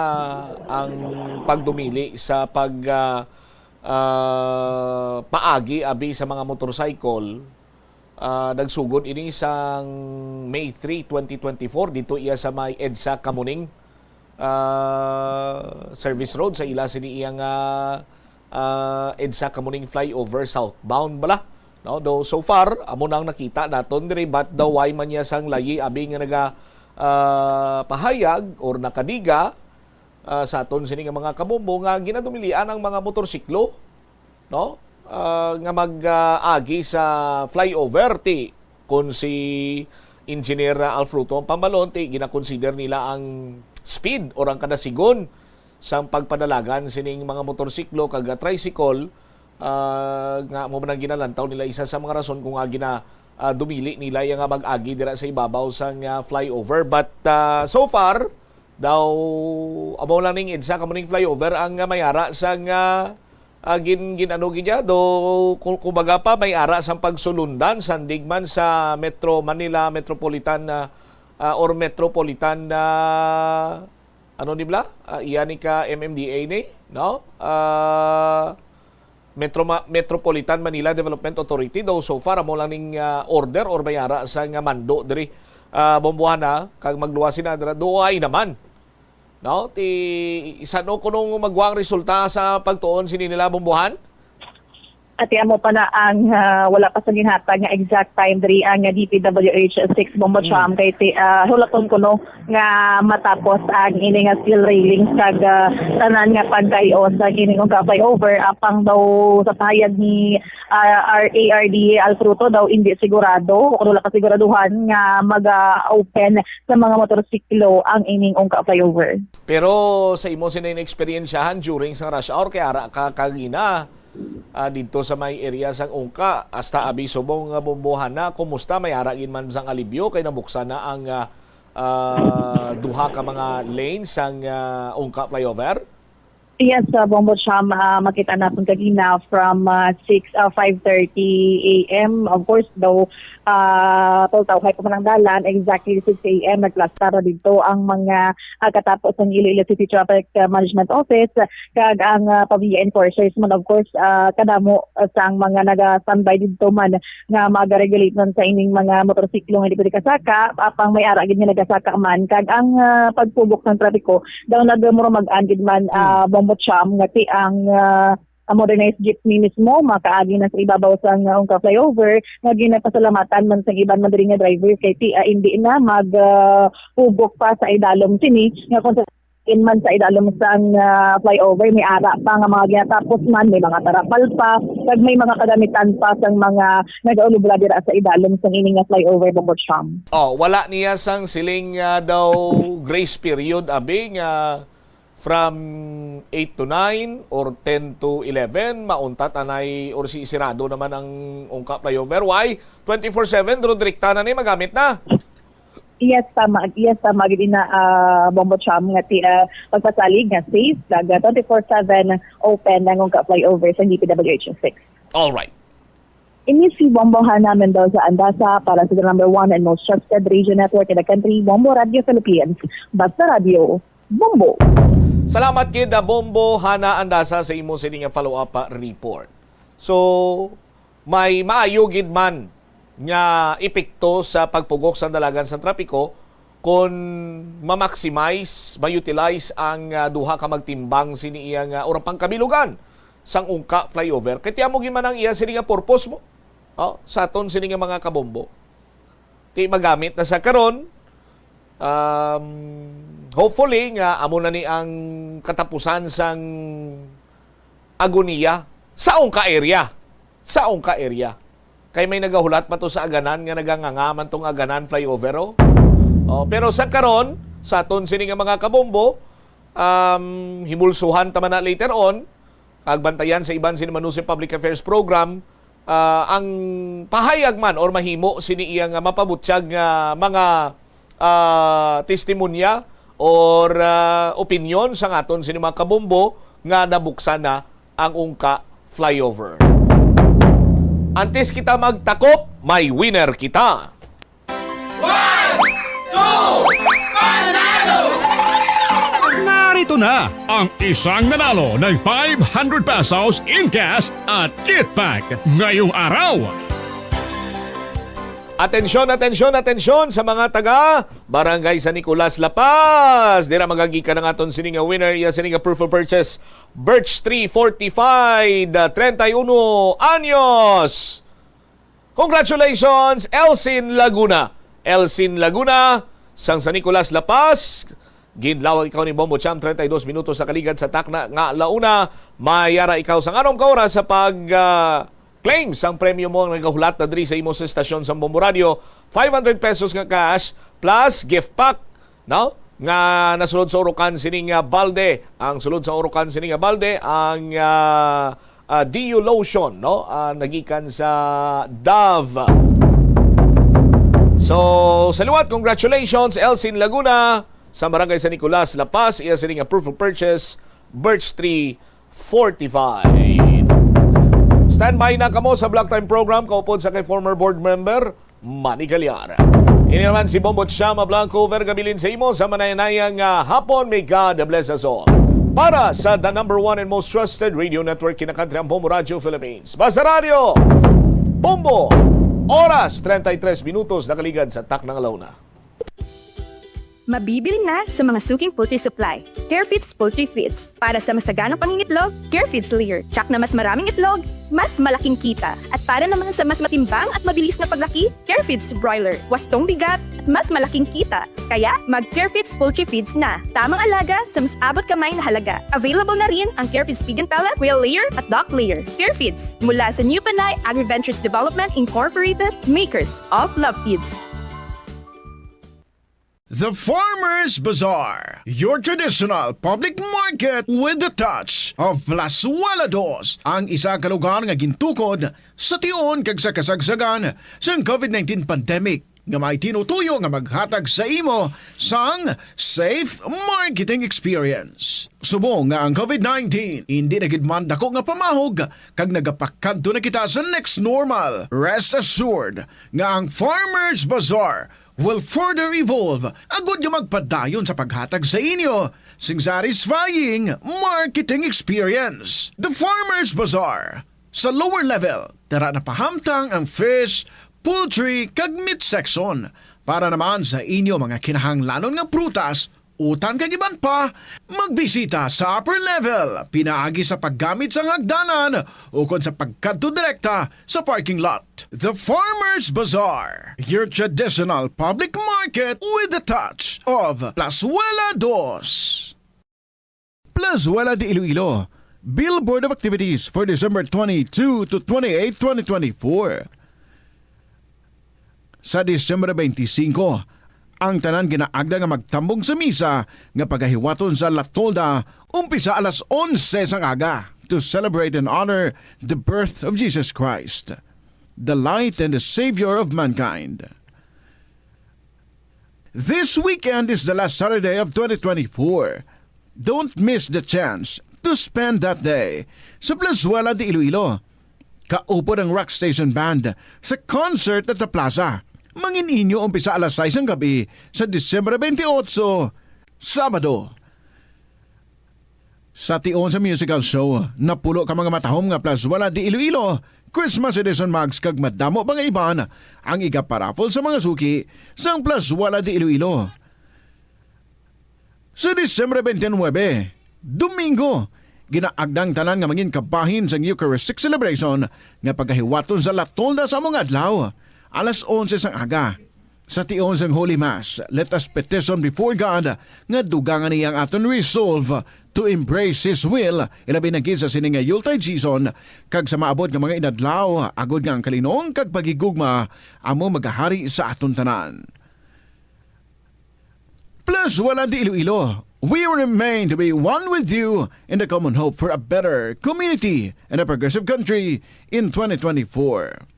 ang pagdumili sa pag, ah, ah, paagi abi sa mga motorcycle. Ah, nagsugod ini sang May three, twenty twenty-four, dito iya sa may EDSA Kamuning, ah, Service Road, sa ila sini iya nga, ah, EDSA Kamuning flyover southbound bala. No, do so far amo na ang nakita naton diri, but daw way man niya sang layi abi nga naga, ah, pahayag or nakadiga, ah, sa aton sini nga mga kabombo nga ginadumilian ang mga motorsiklo, no? Ah, nga mag, ah, agi sa flyover, ti kun si Engineer Alfruto ang pambalon, ti ginakonsider nila ang speed or ang kadasigon sang pagpadalagan sining mga motorsiklo kag, ah, tricycle, ah, nga amo man ang ginalantaw nila isa sa mga rason kung agi na, ah, dumili nila iya nga mag-agi dira sa ibabaw sang, ah, flyover. But, ah, so far, daw, amo lang ning EDSA, kamo ning flyover ang, ah, may ara sang, ah, ah, gin-, gin-ano gid niya, do, ku-, kumbaga pa, may ara sang pagsulundan, sandig man sa Metro Manila Metropolitan, ah, ah, or Metropolitan, ah, ano ni bla? Ah, iya ni ka M M D A ni, no? Ah, Metro Ma-, Metropolitan Manila Development Authority, daw so far amo lang ning, ah, order or may ara sang mando diri, ah, Bombo Hana, kag magluwas sina dira, duay naman, no? Ti, san-o kuno magwa ang resulta sa pagtuon sini nila, Bombo Han? Ati amo pa na ang, ah, wala pa sa ginhatag nga exact time diri ang, ah, D P W H six, Bombo Cham, kay ti, ah, hulaton kuno nga matapos ang ini nga steel railing kag, ah, tanan nga pagkayos sa ining ungka flyover, apang daw sa pahayag ni, ah, R A R D Alfruto, daw hindi sigurado o wala pa siguraduhan nga mag-open sa mga motorsiklo ang ining ungka flyover. Pero sa imo sini na eksperyensyahan during sa rush hour, kay ara ka kagina, ah, didto sa may area sang ungka, hasta abi subong nga Bombo Hana, kumusta? May ara gid man sang alibyo kay nabuksan na ang, ah, ah, duha ka mga lane sang, ah, ungka flyover? Yes, uh, Bombo Cham, ah, makita natin kagina from, ah, six, ah, five thirty A M. Of course, daw, ah, tultawhay pa man ang dalan, exactly six A M, nagplastar na dito ang mga, ah, katapos ng Iloilo City Traffic, ah, Management Office, kag ang, ah, pamilya enforcers man, of course, ah, kadamo, ah, sang mga naga-standby dito man nga mag-regulate man sa ining mga motorsiklo nga hindi pwede kasaka, apang may ara gid nga nagasaka man. Kag ang, ah, pagpugok sang trapiko daw nagmurag-an gid man, ah, Bombo Cham, nga ti ang, ah, ang modernized jeepney mismo makaagi na sa ibabaw sang, ah, ungka flyover, nga ginapasalamatan man sang iban man diri nga driver kay ti, ah, hindi na mag, ah, pugok pa sa idalom sini, nga kung sa in man sa idalom sang, ah, flyover, may ara pa nga mga ginatapos man, may mga tarapal pa, kag may mga kagamitan pa sang mga nagaulubra dira sa idalom sang ini nga flyover, Bombo Cham. Oh, wala niya sang siling, ah, daw grace period, abi, nga from eight to nine or ten to eleven, mauntat anay or si sirado naman ang ungka flyover. Why? Twenty-four seven, duro direkta na ni magamit na. Yes, tama. Yes, tama gid ina, ah, Bombo Cham, nga ti, ah, pagpasalig nga safe, kag, ah, twenty-four seven open ang ungka flyover sa D P W H six. All right. Ini si Bombo Hana Mendoza Andasa para sa the number one and most trusted radio network in the country, Bombo Radio Philippines. Basta Radio, Bombo. Salamat gid, ah, Bombo Hana Andasa, sa imo sini nga follow-up, ah, report. So, may maayo gid man nga epekto sa pagpugok sa dalagan sa trapiko kon ma-maximize, ma-utilize ang, ah, duha ka magtimbang sini iya nga, ah, urang pangkabilugan sang ungka flyover. Kay ti amo gid man ang iya sini nga purpose mo. Oh, sa aton sini nga mga kabombo. Ti magamit na sa karon, um, hopefully nga amo na ni ang katapusan sang agoniya sa ungka area. Sa ungka area. Kay may nagahulat pa to sa Aganan nga naganganga man tong Aganan flyover, oh. Oh, pero sa karon, sa aton sini nga mga kabombo, um, himulsuhan ta man na later on, kag bantayan sa iban sini Manusip Public Affairs Program, ah, ang pahayag man or mahimo sini iya nga mapabutyag nga mga, ah, testimonya or, ah, opinyon sa aton sini mga kabombo nga nabuksan na ang ungka flyover. Antes kita magtakop, may winner kita. One, two, panalo! Narito na ang isang nanalo ng five hundred pesos in cash at gift pack ngayong araw. Atensyon, atensyon, atensyon sa mga taga Barangay San Nicolas, La Paz. Dira magagikan ang aton sini nga winner, iya sini nga proof of purchase, birch tree fortified, ah, treinta y uno anyos. Congratulations, Elsin Laguna. Elsin Laguna, sang San Nicolas, La Paz. Ginlawag ikaw ni Bombo Cham, treinta y dos minutos sa kaligad sa takna nga alauna. Mayara ikaw sang anom ka oras sa pag, ah, claim sang premyo mo ang nagahulat na diri sa imo sa estasyon sang Bombo Radio. Five hundred pesos nga cash plus gift pack, no? Nga nasulod sa urukan sini nga balde. Ang sulod sa urukan sini nga balde, ang, ah, ah, Dio Lotion, no? Ah, nagikan sa Dove. So, sa liwat, congratulations, Elsin Laguna, sa Barangay San Nicolas, La Paz. Iya sini nga proof of purchase, birch tree fortified. Standby na kamo sa Block Time Program, kaupod sa kay former board member, Manny Gallar. Ini naman si Bombo Chama Blanco, Vergabilin sa imo sa manayang nga hapon. May God bless us all. Para sa the number one and most trusted radio network in the country, ang Bombo Radio Philippines. Basta Radio, Bombo! Oras, treinta y tres minutos, nakaligad sa takna nga alauna. Mabibilin na sa mga suking poultry supply. Carefeeds Poultry Feeds. Para sa masaganang pangingitlog, Carefeeds Layer. Tsak na mas maraming itlog, mas malaking kita. At para naman sa mas matimbang at mabilis na paglaki, Carefeeds Broiler. Wastong bigat, mas malaking kita. Kaya, mag Carefeeds Poultry Feeds na. Tamang alaga sa mas abot kamay na halaga. Available na rin ang Carefeeds Pig and Pellet, Quail Layer, at Duck Layer. Carefeeds, mula sa New Panay Agri-Ventures Development Incorporated, makers of Love Feeds. The Farmers Bazaar, your traditional public market with the touch of Plazuela Dos, ang isa ka lugar nga gintukod sa tion kag sa kasagsagan sang COVID nineteen pandemic, nga may tinutuyo nga maghatag sa imo sang safe marketing experience. Subong nga ang COVID nineteen hindi na gid man dako nga pamahog kag nagapakadto na kita sa next normal, rest assured nga ang Farmers Bazaar will further evolve agud nga magpadayon sa paghatag sa inyo sing satisfying marketing experience. The Farmers Bazaar, sa lower level, tara na pahamtang ang fish, poultry, kag meat section. Para naman sa inyo mga kinahanglanon nga prutas, utan kag iban pa, magbisita sa upper level pinaagi sa paggamit sang hagdanan ukon sa pagkadto direkta sa parking lot. The Farmers Bazaar, your traditional public market with the touch of Plazuela Dos. Plazuela de Iloilo, Billboard of Activities for December twenty-two to twenty-eight, twenty twenty-four. Sa Disyembre twenty-five, ang tanan ginaagda nga magtambong sa misa nga pagahiwaton sa La Tolda, umpisa alas onse sang aga, to celebrate and honor the birth of Jesus Christ, the light and the Savior of mankind. This weekend is the last Saturday of twenty twenty-four. Don't miss the chance to spend that day sa Plazuela de Iloilo. Kaupod ang Rock Station Band sa concert at the plaza. Mangin-inyo umpisa alas sais sang gabi sa Disyembre twenty-eight, Sabado. Sa tion sa musical show, napulo ka mga matahom nga Plazuela de Iloilo Christmas Edition mugs kag madamo pa nga iban ang igaparaffle sa mga suki sang Plazuela de Iloilo. Sa Disyembre twenty-nine, Domingo, ginaagda ang tanan nga mangin kabahin sang Eucharistic celebration nga pagahiwaton sa La Tolda sa amo nga adlaw, alas onse sang aga. Sa tion sang Holy Mass, let us petition before God nga dugangan niya ang aton resolve to embrace His will, ilabi na gid sa sini nga Yuletide season, kag sa maabot nga mga inadlaw, agod nga ang kalinong kag paghigugma amo magahari sa aton tanan. Plazuela de Iloilo, we remain to be one with you in the common hope for a better community and a progressive country in twenty twenty-four.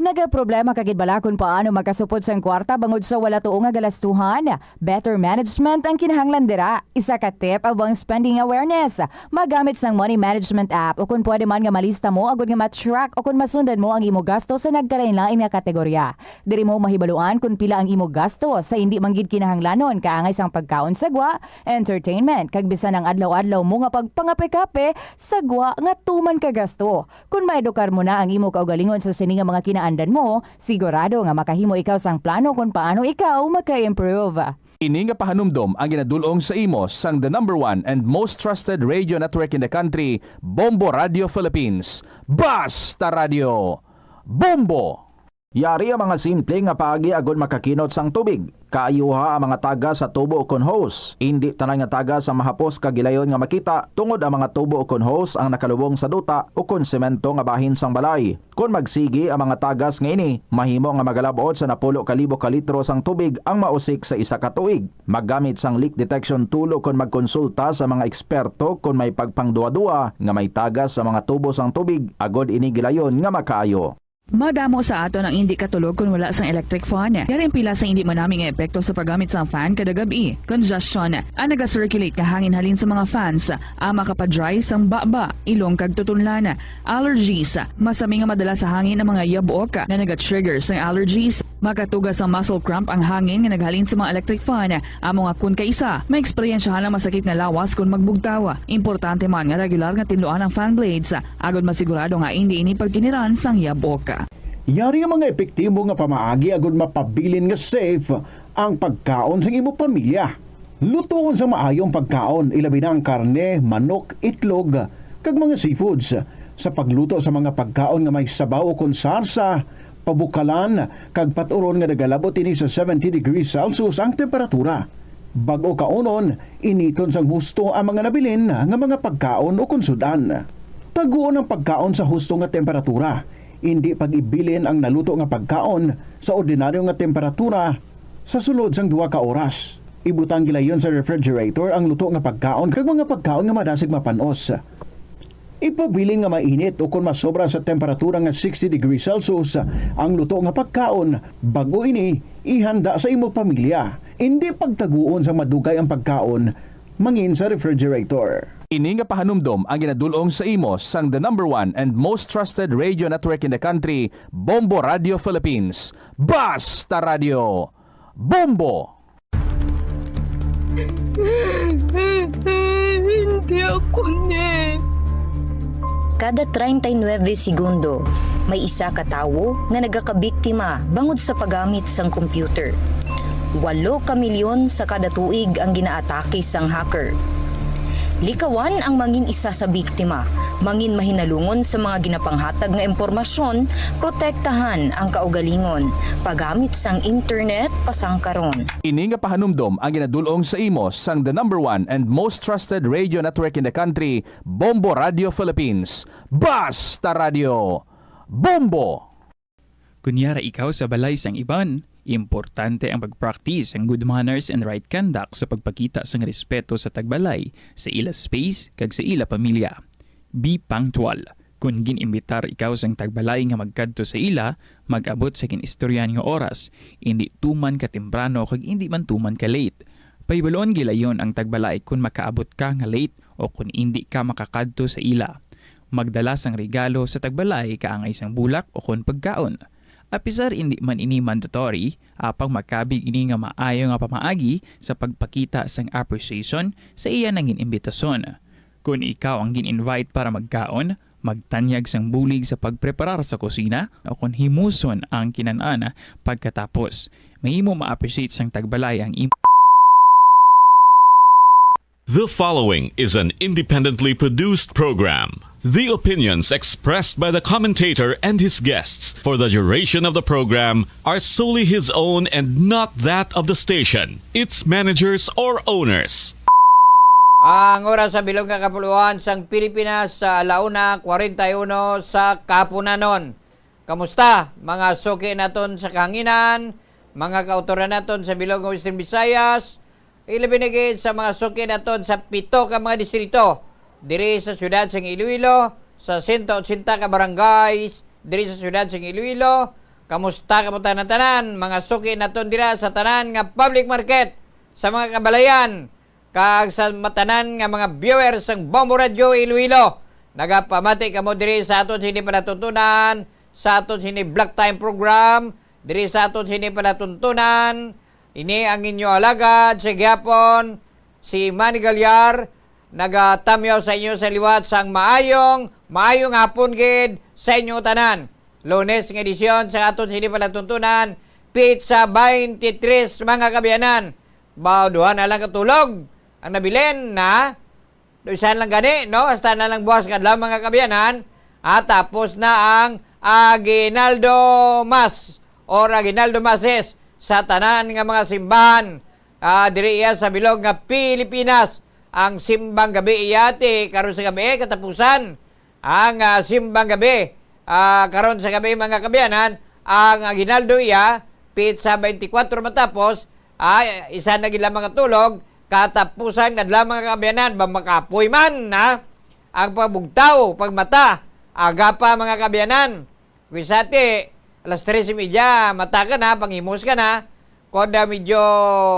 Nagaproblema ka gid bala kon paano makasupot sang kwarta bangod sa wala tuo nga galastuhan? Better management ang kinahanglan dira. Isa ka tip amo ang spending awareness. Magamit sang money management app, o kon pwede man nga malista mo agud nga ma-track o kon masundan mo ang imo gasto sa nagkalainlain nga kategorya. Diri mo mahibaluan kon pila ang imo gasto sa indi man gid kinahanglanon, kaangay sang pagkaon sa gwa, entertainment, kag bisan ang adlaw-adlaw mo nga pagpangape-kape sa gwa nga tuman ka gasto. Kon maedukar mo na ang imo kaugalingon sa sini nga mga kinaandan mo, sigurado nga makahimo ikaw sang plano kon paano ikaw maka-improve. Ini nga pahanumdom ang ginadul-ong sa imo sang the number one and most trusted radio network in the country, Bombo Radio Philippines. Basta Radio, Bombo! Yari ang mga simple nga paagi agud makakinot sang tubig. Kaayuha ang mga tagas sa tubo ukon hose. Indi tanan nga tagas ang mahapos kag gilayon nga makita, tungod ang mga tubo ukon hose ang nakalubong sa duta ukon semento nga bahin sang balay. Kon magsigi ang mga tagas nga ini, mahimo nga magalab-ot sa napulo ka libo ka litro sang tubig ang mausik sa isa ka tuig. Maggamit sang leak detection tool ukon magkonsulta sa mga eksperto kon may pagpangduwa-duwa nga may tagas sa mga tubo sang tubig, agud ini gilayon nga makaayo. Madamo sa aton ang indi katulog kon wala sang electric fan. Yari ang pila sang indi manami nga epekto sa paggamit sang fan kada gab-i. Congestion. Ang naga-circulate nga hangin halin sa mga fans ang makapa-dry sang baba, ilong kag tutunlan. Allergies. Masami nga madala sa hangin ang mga yabuok nga naga-trigger sang allergies. Makatuga sa muscle cramp ang hangin nga naghalin sa mga electric fan, amo nga kun kaisa, maeksperiensyahan ang masakit nga lawas kon magbugtaw. Importante man nga regular nga tinluan ang fan blades, agod masigurado nga indi ini pagkiniran sang yabok. Yari ang mga epektibo nga pamaagi agud mapabilin nga safe ang pagkaon sang imo pamilya. Lutoon sa maayong pagkaon, ilabi na ang karne, manok, itlog, kag mga seafoods. Sa pagluto sa mga pagkaon nga may sabaw ukon sarsa, pabukalan, kag pat-uron nga nagalabot ini sa seventy degrees Celsius ang temperatura. Bag-o kaunon, initon sang husto ang mga nabilin nga mga pagkaon ukon sud-an. Taguon ang pagkaon sa husto nga temperatura. Indi pag-ibilin ang naluto nga pagkaon sa ordinaryo nga temperatura sa sulod sang duha ka oras. Ibutang gilayon sa refrigerator ang luto nga pagkaon kag mga pagkaon nga madasig mapan-os. Ipabilin nga mainit o kon masobra sa temperatura nga sixty degrees Celsius ang luto nga pagkaon bag-o ini ihanda sa imo pamilya. Indi pagtaguon sang madugay ang pagkaon mangin sa refrigerator. Ini nga pahanumdom ang ginadul-ong sa imo sang the number one and most trusted radio network in the country, Bombo Radio Philippines. Basta Radio, Bombo! Hindi ako ni. Kada treinta y nueve segundo, may isa ka tawo nga nagakabiktima bangod sa paggamit sang computer. Walo ka milyon sa kada tuig ang ginaatake sang hacker. Likawan ang mangin isa sa biktima, mangin mahinalungon sa mga ginapanghatag nga impormasyon, protektahan ang kaugalingon, paggamit sang internet pasang karon. Ini nga pahanumdom ang ginadul-ong sa imo sang the number one and most trusted radio network in the country, Bombo Radio Philippines. Basta Radio, Bombo! Kon yara ikaw sa balay sang iban, importante ang pag-practice sang good manners and right conduct sa pagpakita sang respeto sa tagbalay, sa ila space, kag sa ila pamilya. Be punctual. Kon gin-imbitar ikaw sang tagbalay nga magkadto sa ila, mag-abot sa gin-istoryahan nga oras, indi tuman ka temprano kag indi man tuman ka late. Pahibaluon gilayon ang tagbalay kon makaabot ka nga late o kon indi ka makakadto sa ila. Magdala sang regalo sa tagbalay, kaangay sang bulak o kon pagkaon. Apisar indi man ini mandatory, apang makabig ini nga maayo nga pamaagi sa pagpakita sang appreciation sa iya nangin imbitason. Kon ikaw ang gin-invite para magkaon, magtanyag sang bulig sa pagpreparar sa kusina, o kon himuson ang kinan-an pagkatapos. Mahimo ma-appreciate sang tagbalay ang im- The following is an independently produced program. The opinions expressed by the commentator and his guests for the duration of the program are solely his own and not that of the station, its managers, or owners. Ang oras sa bilog nga kapuluan sang Pilipinas sa ala una kwarenta y uno sa kahapunanon. Kamusta, mga suki naton sa kahanginan, mga kautoran naton sa bilog nga Western Visayas, ilabi na gid sa mga suki naton sa pito ka mga distrito diri sa siyudad sang Iloilo, sa sento otsenta ka barangays diri sa siyudad sang Iloilo? Kamusta kamo tanan-tanan, mga suki naton dira sa tanan nga public market, sa mga kabalayan, kag sa matanan nga mga viewer sang Bombo Radio Iloilo? Nagapamati kamo diri sa aton sini palatuntunan, sa aton sini Block Time program, diri sa aton sini palatuntunan. Ini ang inyo alagad sa gihapon, si Manny Galyar, nagatamyaw sa inyo sa liwat sang maayong, maayong hapon gid sa inyo tanan. Lunes nga edisyon sa aton sini palatuntunan, pitsa twenty-three, mga kaabyanan. Ba, duha na lang ka tulog ang nabilin, na? Isa lang gani, no? Hasta na lang buwas nga adlaw, mga kaabyanan. Ah, tapos na ang Aguinaldo Mass or Aguinaldo Masses sa tanan nga mga simbahan, ah, diri iya sa bilog nga Pilipinas. Ang simbang gabi iya ti karon sa gabi, katapusan ang, ah, simbang gabi, ah, karon sa gabi, mga kaabyanan, ang aguinaldo iya, pitsa twenty-four matapos, ah, isa na gid lamang ka tulog, katapusan na lamang, mga kaabyanan, ba makapoy man na ang pagbugtaw, pagmata, aga pa, mga kaabyanan. Kung sa ti, alas tres y media, mata ka na, panghimos ka na. Kung da medyo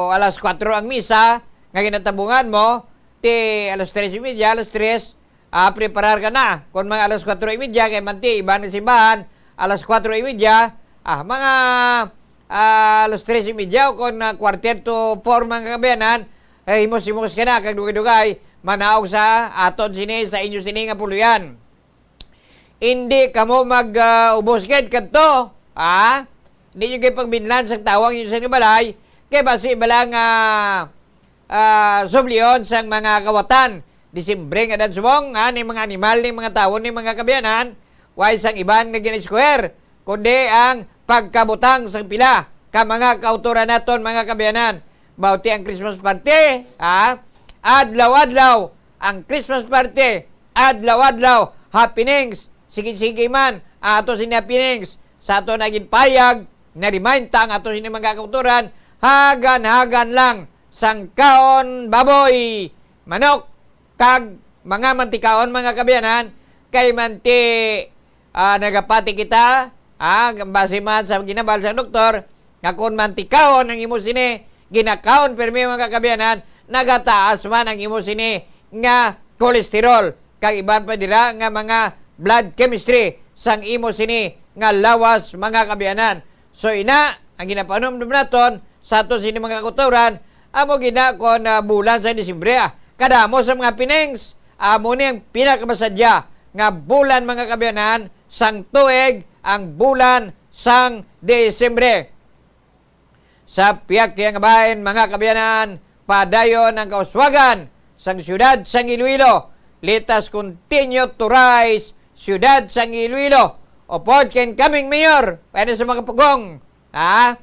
alas kuwatro ang misa, nga ginatabungan mo, ti alas tres y media, alas tres, ah, preparar ka na. Kung mga alas kuwatro y media, kay man ti, iba na simbahan, alas kuwatro y media, ah, mga ah, alas tres y media o kon, ah, quarter to four, mga kaabyanan, eh, himos-himos ka na, kag dugay-dugay, manaog sa aton sini, sa inyo sini nga puloy-an. Indi kamo mag, ah, ubos gid kadto, ha? Indi nyo gid pagbinlan sang tawo ang inyo sini balay, kay basi bala nga, ah, sublion sang mga kawatan. Disimbre nga dansubong, ha, ni mga animal, ni mga tawo, ni mga kaabyanan, way sang iban nga gina-square, kundi ang pagkabutang sang pila ka mga kautoran naton, mga kaabyanan. Mao ti ang Christmas party, ha? Adlaw-adlaw ang Christmas party, adlaw-adlaw happenings, sige-sige man ang ato sini happenings. Sa ato na ginpayag, na-remind ta ang ato sini mga kautoran, hagan-hagan lang sang kaon baboy, manok, kag mga mantikaon, mga kaabyanan, kay manti, ah, nagapati kita, ah, base man sa ginhambal sang doktor, nga kon mantikaon ang imo sini, ginakaon pirmi, mga kaabyanan, nagataas man ang imo sini nga cholesterol, kag iban pa dira nga mga blood chemistry sang imo sini nga lawas, mga kaabyanan. So, ina, ang ginapahanumdom naton sa ato sini mga kautoran, amo gina kon, ah, bulan sa Disyembre, ah. Kadamo sa mga happenings, amo ni ang pinakamasadya nga bulan, mga kaabyanan, sang tuig, ang bulan sang Disyembre. Sa pihak nga bahin, mga kaabyanan, padayon ang kauswagan sang siyudad sang Iloilo. Let us continue to rise, siyudad sang Iloilo. Upod kay incoming mayor, pwede sa mga pugong, ha?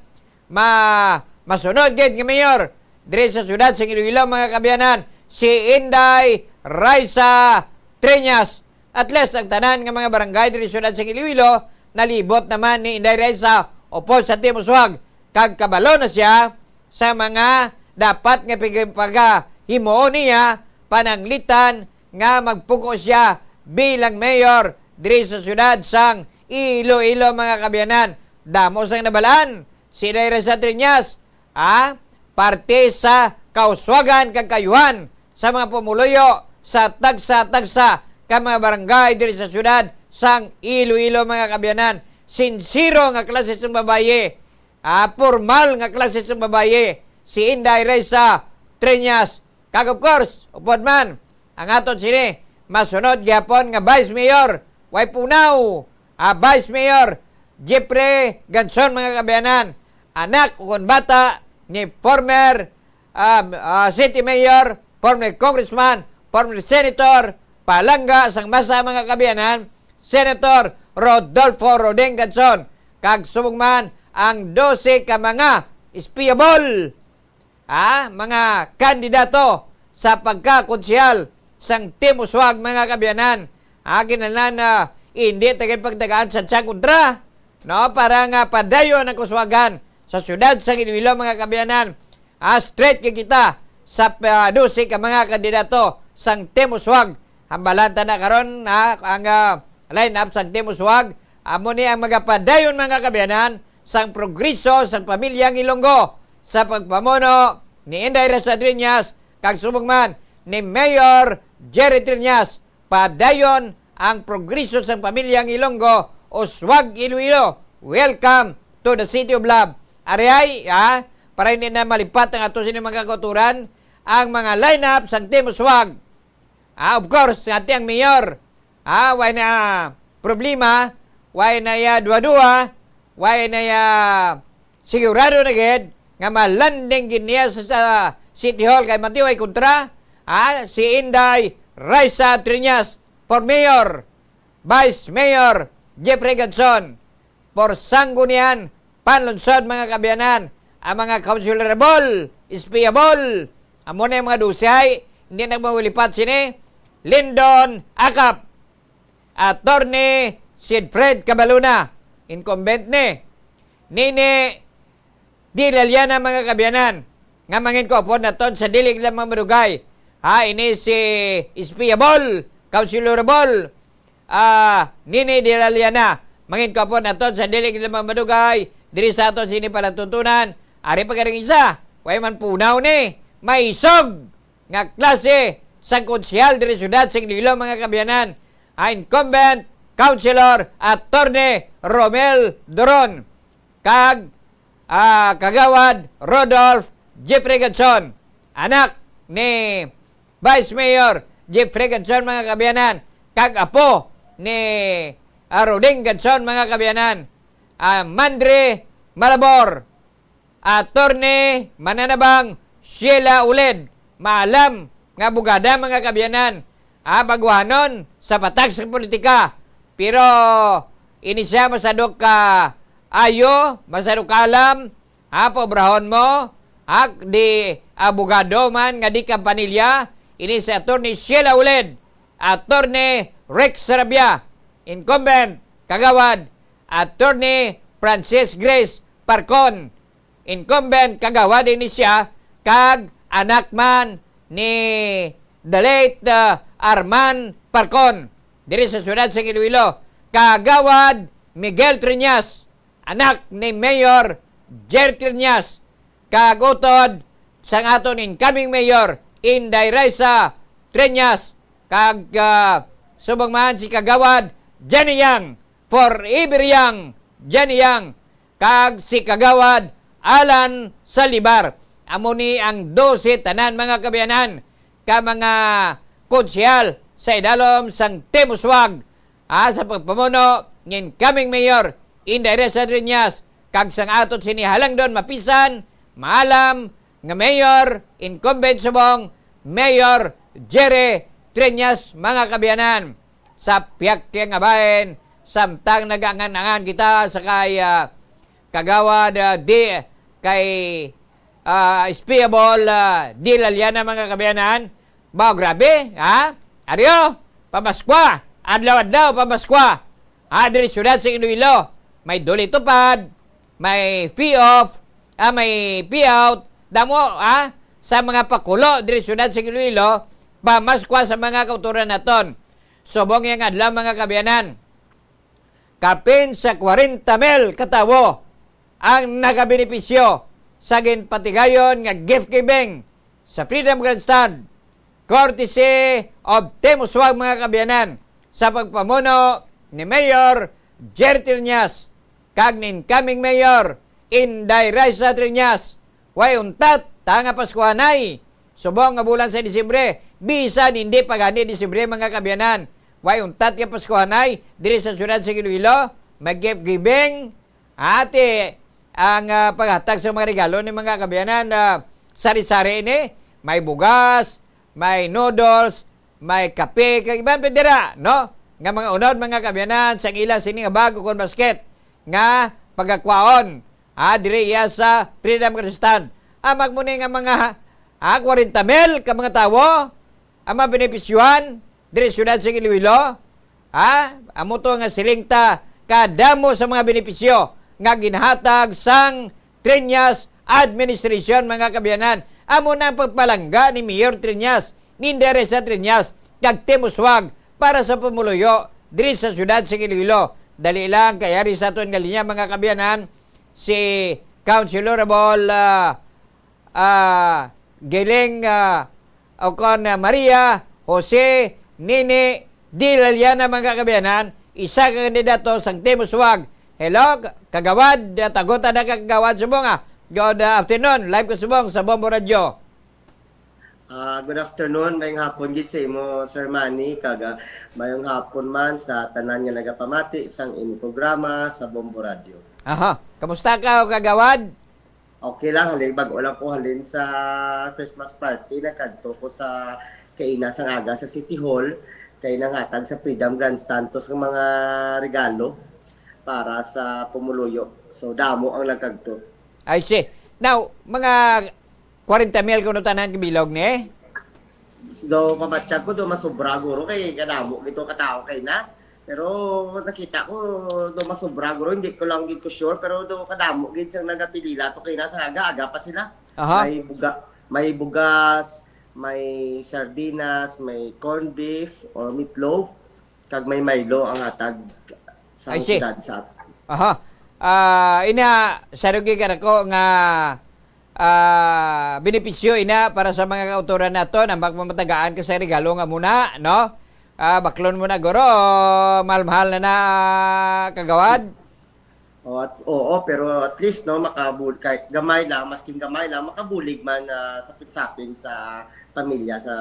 Ma-, masunod gid nga mayor diri sa siyudad sang Iloilo, mga kaabyanan, si Inday Raisa Treñas. At least, ang tanan nga mga barangay diri sa siyudad sang Iloilo, nalibot naman ni Inday Raisa upod sa Team Uswag, kag kabalo na siya sa mga dapat nga pag-, pagahimuon niya, pananglitan nga magpuko siya bilang mayor diri sa siyudad sang Iloilo, mga kaabyanan. Damo sang nabalaan si Inday Raisa Treñas, ah, parte sa kauswagan kag kaayuhan sa mga pumuluyo sa tagsa-tagsa ka mga barangay diri sa siyudad sang Iloilo, mga kaabyanan. Sinsero nga klase sang babayi, ah, pormal nga klase sang babayi, si Inday Raisa Treñas. Kag of course, upod man, ang aton sini masunod gihapon nga Vice Mayor, way punaw, ah, Vice Mayor Jeffrey Ganson, mga kaabyanan, anak ukon bata ni former, ah, ah, City Mayor, former Congressman, former Senator, palangga sang masa, mga kaabyanan, Senator Rodolfo Roding Ganson, kag subong man ang dose ka mga espiyabol, ah, mga kandidato sa pagkakonsehal sang Team Uswag, mga kaabyanan. Ah, kinahanglan na hindi ta gid pagtagaan sang, sang kontra, no, para nga padayon ang kauswagan sa siyudad sang Iloilo, mga kaabyanan. Ah, straight kay kita sa, ah, dose ka mga kandidato sang Team Uswag. Hambalan ta na karon, ah, ang, ah, lineup sang Team Uswag. Amo ni ang magapadayon, mga kaabyanan, sang progreso sang pamilyang Ilonggo sa pagpamuno ni Inday Raisa Treñas kag subong man ni Mayor Jerry Treñas. Padayon ang progreso sang pamilyang Ilonggo, Uswag Iloilo. Welcome to the City of Love. Ari ay, ha? Para hindi na malipat ang ato sini mga kautoran, ang mga lineup sang Team Uswag. Ah, of course, nga ti ang mayor, ah, way na problema, way na iya duha-duha, way na iya sigurado na gid nga malanding gid niya sa, sa City Hall kay manti way kontra, ah, si Inday Raisa Treñas for mayor, Vice Mayor Jeffrey Ganson. For Sangguniang Panlungsod, mga kaabyanan, ang mga councilorable, espiyabol, amo na ang mga dose ay, hindi na maulipat sini, Lindon Acap, Attorney Siegfred Cabaluna, incumbent ni, Nini Dela Liana, mga kaabyanan, nga mangin ko upod naton sa dili lang madugay. Ha, ini si espiyabol, councilorable, ah, Nini Dela Liana, mangin ko upod naton sa dili lang madugay diri sa aton sini palatuntunan. Ari pa ganing isa, way man punaw ni, maisog nga klase sang konsehal diri sa siyudad sang Iloilo, mga kaabyanan, ang incumbent councilor Attorney Romel Doron. Kag ah, Kagawad Rodolph Jeffrey Gadson, anak ni Vice Mayor Jeffrey Gadson, mga kaabyanan, kag apo ni, ah, Roding Gadson, mga kaabyanan, ah, Mandre Malabor, Attorney Mananabang Sheila Uled, maalam nga abogada, mga kaabyanan, ah, baguhanon sa patak sa politika. Pero ini siya masadok ka ayo, masadok ka alam, ha, pobrahon mo, ha, di abogado man nga di kampanilya, ini si Attorney Sheila Uled, Attorney Rex Sarabia, incumbent, Kagawad, Attorney Francis Grace Parcon, incumbent, Kagawad, ini siya, kag anak man ni the late, uh, Arman Parcon, diri sa siyudad sa Iloilo, Kagawad Miguel Treñas, anak ni Mayor Jerry Treñas, kag utod sang aton incoming mayor, Inday Raisa Treñas, kag, ah, subong man si Kagawad Jenny Yang, forever Yang, Jenny Yang, kag si Kagawad Alan Salibar. Amo ni ang dose tanan, mga kaabyanan, ka mga konsehal sa idalom sang Team Uswag, ah, sa pagpamuno ni incoming Mayor Inday Risa Treñas, kag sang aton sini halangdon mapisan, maalam nga Mayor, incumbent subong, Mayor Jerry Treñas, mga kaabyanan. Sa piyakya nga bahin, samtang nag-angan-angan kita sa kay, ah, Kagawad, ah, di, kay, ah, Espiable, ah, di Laliana, mga kaabyanan. Ba, grabe, ha? Aryo, pamaskwa, adlaw-adlaw, pamaskwa. Ha, diri siyudad sa Iloilo, may duli tupad, may pay off, ah, may pay out, damo, ha? Sa mga pakulo diri siyudad sa Iloilo, pamaskwa sa mga kautoran naton. Subong yang adlaw, mga kaabyanan, kapin sa kwarenta mil ka tawo ang nakabenepisyo sa ginpatigayon nga gift giving sa Freedom Grandstand, courtesy of Team Uswag, mga kaabyanan, sa pagpamuno ni Mayor Jerry Treñas kag ni incoming Mayor Inday Raisa Treñas. Way untat ta nga Paskuhanay, subong nga bulan sa Disyembre, bisan hindi pa gani Disyembre, mga kaabyanan. Way untat nga Paskuhanay diri sa siyudad sa Iloilo, may gift giving, ati ang, ah, paghatag sa mga regalo ni, mga kaabyanan, ah, sari-sari ini. May bugas, may noodles, may kape, kag iban pa dira, no? Nga mga unod, mga kaabyanan, sang ila sini nga bag ukon basket nga pagakwaon, ah, diri iya sa Freedom Grandstand. Amag mo ni nga mga, ah, kwarenta mil ka mga tawo ang mabenepisyuhan diri sa siyudad sa Iloilo. Ha? Amo to nga siling ta kadamo sa mga benepisyo nga ginhatag sang Treñas administration, mga kaabyanan. Amo na ang pagpalangga ni Mayor Treñas, ni Inday Risa Treñas, kag Team Uswag para sa pumuluyo diri sa siyudad sa Iloilo. Dali lang, kay ari sa aton nga linya, mga kaabyanan, si Councilor Abol, ah, ah, Giling, ah, o kon, ah, Maria Jose Nini de Laliana, mga kaabyanan, isa ka kandidato sang Team Uswag. Hello, ka-, Kagawad, ah, tagutan na ka, Kagawad, subong, ah. Good, ah, afternoon. Live ko subong sa Bombo Radio. Ah, good afternoon, mayong hapon gid sa imo, Sir Manny, kag, ah, mayong hapon man sa tanan nga nagapamati sang imo programa sa Bombo Radio. Aha, kamusta ka, Kagawad? Okay lang, halin, bag-o lang ko halin sa Christmas party. Nagkadto ko sa kaina sang aga sa City Hall, kay nanghatag sa Freedom Grandstand to sa mga regalo para sa pumuluyo. So, damo ang nagkadto. I see. Now, mga kwarenta mil kuno tanan kabilog ni? Do, mabatyag ko, do masobra guro kay kadamo gito ka tawo kay na. Pero nakita ko, do masobra guro, hindi ko lang gid ko sure, pero do kadamo gid sang nagapilila to kay na sa aga-aga pa sila. Aha. May buga-, may bugas, may sardinas, may corned beef or meatloaf, kag may Milo ang hatag sa I see. Siyudad sa Aha. Ah, ina, sa rugi ka nako nga, ah, benepisyo ina para sa mga kautoran nato na magmamatagaan ka sa regalo nga muna, no? Ah, baklon mo na, guro. Mahal-mahal na na, Kagawad. Oo, at, oo, pero at least, no, makabul-, kahit gamay lang, masking gamay lang, makabulig man, ah, sapin-sapin sa pamilya, sa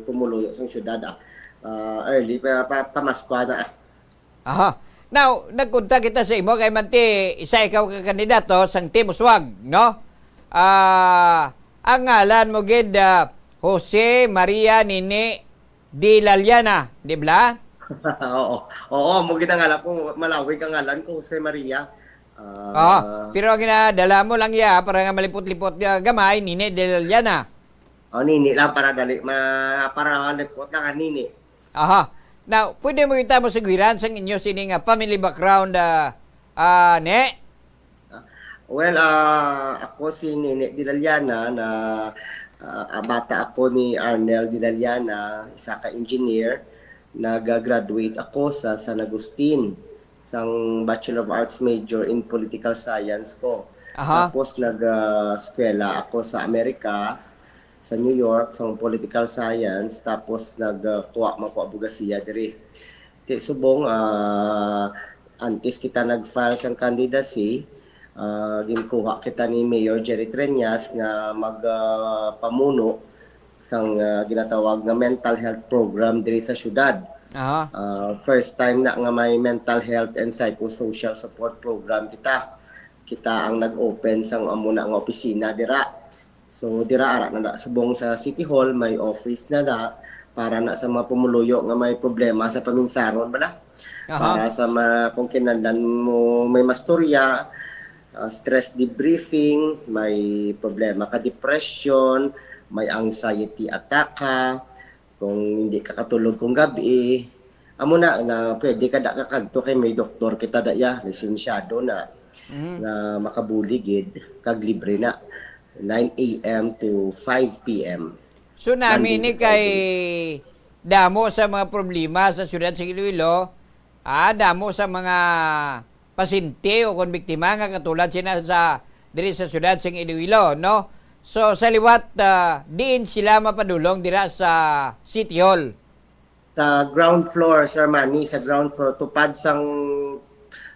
pumuluyo sang syudad, ah. Ah, early pa, pa, pamaskwa na, ah. Aha. Now, nagkunta kita sa imo kay manti isa ikaw ka kandidato sang Team Uswag, no? Ah, ang ngalan mo gid, ah, Jose Maria Nini de la Llana, di bala? Oo. Oo, mo gid ang ngalan ko, malawig ang ngalan ko, Jose Maria. Ah, Ah, pero ang ginadala mo lang iya para nga malipot-lipot nga gamay, Nini de la Llana. Oh, Nini lang para dali, ma-, para malipot lang ang Nini. Aha. Now, pwede mo kita mo sugiran sang inyo sini nga family background, ah, ah, ne? Ah, well, ah, ako si Nini de la Llana na, ah, bata ako ni Arnel de la Llana, isa ka engineer. Nag-graduate ako sa San Agustin sang Bachelor of Arts major in political science ko. Aha. Tapos nag, ah, eskwela ako sa Amerika, sa New York, sa political science. Tapos nagkuha man ko abogasiya diri. Ti subong, ah, antes kita nag-file sang candidacy, ah, ginkuha kita ni Mayor Jerry Treñas nga mag, ah, pamuno sang, ah, ginatawag nga mental health program diri sa syudad. Aha. Ah, first time na nga may mental health and psychosocial support program kita. Kita ang nag-open sang amo na nga opisina dira. So, dira ara na, na subong sa City Hall, may office na na para na sa mga pumuluyo nga may problema sa paminsaron bala. Aha. Para sa mga, kung kinahanglan mo may mastorya, ah, stress debriefing, may problema ka, depression, may anxiety attack ka, kung hindi ka katulog kung gabi, amo na, na pwede ka da kakadto kay may doktor kita da, ya, lisensyado na, Mhm. nga makabulig gid, kag libre na, nine a m to five p m. So, nami Monday ni to kay Friday. Damo sa mga problema sa siyudad sa Iloilo, ah, damo sa mga pasyente o kon biktima nga katulad sina sa, diri sa siyudad sa Iloilo, no? So, sa liwat, ah, diin sila mapadulong dira sa City Hall? Sa ground floor, Sir Manny, sa ground floor, tupad sang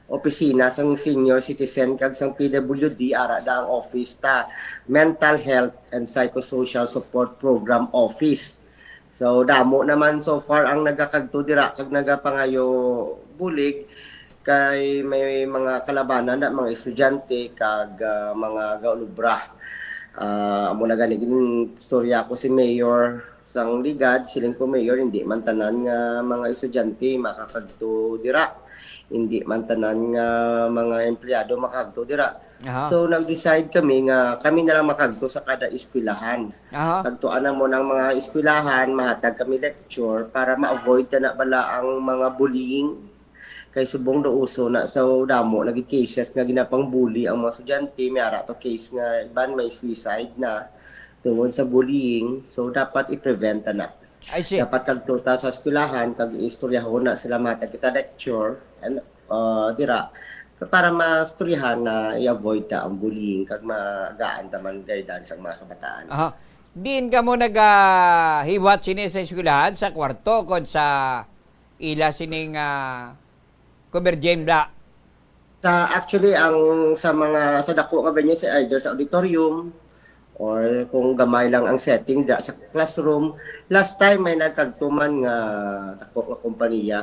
opisina sang senior citizen kag sang P W D, ara da ang office ta, Mental Health and Psychosocial Support Program Office. So, damo naman so far ang nagakagto dira kag nagapangayo bulig, kay may mga kalabanan na mga estudyante kag, ah, mga gaulubra. Ah, amo na gani gin-istorya ko si Mayor sang Ligad, siling ko, "Mayor, hindi man tanan nga mga estudyante makakadto dira. Hindi man tanan nga mga empleyado makakadto dira." Aha. So, nag-decide kami nga kami na lang makagto sa kada eskwelahan. Aha. Kadtuan namon ang mga eskwelahan, mahatag kami lecture para ma-avoid na, na bala ang mga bullying. Kay subong do uso na sa damo naging cases nga ginapang-bully ang mga estudyante, may ara to case nga iban may suicide na tungod sa bullying. So, dapat i-prevent na. I see. Dapat kagto ta sa eskwelahan, kag istoryahon na sila, matag kita lecture, and, uh, dira, para mastoryahan na i-avoid ta ang bullying, kag magaan ta man guidance ang mga kabataan. Aha. Diin kamo nagahiwat sini sa eskwelahan, sa kwarto, kon sa ila sining, ah, cover gym da? Sa, actually, ang sa mga, sa dako nga venue, sa either sa auditorium or kung gamay lang ang setting, da sa classroom. Last time, may nagkagtuman nga dako nga kompanya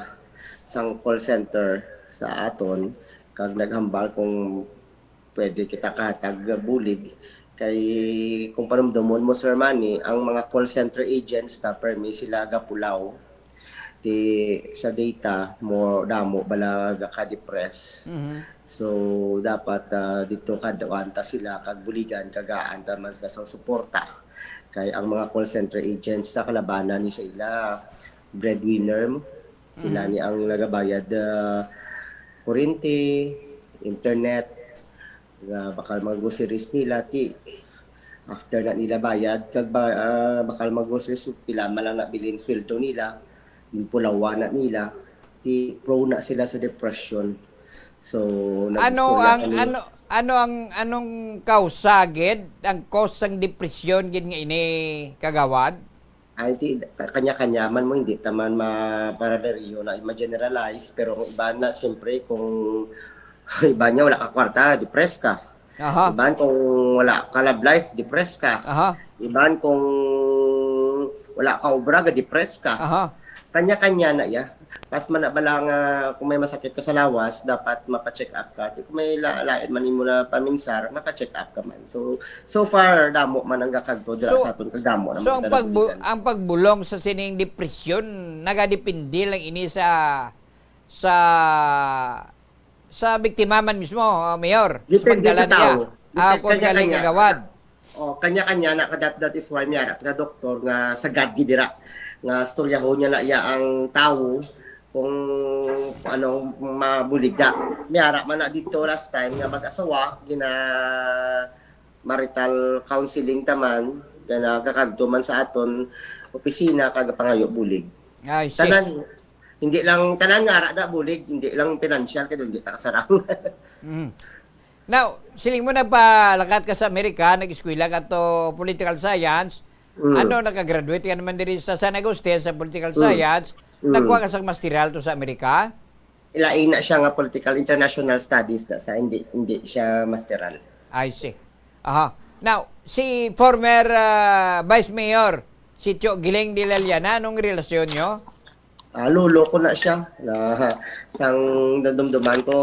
sang call center sa aton, kag naghambal kung pwede kita kahatag bulig. Kay kung panumdomon mo, Sir Manny, ang mga call center agents na permi sila gapulaw ti sa data mo, damo bala gaka-depress. Mhm. So, dapat, ah, dito kadawanta sila kag buligan, kagaan ta man sila sang suporta. Kay ang mga call center agents sa kalabanan ni sa ila, breadwinner, sila Mhm. ni ang nagabayad, ah, kuryente, internet, nga bakal mga groceries nila, ti after na nila bayad, kag ba, ah, bakal mga groceries, pila man lang nabilin sweldo nila, ginpulawan na nila, ti prone na sila sa depression. So, Ano nag-istorya ang, kami. ano, ano ang, anong kausa gid, ang cause sang depresyon gid nga ini, Kagawad? Ay, ti, kanya-kanya man mo, hindi ta man ma-, para diriyo na ma-generalize, pero ang iba na, siyempre, kung Iban niya, wala ka kwarta, depressed ka. Aha. Iban kung wala ka love life, depressed ka. Aha. Iban kung wala ka obra, ga-depressed ka. Aha. Kanya-kanya na iya. Pas man na bala nga kung may masakit ka sa lawas, dapat mapa-check up ka. Di kung may la-, lain man imo na paminsar, mapa-check up ka man. So, so far, damo man ang gakadto dira So, sa aton, kag damo naman so ang pagbu-, ang pagbulong sa sining depresyon, nagadepende lang ini sa, sa, sa biktima man mismo, ah, Mayor. Sa Depende pagdala sa niya. tao. Ah, Depende kung galing kanya-kanya. kagawad. Oh, kanya-kanya na, that, that is why may ara na doktor nga sagad gid dira, nga storyahon niya na iya ang tawo kung ano mabulig da. May ara man na dito last time nga mag-asawa, gina marital counseling taman, nga nagakadto man sa aton opisina kag pangayo bulig. I see. Tanan, hindi lang tanan nga ara na bulig, hindi lang financial, kay hindi ta kasarang. Mm. Now, siling mo nagpalakat ka sa Amerika, nag-eskwela ka to political science. Mm. Ano, nakagraduate ka naman diri sa San Agustin sa political Mm. science. Mm. Nagkuha ka sa masteral to sa Amerika? Lain na siya nga political international studies na sa, hindi, hindi siya masteral. I see. Aha. Now, si former, ah, Vice Mayor, si Cho Giling de la Llana, anong relasyon nyo? Ah, lolo ko na siya. Na, sang nadumduman ko,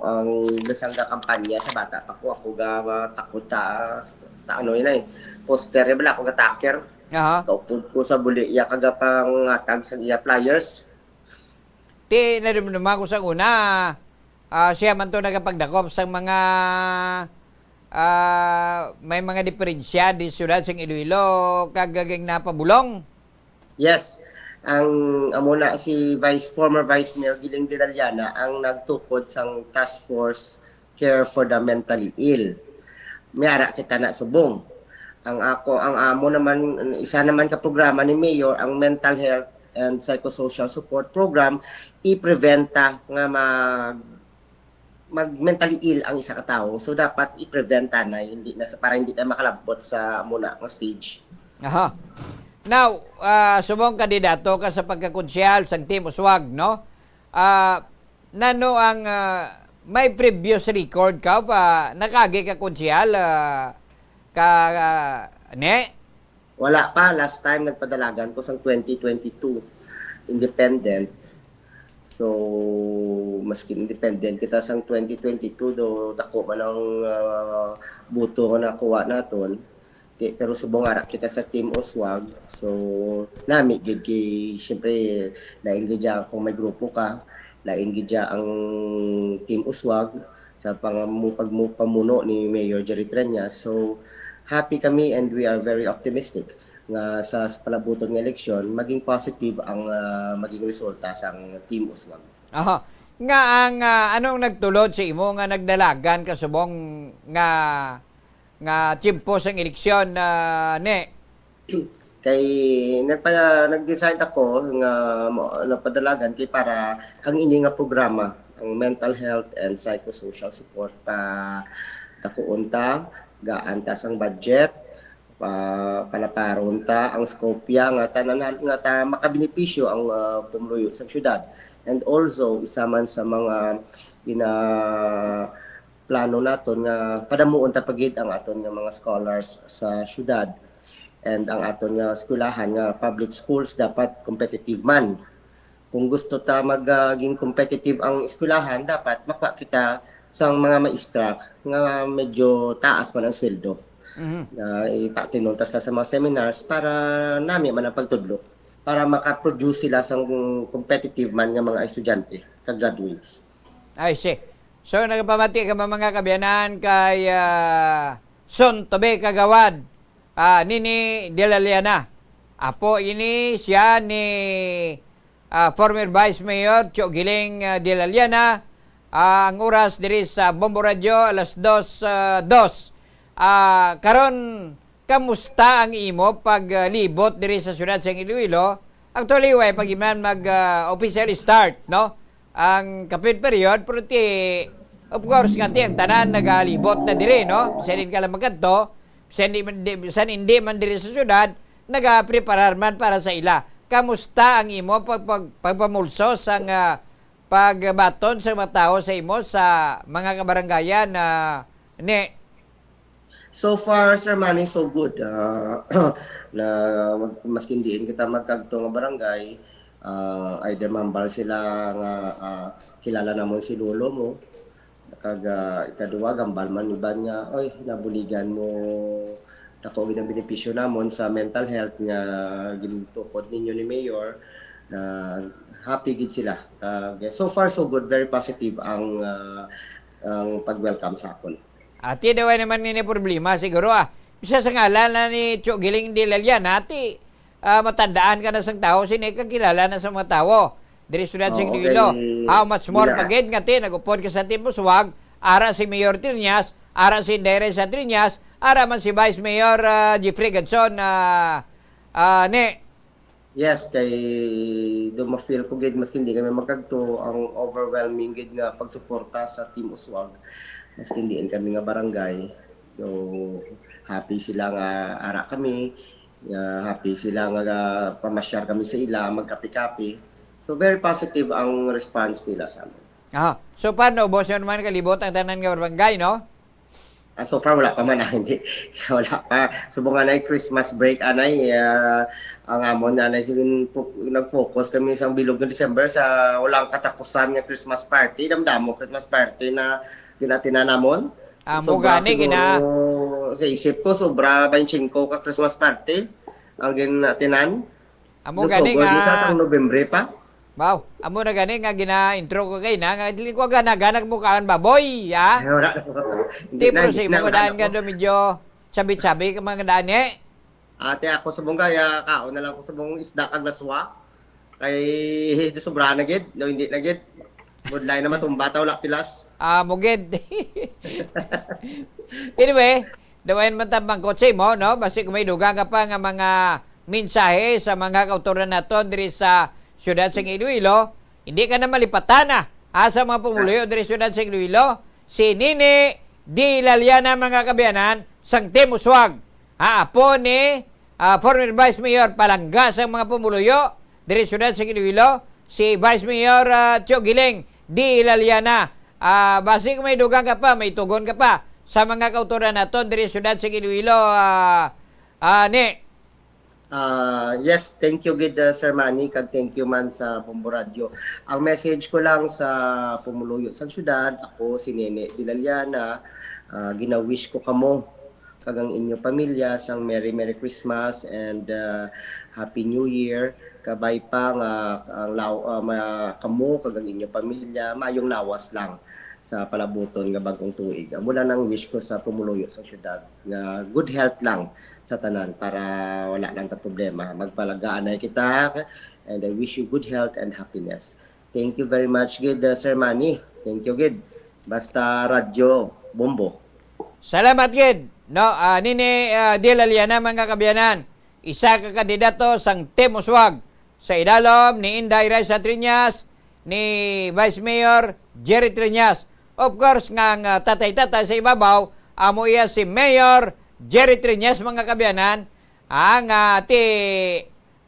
ang dasang ga kampanya sa bata pa ko, ako ga, ah, takot sa, sa ano yun ay, poster, yun bala, ako ga taker. Aha. Kaupod ko sa buli, iya kagapangatag sa iya flyers. Ti, nadumduman ko sa una, ah, siya man to nagapagdakop sang mga, ah, may mga diferensya di siyudad sang Iloilo, kag gaging napabulong. Yes. Ang amo na si Vice, former Vice Mayor Giling de la Llana ang nagtukod sang task force Care for the Mentally Ill. May ara kita na subong. Ang ako, ang amo naman, isa naman ka programa ni Mayor, ang Mental Health and Psychosocial Support Program, i-preventa nga mag, mag mentally ill ang isa ka tawo. So, dapat i-preventa na, hindi na sa, para hindi na makalabot sa muna nga stage. Aha. Now, ah, subong kandidato ka sa pagkakonsyal sang Team Uswag, no? Ah, nano ang, ah, may previous record ka pa, nakagi ka konsyal, ah, ka, ah, ne? Wala pa. Last time nagpadalagan ko sang twenty twenty-two, independent. So, maskin independent kita sang twenty twenty-two, do dako man ang, ah, boto nga nakuha naton. Ti-, pero subong ara kita sa Team Uswag. So, nami gid kay, siyempre, lain gid dya kung may grupo ka, lain gid dya ang Team Uswag sa pangamu-, pagmu-, pamuno ni Mayor Jerry Treñas. So, happy kami and we are very optimistic nga sa, sa palabuton nga eleksyon, maging positive ang, ah, maging resulta sang Team Uswag. Aha. Nga ang, ah, anong nagtulod sa imo nga nagdalagan ka subong nga, nga tiyempo sang eleksyon, ah, ne? Kay nagpa-, nag-decide ako nga mo-, napadalagan kay para ang ini nga programa, ang Mental Health and Psychosocial Support, pa dakuon ta, gaan ta sang budget, pa-, palaparon ta ang scope ya nga tanan, nga ta makabenepisyo ang, ah, pumuluyo sa syudad. And also, isa man sa mga gina-, plano naton nga padamuon ta pa gid ang aton nga mga scholars sa syudad. And ang aton nga eskwelahan nga public schools dapat competitive man. Kung gusto ta maging competitive ang eskwelahan, dapat makuha kita sang mga maestra nga medyo taas man ang sweldo. Mhm. Na ipatinuntas na sa mga seminars para nami man ang pagtudlo, para makaproduce sila sang competitive man nga mga estudyante kag graduates. I see. So, nagapamati ka ba, mga kaabyanan, kay, ah, soon to be kagawad, ah, Nini de la Llana. Apo ini siya ni, ah, former Vice Mayor Cho Giling, ah, de la Llana. Ah, ang oras diri sa Bombo Radio, alas dos, ah, dos. Ah, karon, kamusta ang imo paglibot diri sa siyudad sang Iloilo? Actually, way pa gid man mag, ah, official start, no? Ang kapit period, pero ti, of course, nga ti ang tanan nagalibot na diri, no? Bisan di ka lang magkadto, bisan di man, di, bisan hindi man diri sa siyudad, nagapreparar man para sa ila. Kamusta ang imo pag-, pag-, pagpamulso sang, ah, pagbaton sa mga tawo sa imo sa mga kabarangayan na ni? So far, Sir Manny, so good. Ah, na mag-, maskin diin kita magkagto nga barangay, ah, either mahambal sila nga, ah, kilala namon si lolo mo, kag, ah, ikaduha, hambal man iban nga, "Oy, nabuligan mo, dako gid ang benepisyo namon sa mental health nga gintukod ninyo ni Mayor." Na happy gid sila. Kag so far, so good. Very positive ang, ah, ang pag-welcome sa akon. Ati, daw ay naman nini problema siguro, ah. Bisa sa ngalan na ni Cho Giling de la Llana, ati, ah, matandaan ka na sang tawo, sini ka kilala na sa mga tawo. Diri sa syudad sa Oo, Iloilo. Kay How much more gina- pa gid nga ti, nag-upod ka sa Team Uswag, ara si Mayor Triñas, ara si Inday Risa Triñas, ara man si Vice Mayor, ah, Jeffrey Ganson, ah, ah, ni. Yes, kay do ma-feel ko gid, maski hindi kami magkagto, ang overwhelming gid nga pagsuporta sa Team Uswag. Maski hindi kami nga barangay, so happy sila nga ara kami, nga happy sila nga ga-, pamasyar kami sa ila, magkape-kape. So very positive ang response nila sa amin. Ah, so paano, boss, yun man kalibot ang tanan nga barangay, no? Ah, so far, wala pa man, ah, hindi. Wala pa. Subong anay Christmas break, anay, ah, ang amon, anay, sin-, fo-, nag-focus kami sa bilog nga December sa walang katapusan nga Christmas party. Damdamo Christmas party na ginatinan namon. Ah, So, mo gani, siguro, gina- sa isip ko, sobra twenty-five ka Christmas party ang ginatinan. Amo Gusto gani ko, nga, isa sang Nobyembre pa. Wow, amo na gani nga gina-intro ko kay na, nga dili ko gana-gana mo kaan baboy, ha? Ay, wala na po. Hindi Di na, pero hindi si na, mo wala daan na ka po. Do medyo sabi-sabi ka mga daan, eh. Ate, ako sa mong kaya, kaon na lang ko sa mong isda kag laswa. Kay, di sobra na gid, no, hindi na gid. Budlay na matumba, ta wala pilas. Ah, mugid. Anyway, dawayan man ta bangkot sa imo, no? Basi kung may dugang ka pa nga mga mensahe sa mga kautoran naton diri sa siyudad sa Iloilo, hindi ka na malipatan na, ha, sa mga pumuluyo diri sa siyudad sa Iloilo. Si Nini de la Llana, mga kabiyanan, sang Team Uswag. Ha, apo ni, ah, former Vice Mayor, palangga sa mga pumuluyo diri sa siyudad sa Iloilo, si Vice Mayor, ah, Cho Giling de la Llana. Ah, basi kung may dugang ka pa, may tugon ka pa sa mga kautoran naton diri sa siyudad sa Iloilo, ah, ah, ni. Ah, yes, thank you gid, uh, Sir Manny, kag thank you man sa Bombo Radio. Ang message ko lang sa pumuluyo sang syudad, ako si Nene de la Llana, ah, gina-wish ko kamo kag ang inyo pamilya sang Merry Merry Christmas and, uh, Happy New Year. Kabay pa nga ang law-, uh, ma-, kamo kag ang inyo pamilya maayong lawas lang sa palabuton nga bag-ong tuig. Amo lang ang wish ko sa pumuluyo sa syudad, nga good health lang sa tanan para wala lang ta problema. Magpalagaan na kita, and I wish you good health and happiness. Thank you very much gid, uh, Sir Manny. Thank you gid. Basta Radyo Bombo. Salamat gid, no, ah, Nini, ah, de la Llana, mga kabiyanan. Isa ka kandidato sang Team Uswag sa idalom ni Inday Raisa Triñas, ni Vice Mayor Jerry Triñas. Of course, nga ang, ah, tatay-tatay sa ibabaw, amo iya si Mayor Jerry Triñas, mga kabiyanan, ah, nga ti,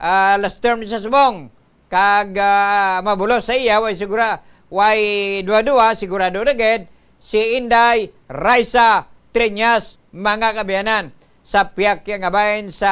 ah, last term sa subong. Kag, ah, mabulos sa iya, way sigura-, way duha-duha, sigurado na gid, si Inday Raisa Triñas, mga kabiyanan. Sa piyak nga bahin sa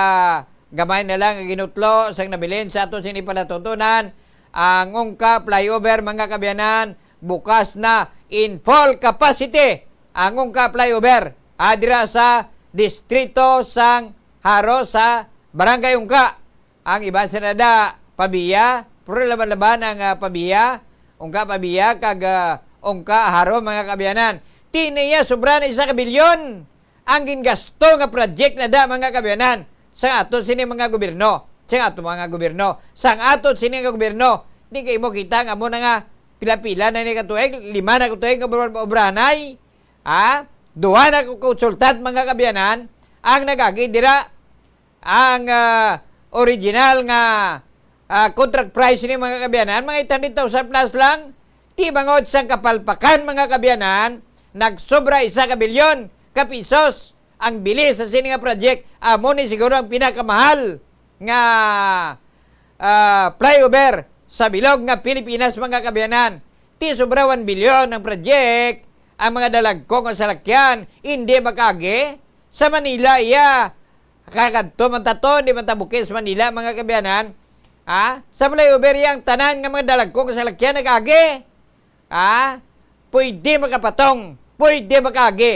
gamay na lang nga ginutlo sang nabilin sa ato sini palatuntunan, ang Ungka Flyover, mga kabiyanan, bukas na in full capacity ang Ungka Flyover, ah, dira sa distrito sang Jaro sa Barangay Ungka. Ang iban sa nada, Pavia, pero laban-laban ang, ah, Pavia, Ungka Pavia, kag, ah, Ungka Jaro, mga kabiyanan. Ti niya sobra na isa ka bilyon ang gingasto nga project na da, mga kabiyanan, sa ato sini mga gobyerno, sa ato mga gobyerno, sa ato sini nga gobyerno. Di kay mo kita nga mo na nga pila-pila na ni katuig, lima na katuig nga obra-, obrahanay. Ha? Duha na ko consultant, mga kabiyanan, ang nagagi dira. Ang, ah, original nga, ah, contract price ni, mga kabiyanan, mga eight hundred thousand plus lang. Ti bangod sang kapalpakan, mga kabiyanan, nagsobra isa ka bilyon ka pisos ang bili sa sini nga project. Amo ni siguro ang pinakamahal nga, ah, flyover sa bilog nga Pilipinas, mga kabiyanan. Ti sobra one billion ang project, ang mga dalagko nga salakyan, hindi makaagi. Sa Manila, iya, kakadto man ta to, di man ta bukis Manila, mga kabiyanan. Ha? Sa flyover, iya ang tanan nga mga dalagko nga salakyan nag-agi. Ha? Pwede makapatong, pwede makaagi.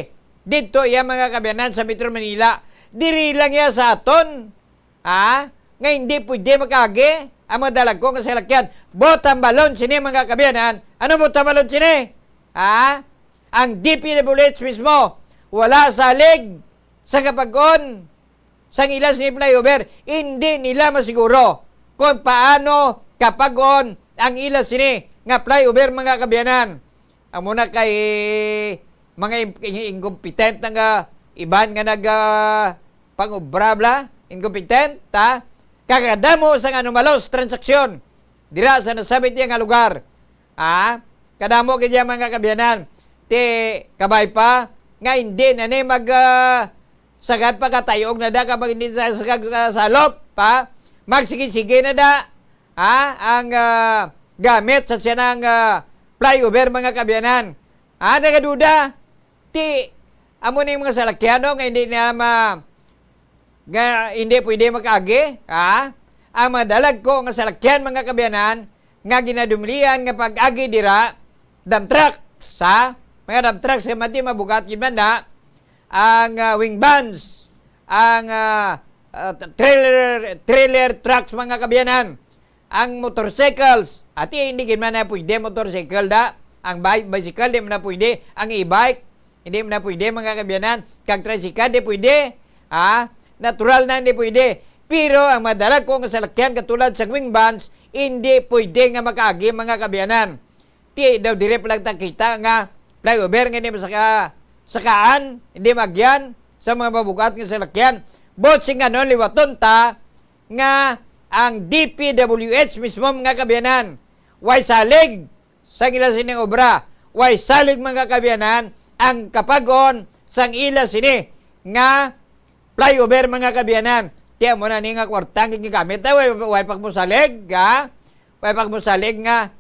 Dito iya, mga kabiyanan, sa Metro Manila. Diri lang iya sa aton. Ha? Nga hindi pwede makaagi ang mga dalagko nga salakyan. Botang balon sini, mga kabiyanan. Ano botang balon sini? Ha? Ang D P W H mismo, wala salig sa kapag-on sang ila sini flyover. Hindi nila masiguro kung paano kapag-on ang ila sini nga flyover, mga kabiyanan. Amo na kay mga im-, incompetent nga iban nga nag, ah, pangobra bla, incompetent, ta? Kakadamo sang anomalos transaksyon dira sa nasabit niya nga lugar. Ah, kadamo gid niya, mga kabiyanan. Ti kabay pa nga hindi na ni mag, ah, sagad pagkatayog na da kapag hindi sa sagad sa salop, pa. Magsige-sige na da, ha, ang, ah, gamit sa siya ng, ah, flyover, mga kabiyanan. Ha, nagaduda? Ti, amo na yung mga salakyan, no, nga hindi na ma-, nga hindi pwede makaagi, ha? Ang mga dalagko nga salakyan, mga kabiyanan, nga ginadumlian nga pag-agi dira, dump trucks, ha? Mga dump trucks, kay mati mabugat gid man na, ang, ah, wing vans, ang, ah, ah, trailer, trailer trucks, mga kabiyanan, ang motorcycles, ati, hindi gid man na pwede motorcycle da, ang bi-, bicycle, di man na pwede, ang e-bike, hindi man na pwede, mga kabiyanan, kag tricycle, di pwede, ha? Natural na hindi pwede. Pero ang mga dalagko nga salakyan katulad sa wing vans, hindi pwede nga makaagi, mga kabiyanan. Ti daw dire pa lang ta kita nga flyover nga hindi masaka-, sakaan, hindi magyan sa mga mabugat nga salakyan. But sing anon liwaton ta nga ang D P W H mismo, mga kabiyanan, way salig sang ila sining obra, way salig, mga kabiyanan, ang kapag-on sang ila sini nga flyover, mga kabiyanan. Ti amo na ni nga kwarta ang gigamit, ay, way, way pagmusalig, ha? Way pagmusalig nga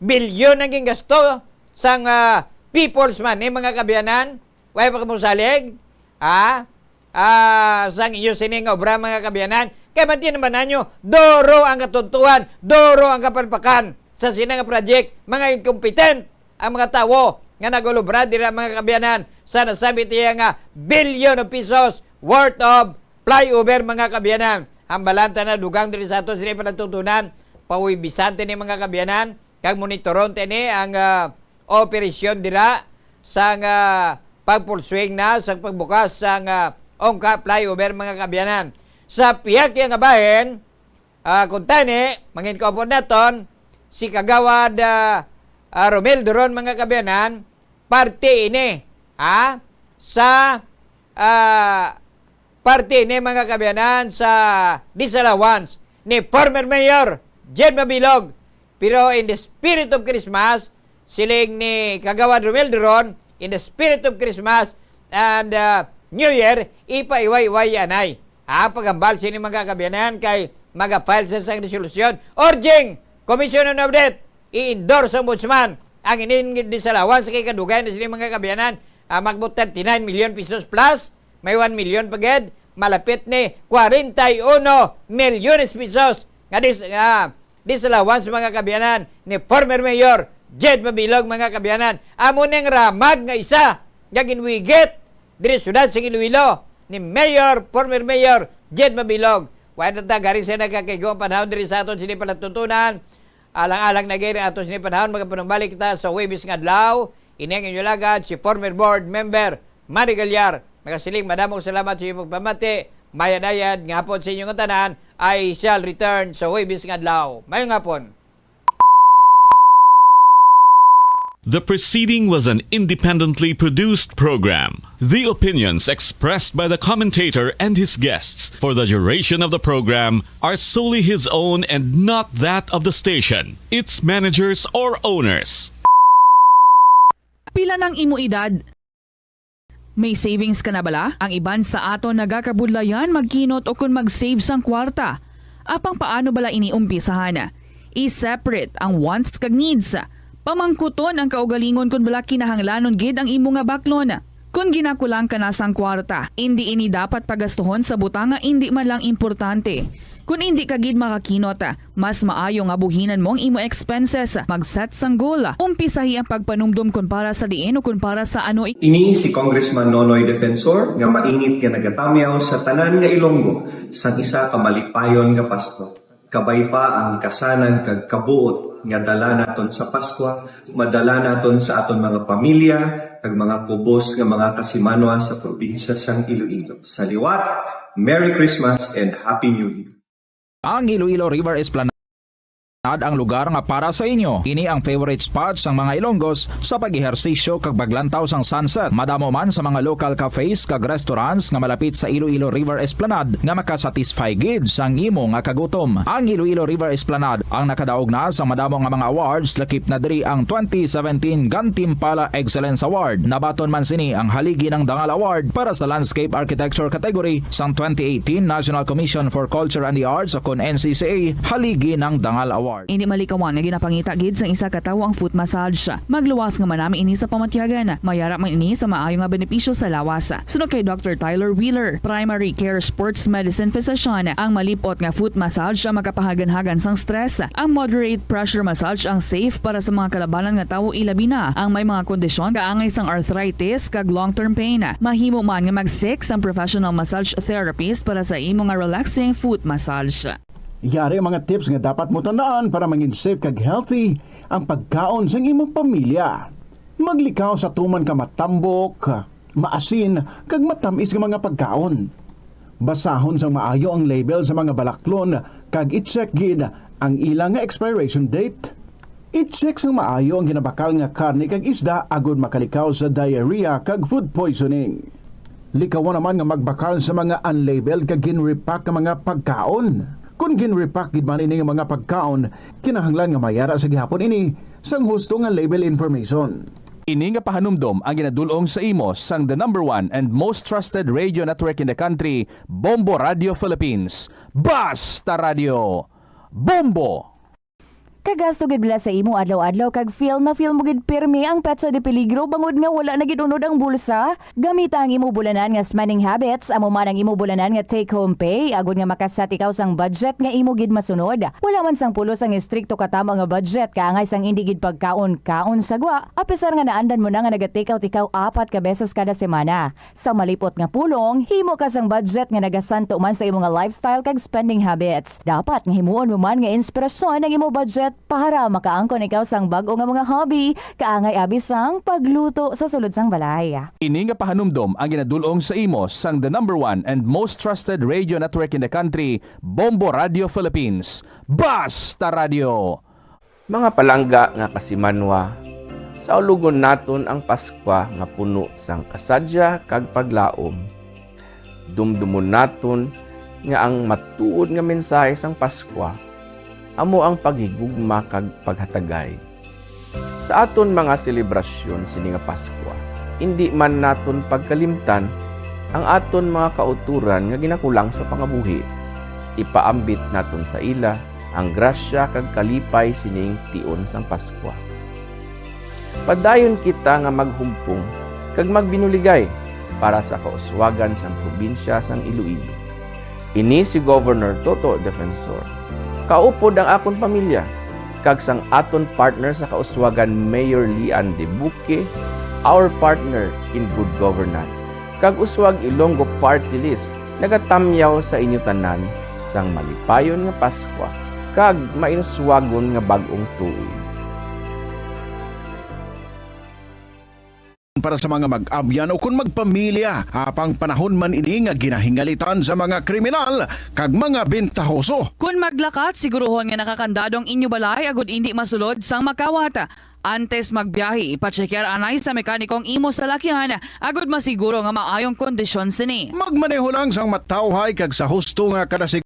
bilyon ang gingasto sang, ah, people's money, mga kabiyanan. Way pa kamo salig, ha? Ah, sang inyo sini nga obra, mga kabiyanan. Kay manti naman nanyo, duro ang katuntuhan, duro ang kapalpakan sa sina nga project, mga incompetent ang mga tawo nga nagulobra dira, mga kabiyanan, sa nasabit niya nga billion of pesos worth of flyover, mga kabiyanan. Hambalan ta na dugang diri sa ato sini panagtutunan, pawibisan tini, mga kabiyanan, kag monitoron tini ang, ah, operasyon dira sang, ah, pag-full swing na sa pagbukas sang, ah, Ongka flyover, mga kabiyanan. Sa pihak iya nga bahin, ah, kung tani, mangin kaupod naton, si Kagawad, ah, ah, Romel Duron, mga kabiyanan, parte ini, ha, sa, ah, parte ini, mga kabiyanan, sa disallowance ni former Mayor Jed Mabilog. Pero in the spirit of Christmas, siling ni Kagawad Romel Duron, in the spirit of Christmas and, uh, New Year, ipaiway-iway anay. Ha, paghambal sini, mga kabiyanan, kay maga-file sa sang resolusyon urging Commission on Audit i-endorse sa Ombudsman ang inin disallowance kay kadugay na sini, mga kabiyanan, ah, magbo thirty-nine million pesos plus, may one million pa gid, malapit ni forty-one milyones pesos nga dis-, ah, disallowance, mga kabiyanan, ni former Mayor Jed Mabilog, mga kabiyanan. Amo ning ramag nga isa nga ginwigit diri sa syudad sa Iloilo ni Mayor, former Mayor Jed Mabilog. Wa na ta garing sa nagakaigo ang panahon diri sa aton sini palatuntunan. Alang-alang na gani ato sini panahon, magapanumbalik kita sa Huwebes nga adlaw. Ini ang inyo lagad, si former board member Manny Gallar. Nagasiling, madamo salamat sa inyong pagpamati. Mayad-ayad nga hapon sa inyo nga tanan. I shall return sa Huwebes nga adlaw. Mayong hapon. The preceding was an independently produced program. The opinions expressed by the commentator and his guests for the duration of the program are solely his own and not that of the station, its managers, or owners. Pila nang imo edad? May savings ka na bala? Ang iban sa aton nagakabudlayan magkinot ukon mag-save sang kwarta. Apang paano bala ini umpisahan? I-separate ang wants kag needs. Pamangkuton ang kaugalingon kon bala kinahanglanon gid ang imo nga baklon. Kon ginakulang ka na sang kwarta, indi ini dapat pagastuhon sa butang nga indi man lang importante. Kon indi ka gid makakinot, mas maayo nga buhinan mo ang imo expenses. Mag-set sang goal. Umpisahi ang pagpanumdom kon para sa diin o kon para sa ano. Ini si Congressman Nonoy Defensor nga mainit nga nagatamyaw sa tanan nga Ilonggo sang isa ka malipayon nga Pasko. Kabay pa ang kasanang kag kabuot nga dala naton sa Paskwa, madala naton sa aton mga pamilya kag mga kubos nga mga kasimanwa sa probinsya sang Iloilo. Sa liwat, Merry Christmas and Happy New Year! Ang Iloilo River Esplanade ang lugar nga para sa inyo. Ini ang favorite spot sang mga Ilonggos sa pag-ehersisyo kag paglantaw sang sunset. Madamo man sa mga local cafes kag restaurants nga malapit sa Iloilo River Esplanade nga makasatisfy gid sang imo nga kagutom. Ang Iloilo River Esplanade ang nakadaog na sang madamo nga mga awards, lakip na diri ang twenty seventeen Gantimpala Excellence Award. Nabaton man sini ang Haligi ng Dangal Award para sa Landscape Architecture category sang twenty eighteen National Commission for Culture and the Arts o kon N C C A Haligi ng Dangal Award. Indi malikawan nga ginapangita gid sang isa ka tawo ang foot massage. Magluwas nga manami ini sa pamatyagan. Mayara man ini sa maayo nga benepisyo sa lawas. Suno kay Doctor Tyler Wheeler, primary care sports medicine physician, ang malip-ot nga foot massage ang makapahaganhagan sang stress. Ang moderate pressure massage ang safe para sa mga kalabanan nga tawo, ilabi na ang may mga kondisyon kaangay sang arthritis kag long-term pain. Mahimo man nga mag-seek sang professional massage therapist para sa imo nga relaxing foot massage. Yari ang mga tips nga dapat mo tandaan para mangin safe kag healthy ang pagkaon sang imong pamilya. Maglikaw sa tuman ka matambok, maasin, kag matamis nga mga pagkaon. Basahon sang maayo ang label sa mga balaklon kag i-check gid ang ila nga expiration date. I-check sang maayo ang ginabakal nga karne kag isda agod makalikaw sa diarrhea kag food poisoning. Likawan naman nga magbakal sa mga unlabeled kag gin-repack nga mga pagkaon. Kon gin-repack gid man ini nga mga pagkaon, kinahanglan nga mayara sa gihapon ini sang husto nga label information. Ini nga pahanumdom ang ginadul-ong sa imo sang the number one and most trusted radio network in the country, Bombo Radio Philippines. Basta Radio, Bombo! Kagasto gid bala sa imo adlaw-adlaw kag feel na feel mo gid pirmi ang petsa de peligro bangod nga wala na gid unod ang bulsa? Gamita ang imo bulanan nga spending habits, amo man ang imo bulanan nga take-home pay, agod nga makasat ikaw sang budget nga imo gid masunod. Wala man sang pulos ang estrikto katamo nga budget, kaangay sang indi gid pagkaon-kaon sa gwa, apisar nga naandan mo na nga naga-take out ikaw apat ka beses kada semana. Sa malipot nga pulong, himo ka sang budget nga nagasanto man sa imo nga lifestyle kag spending habits. Dapat nga himuon mo man nga inspirasyon ang imo budget para makaangkon ikaw sang bag-o nga mga hobby, kaangay abi sang pagluto sa sulod sang balay. Ini nga pahanumdom ang ginadul-ong sa imo sang the number one and most trusted radio network in the country, Bombo Radio Philippines. Basta Radio! Mga palangga nga kasimanwa, saulogon naton ang Paskwa nga puno sang kasadya kag paglaom. Dumdumon naton nga ang matuod nga mensahe sang Paskwa amo ang paghigugma kag paghatagay. Sa aton mga selebrasyon sini nga Paskwa, indi man naton pagkalimtan ang aton mga kautoran nga ginakulang sa pangabuhi. Ipaambit naton sa ila ang grasya kag kalipay sining tion sang Paskwa. Padayon kita nga maghugpong kag magbinuligay para sa kauswagan sang probinsya sang Iloilo. Ini si Governor Toto Defensor. Kaupod ang akon pamilya, kag sang aton partner sa kauswagan, Mayor Lian Debuque, our partner in good governance, kag Uswag Ilonggo Party List, nagatamyaw sa inyo tanan sang malipayon nga Paskwa kag mainuswagon nga bag-ong tuig. Para sa mga mag-abyan o kon magpamilya, apang panahon man ini nga ginahingalitan sa mga kriminal kag mga bentahoso. Kon maglakat, siguruhon nga nakakandado ang inyo balay agud indi masulod sang makawat. Antes magbiyahe, ipatsekyar anay sa mekaniko ang imo salakyan agud masiguro nga maayong kondisyon sini. Magmaneho lang sang matawhay kag sa husto nga kadasig-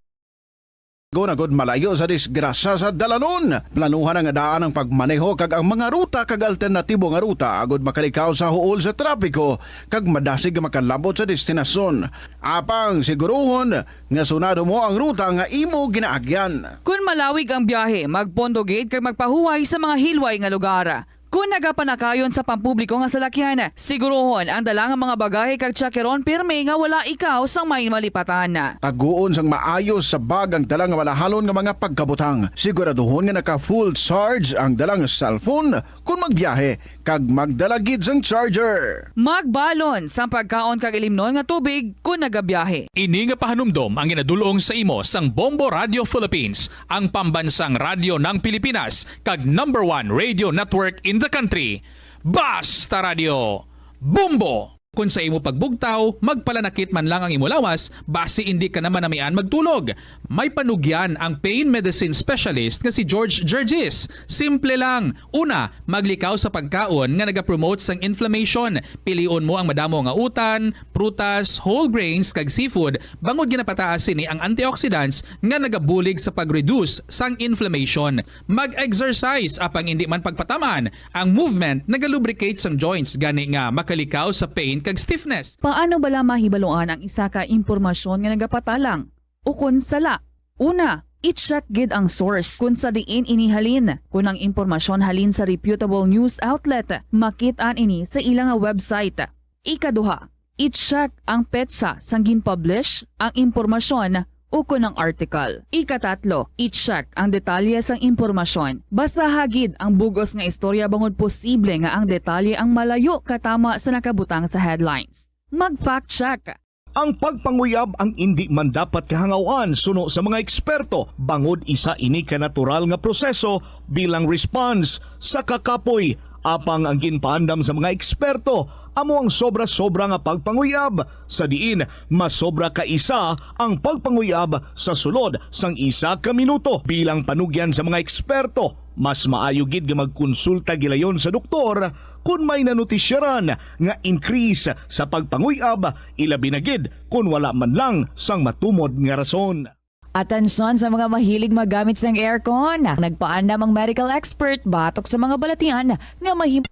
Guna gud malayo sa disgrasya sa dalanon. Planuhan nga daan ang pagmaneho kag ang mga ruta kag alternatibo nga ruta agud makalikaw sa huol sa trapiko kag madasig nga makalabot sa destinasyon. Apang siguruhon nga sunado mo ang ruta nga imo ginaagyan. Kun malawig ang biyahe, magpondo gid kag magpahuway sa mga hilway nga lugar. Kun nagapanakayon sa pampubliko nga salakyan, siguruhon ang dala nga mga bagahe kag tsakeron pirme nga wala ikaw sang may malipatan. Taguon sang maayo sa bag ang dala nga walahalon nga mga pagkabutang. Siguraduhon nga naka full charge ang dala nga cellphone kon magbiyahe, kag magdala gid sang charger. Magbalon sang pagkaon kag ilimnon nga tubig kon nagabiyahe. Ini nga pahanumdom ang ginadul-ong sa imo sang Bombo Radio Philippines, ang pambansang radyo ng Pilipinas, kag number one radio network in the country. Basta Radio, Bombo! Kon sa imo pagbugtaw, magpalanakit man lang ang imo lawas, basi indi ka na manamian magtulog. May panugyan ang pain medicine specialist nga si George Gergis. Simple lang. Una, maglikaw sa pagkaon nga nagapromote sang inflammation. Pilion mo ang madamo nga utan, prutas, whole grains, kag seafood, bangod ginapataas sini ang antioxidants nga nagabulig sa pag-reduce sang inflammation. Mag-exercise, apang indi man pagpataman. Ang movement nagalubricate sang joints, gani nga makalikaw sa pain kag stiffness. Paano bala mahibaluan ang isa ka impormasyon nga nagapatalang ukon sala? Una, i-check gid ang source kon sa diin ini halin. Kon ang impormasyon halin sa reputable news outlet, makit-an ini sa ila nga website. Ikaduha, i-check ang petsa sang gin-publish ang impormasyon ukon ang article. Ikatatlo, i-check ang detalye sang impormasyon. Basaha gid ang bug-os nga istorya bangod posible nga ang detalye ang malayo katama sa nakabutang sa headlines. Mag-fact check. Ang pagpanguyab ang indi man dapat kahangawan suno sa mga eksperto, bangod isa ini ka natural nga proseso bilang response sa kakapoy. Apang ang ginpaandam sa mga eksperto amo ang sobra-sobra nga pagpanguyab, sa diin mas sobra ka isa ang pagpanguyab sa sulod sang isa ka minuto. Bilang panugyan sa mga eksperto, mas maayo gid nga magkonsulta gilayon sa doktor kon may nanutisyaran nga increase sa pagpanguyab, ilabi na gid kon wala man lang sang matumod nga rason. Atensyon sa mga mahilig maggamit sang aircon. Nagpaandam ang medical expert batok sa mga balatian nga mahim-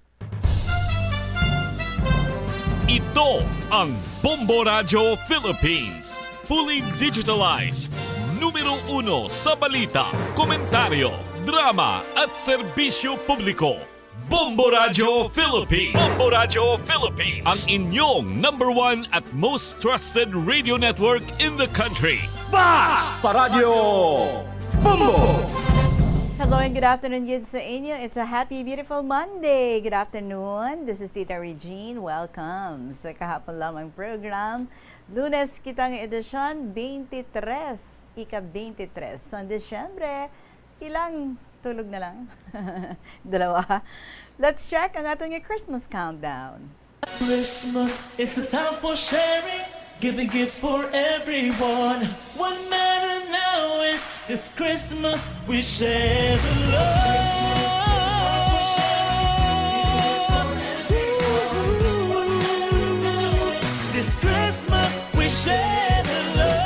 Ito ang Bombo Radyo Philippines. Fully digitalized. Numero uno sa balita, komentaryo, drama, at serbisyo publiko. Bombo Radyo Philippines. Bombo Radyo Philippines. Ang inyong number one at most trusted radio network in the country. Basta Radyo Bombo! Hello and good afternoon gid sa inyo. It's a happy, beautiful Monday. Good afternoon. This is Tita Regine. Welcome sa kahapon lamang program. Lunes kita nga edisyon, twenty-three, ika-twenty-three sa Disyembre. Ilang tulog na lang? Dalawa. Let's check ang aton nga Christmas countdown. Christmas is a time for sharing, giving gifts for everyone. What matter now is this Christmas we share the love. This Christmas we share the love.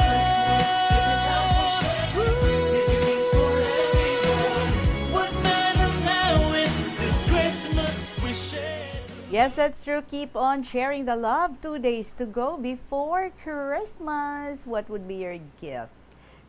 What matter now is this Christmas we share. Yes, that's true. Keep on sharing the love. Two days to go before Christmas. What would be your gift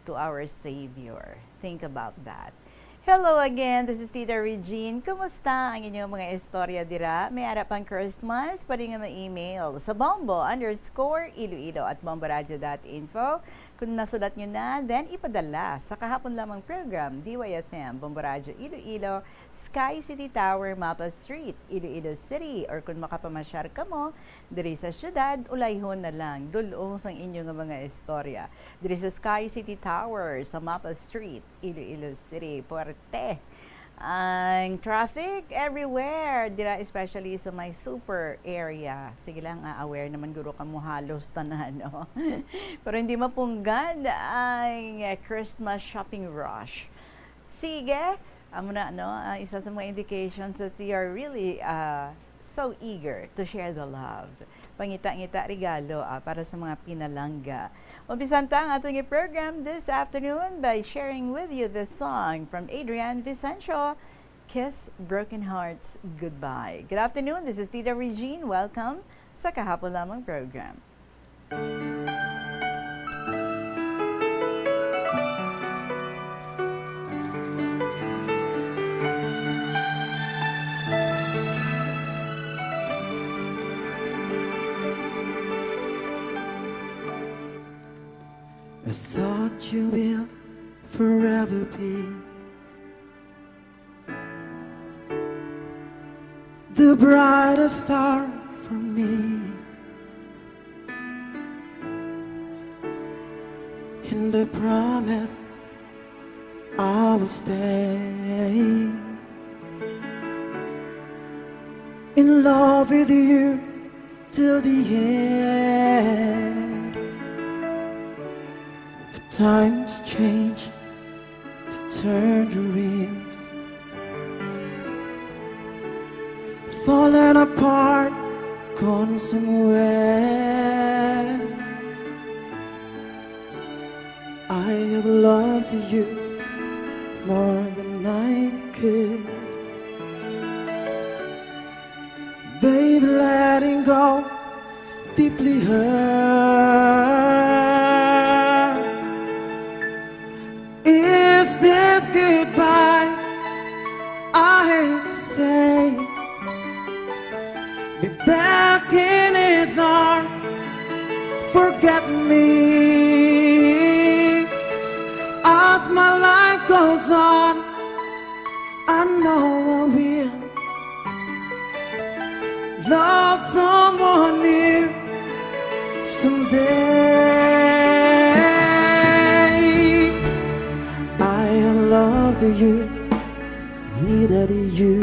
to our Savior? Think about that. Hello again, this is Tita Regine. Kumusta ang inyong mga istorya dira? May ara pang Christmas? Pwede nga ma-email sa bombo underscore iloilo at bomboradio dot info. Kung nasulat nyo na, then ipadala sa kahapon lamang program, D Y F M, Bombo Radyo Iloilo, Sky City Tower, Mapa Street, Iloilo City, or kung makapamasyar kamo diri sa syudad, ulayhon na lang, dul-ong sang inyo nga mga istorya. Diri sa Sky City Tower, sa Mapa Street, Iloilo City, puwerte ang traffic everywhere dira, especially sa may super area. Sige lang, ah, aware naman guro kamo halos tanan, no? Pero hindi mapunggan ang Christmas shopping rush. Sige, amo na, no? Ah, isa sa mga indications that they are really, ah, so eager to share the love. pangita-ngita regalo, ah, para sa mga pinalangga. Umpisan ta ang aton nga program this afternoon by sharing with you the song from Adrian Vicencio, Kiss Broken Hearts Goodbye. Good afternoon, this is Tita Regine. Welcome sa Kahapon Lamang program. I thought you will forever be the brightest star for me, and I promise I will stay in love with you till the end. But times change, the turn dreams falling apart, gone somewhere. I have loved you more than I could. Baby, letting go deeply hurts. Is this goodbye I hate to say? Be back in his arms. Forget me as my life goes on. I know I will love someone new someday. I have loved you, needed you,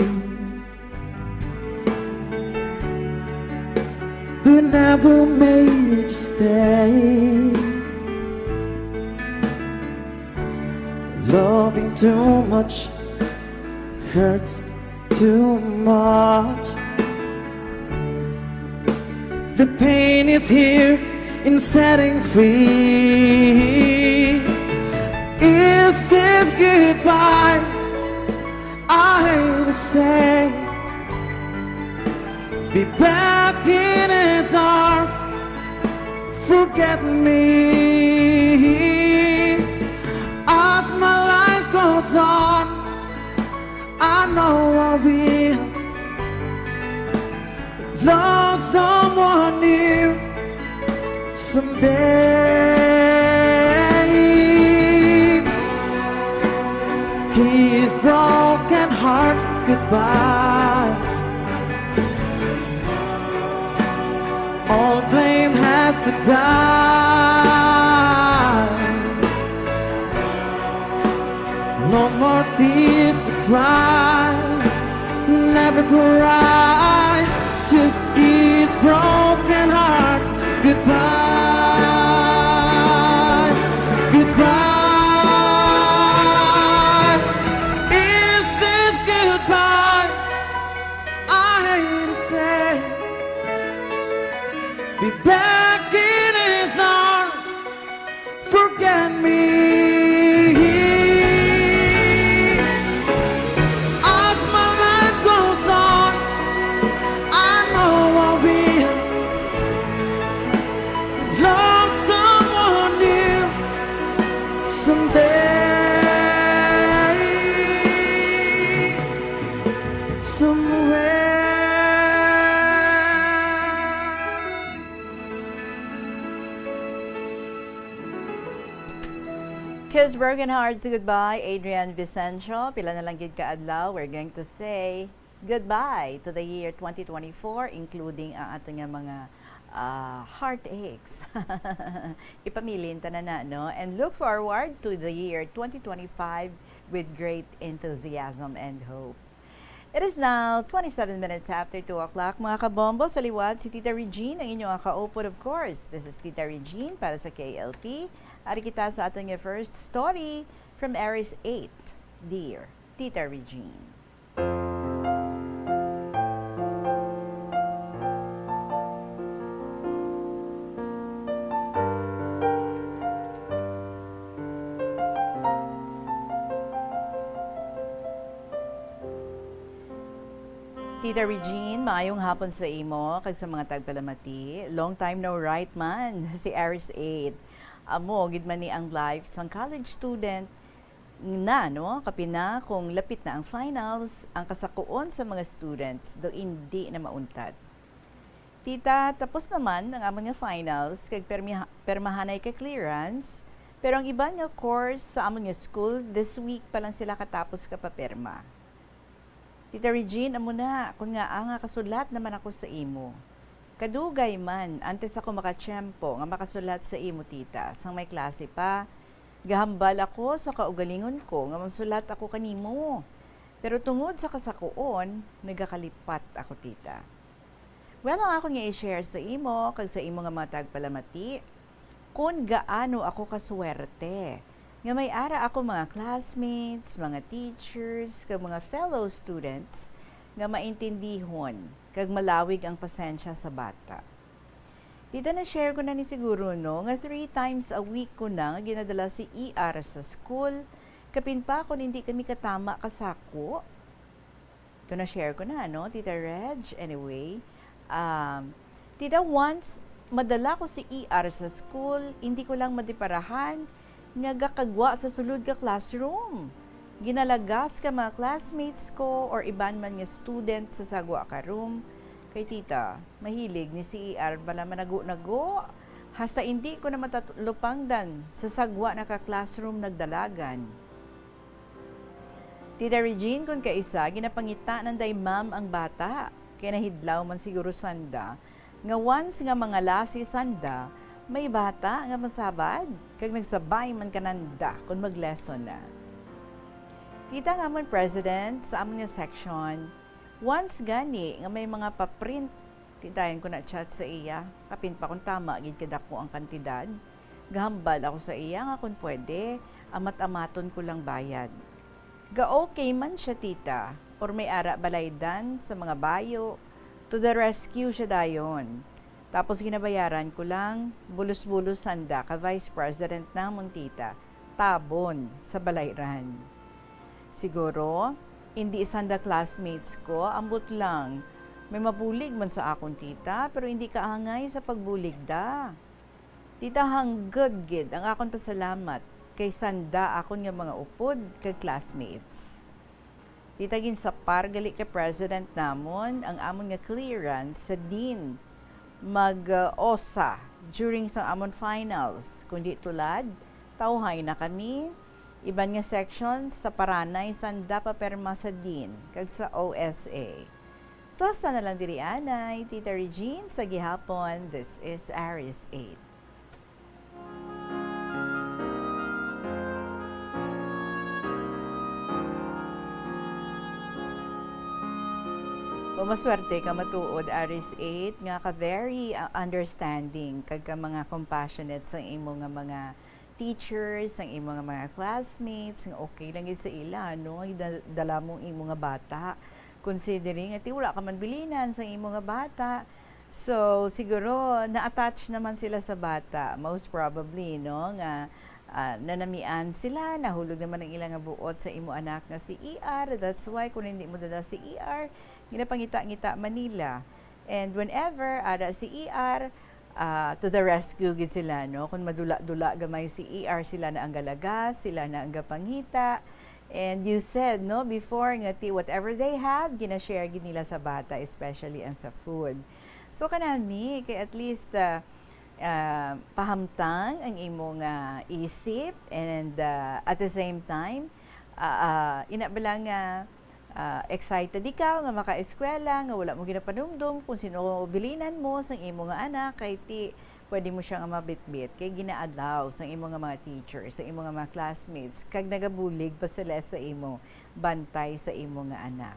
but never made you stay. Loving too much hurts too much. The pain is here in setting free. Is this goodbye I will say? Be back in his arms. Forget me as my life goes on. I know I will love someone new someday. Kiss broken hearts goodbye. All blame has to die. No more tears to cry. Never cry. Just kiss broken hearts goodbye. Goodbye. Is this goodbye? I hate to say, be back in his arms. Forget me. As my life goes on, I know I will love someone new someday. Somewhere. Kiss Broken Hearts Goodbye, Adrian Vicencio. Pila na lang gid ka adlaw, we're going to say goodbye to the year twenty twenty-four, including ang ato nga mga, ah, heartaches. Ipamilin ta na na, no? And look forward to the year twenty twenty-five with great enthusiasm and hope. It is now twenty-seven minutes after two o'clock. Mga kabombo, sa liwat si Tita Regine, ang inyong kaupod, of course. This is Tita Regine para sa K L P. Ari kita sa aton nga first story from Aris eight, Dear Tita Regine. Tita Regine, maayong hapon sa imo kag sa mga tagpalamati. Long time no write man si Aris eight. Amo gid man ni ang life sang college student na, no? Kapin na kung lapit na ang finals, ang kasakuon sa mga students do indi na mauntad. Tita, tapos naman ang amon nga finals kag permiha-, permahanay ka clearance, pero ang iban nga course sa amon nga school, this week pa lang sila katapos ka papirma. Tita Regine, amo na, kun ngaa nga kasulat naman ako sa imo. Kadugay man, antes ako makatiyempo nga makasulat sa imo, tita, sang may klase pa, gahambal ako sa kaugalingon ko nga magsulat ako kanimo. Pero tungod sa kasakuon, nagakalipat ako, tita. Well, ang ako nga i-share sa imo kag sa imo nga mga tagpalamati, kun gaano ako kaswerte nga may ara ako mga classmates, mga teachers, kag mga fellow students nga maintindihon kag malawig ang pasensya sa bata. Tita, na-share ko na ni siguro, no, nga three times a week ko na nga ginadala si E R sa school, kapin pa kon hindi kami katama kasako. Ito na-share ko na, no, Tita Reg? Anyway, um, Tita, once madala ko si E R sa school, hindi ko lang madiparahan nga gakagwa sa sulod ka classroom. Ginalagas ka mga classmates ko or iban man nga student sa sagwa ka room. Kay tita, mahilig ni si E R bala manago-nago. Hasta hindi ko na matalupangdan sa sagwa na ka classroom nagdalagan. Tita Regine, kun kaisa, ginapangita nanday ma'am ang bata, kay nahidlaw man siguro sanda nga once nga mangalasi sanda, may bata nga masabad, kag nagsabay man kananda kun mag-lesson na. Kita nga amon president sa amon nga section, once gani nga may mga pa-print, tindayan ko na chat sa iya, kapin pa kung tama gid kadako ang kantidad. Gahambal ako sa iya nga kung pwede, amat-amaton ko lang bayad. Ga-okay man siya, tita, or may ara balaydan sa mga bayo, to the rescue siya dayon. Tapos ginabayaran ko lang, bulos-bulos sanda ka vice president namon, tita, tabon sa balayran. Siguro, hindi sanda classmates ko, ambot lang, may mabulig man sa akon, tita, pero hindi kaangay sa pagbulig da. Tita, hangod gid ang akon pasalamat kay sanda akon nga mga upod kag classmates. Tita, ginsapar gali ka president namon ang amon nga clearance sa dean mag, uh, osa during sa amon finals. Kundi tulad, tawhay na kami, iban nga section sa paranay sanda papirma sa dean kag sa O S A. So, hasta na lang diri anay, Tita Regine, sa gihapon, this is Aris eight. O, maswerte ka matuod, Aris eight, nga ka very, uh, understanding kag ka mga compassionate sa imo nga mga teachers, ang imo nga mga classmates, nga okay lang gid sa ila, no? Nga gidal-, dala mo ang imo nga bata. Considering nga ti wala ka man bilinan sa imo nga bata. So, siguro na-attach naman sila sa bata, most probably, no? Nga, ah, nanamian sila, nahulog naman ang ila nga buot sa imo anak nga si E R. That's why kung hindi mo dala si E R, ginapangita-ngita man nila. And whenever ara si E R, ah, to the rescue gid sila, no? Kung madula-dula gamay si E R, sila na ang galagas, sila na ang gapangita. And you said, no, before nga ti whatever they have, gina-share gid nila sa bata, especially ang sa food. So, kanami, kay at least, ah, ah, pahamtang ang imo nga isip, and, ah, at the same time, ah, ah, ina bala nga, ah, excited ikaw nga makaeskwela, nga wala mo ginapanumdom kung sino bilinan mo sang imo nga anak, kay ti pwede mo siya nga mabitbit, kay gina-allow sang imo nga mga teachers, sa imo nga mga classmates, kag nagabulig pa sila sa imo, bantay sa imo nga anak.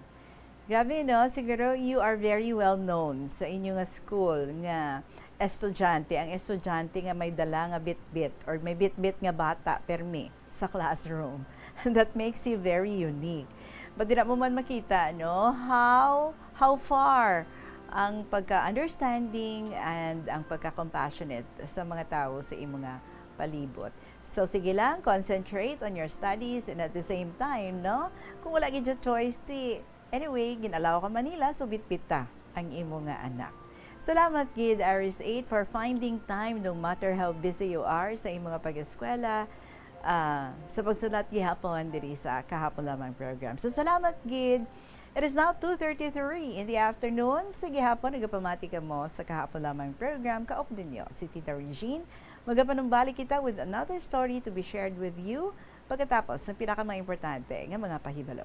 Grabe, no? Siguro you are very well known sa inyo nga school nga estudyante, ang estudyante nga may dala nga bitbit or may bitbit nga bata permi sa classroom. That makes you very unique. But dira mo man makita, no, how, how far ang pagka-understanding and ang pagka-compassionate sa mga tawo sa imo nga palibot. So, sige lang, concentrate on your studies and at the same time, no, kung wala gid siya choice, ti Anyway, gin-allow ka Manila, so bitbit ta ang imo nga anak. Salamat gid, Aris eight, for finding time, no matter how busy you are, sa imo nga pag-eskwela, ah, sa pagsulat gihapon diri sa Kahapon Lamang program. So, salamat gid. It is now two thirty-three in the afternoon. Sa gihapon, nagapamati kamo sa Kahapon Lamang program. Kaupod ninyo si Tita Regine. Magapanumbalik kita with another story to be shared with you pagkatapos ng pinakamaimportante nga mga pahibalo.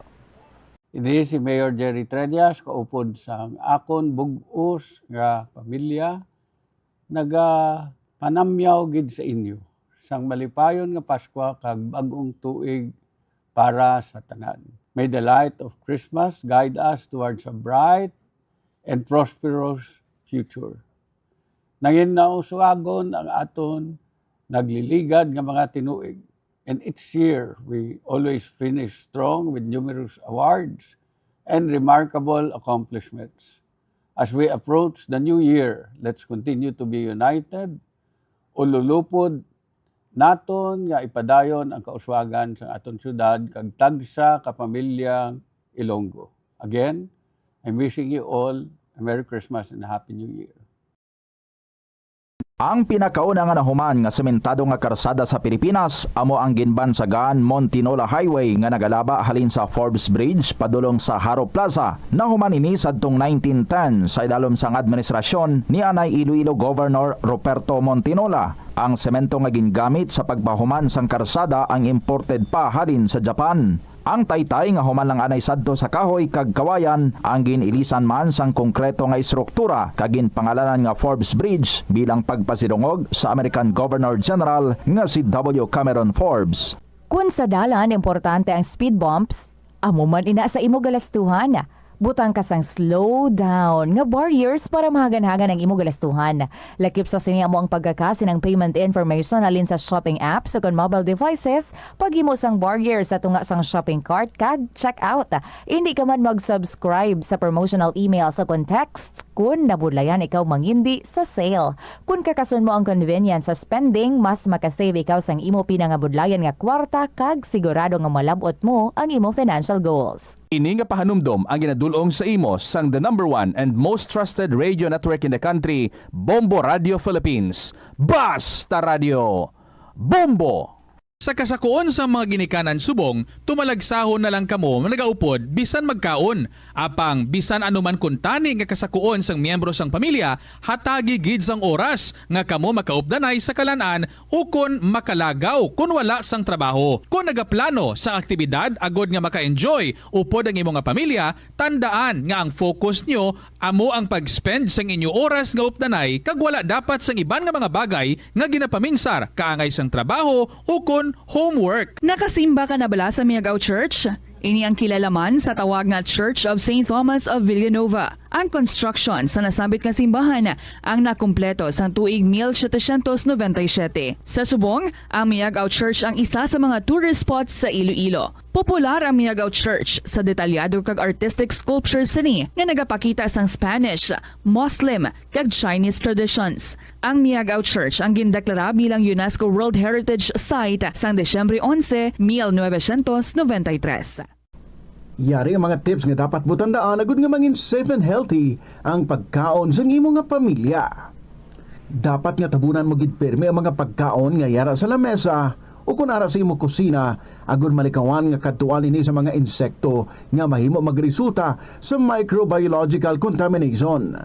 Ini si Mayor Jerry Treñas, kaupod sang akon bug-os nga pamilya, nagapanamyaw gid sa inyo sang malipayon nga Paskwa kag bag-ong tuig para sa tanan. May the light of Christmas guide us towards a bright and prosperous future. Nangin nausugagon ang aton nagliligad nga mga tinuig. And each year, we always finish strong with numerous awards and remarkable accomplishments. As we approach the new year, let's continue to be united, ululupod naton nga ipadayon ang kauswagan sa aton syudad kag tagsa ka pamilyang Ilonggo. Again, I'm wishing you all a Merry Christmas and a Happy New Year. Ang pinakauna nga nahuman nga sementado nga karsada sa Pilipinas amo ang ginbansagan Montinola Highway nga nagalaba halin sa Forbes Bridge padulong sa Jaro Plaza. Nahuman ini sadtong nineteen ten sa idalom sang administrasyon ni anay Iloilo Governor Ruperto Montinola. Ang semento nga gingamit sa pagpahuman sang karsada ang imported pa halin sa Japan. Ang taytay nga human lang anay sadto sa kahoy kag kawayan ang gin-ilisan man sang konkreto nga estruktura kag ginpangalanan nga Forbes Bridge bilang pagpasidungog sa American Governor General nga si W. Cameron Forbes. Kun sa dalan importante ang speed bumps, amo man ina sa imo galastuhan. Butang ka sang slow down nga barriers para mahaganhagan ang imo galastuhan. Lakip sa sini amo ang pagkaka sining payment information halin sa shopping apps ukon mobile devices, paghimo sang barrier sa tunga sang shopping cart kag checkout. Indi ka man mag-subscribe sa promotional emails ukon texts kun nabudlayan ikaw mangindi sa sale. Kun kakason mo ang convenience sa spending, mas makasave ikaw sang imo pinangabudlayan nga kwarta kag sigurado nga malab-ot mo ang imo financial goals. Ini nga pahanumdom ang ginadul-ong sa imo sang the number one and most trusted radio network in the country, Bombo Radio Philippines. Basta Radio, Bombo! Sa kasakuon sang mga ginikanan subong, tumalagsahon na lang kamo nga nagaupod bisan magkaon. Apang bisan ano man kuntani nga kasakuon sang miyembro sang pamilya, hatagi gid sang oras nga kamo makaupdanay sa kalan-an ukon makalagaw kon wala sang trabaho. Kon nagaplano sang aktibidad agod nga maka-enjoy upod ang imo nga pamilya, tandaan nga ang focus nyo amo ang pag-spend sang inyo oras nga updanay kag wala dapat sang iban nga mga bagay nga ginapaminsar kaangay sang trabaho ukon homework. Nakasimba ka na bala sa Miagao Church? Ini ang kilala man sa tawag nga Church of Saint Thomas of Villanova. Ang construction sa nasambit nga simbahan ang nakumpleto sang tuig mil setecientos noventa y siete. Sa subong, ang Miagao Church ang isa sa mga tourist spots sa Iloilo. Popular ang Miagao Church sa detalyado kag artistic sculptures sini nga nagapakita sang Spanish, Muslim, kag Chinese traditions. Ang Miagao Church ang gindeklara bilang UNESCO World Heritage Site sang Disyembre onse, mil novecientos noventa y tres. Yari ang mga tips nga dapat mo tandaan agud nga mangin safe and healthy ang pagkaon sang imo nga pamilya. Dapat nga tabunan mo gid pirme ang mga pagkaon nga yara sa lamesa o kon ara sa imo kusina, agud malikawan nga kadtuan ini sa mga insekto nga mahimo magresulta sa microbiological contamination.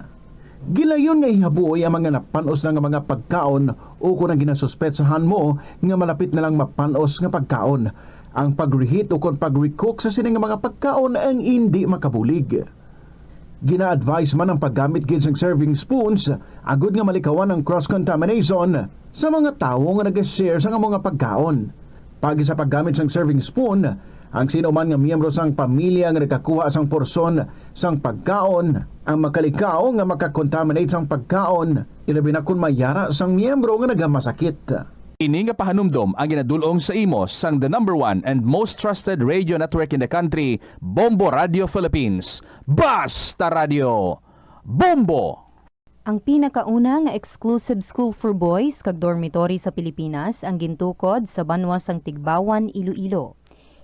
Gilayon nga ihabuoy ang mga napan-os na nga mga pagkaon o kon ang ginasuspetsahan mo nga malapit na lang mapan-os nga pagkaon. Ang pag-reheat o kon pag-recook sa sini nga mga pagkaon ang indi makabulig. Gina-advise man ang paggamit gid sang serving spoons agud nga malikawan ang cross-contamination sa mga tawo nga naga-share sang amo nga pagkaon. Paagi sa paggamit sang serving spoon, ang sino man nga miyembro sang pamilya nga nagakuha sang porsyon sang pagkaon ang makalikaw nga makakontaminate sang pagkaon, ilabi na kon may yara sang miyembro nga nagamasakit. Ini nga pahanumdom ang ginadul-ong sa imo sang the number one and most trusted radio network in the country, Bombo Radio Philippines. Basta Radio, Bombo! Ang pinakauna nga exclusive school for boys kag dormitory sa Pilipinas ang gintukod sa banwa sang Tigbauan, Iloilo.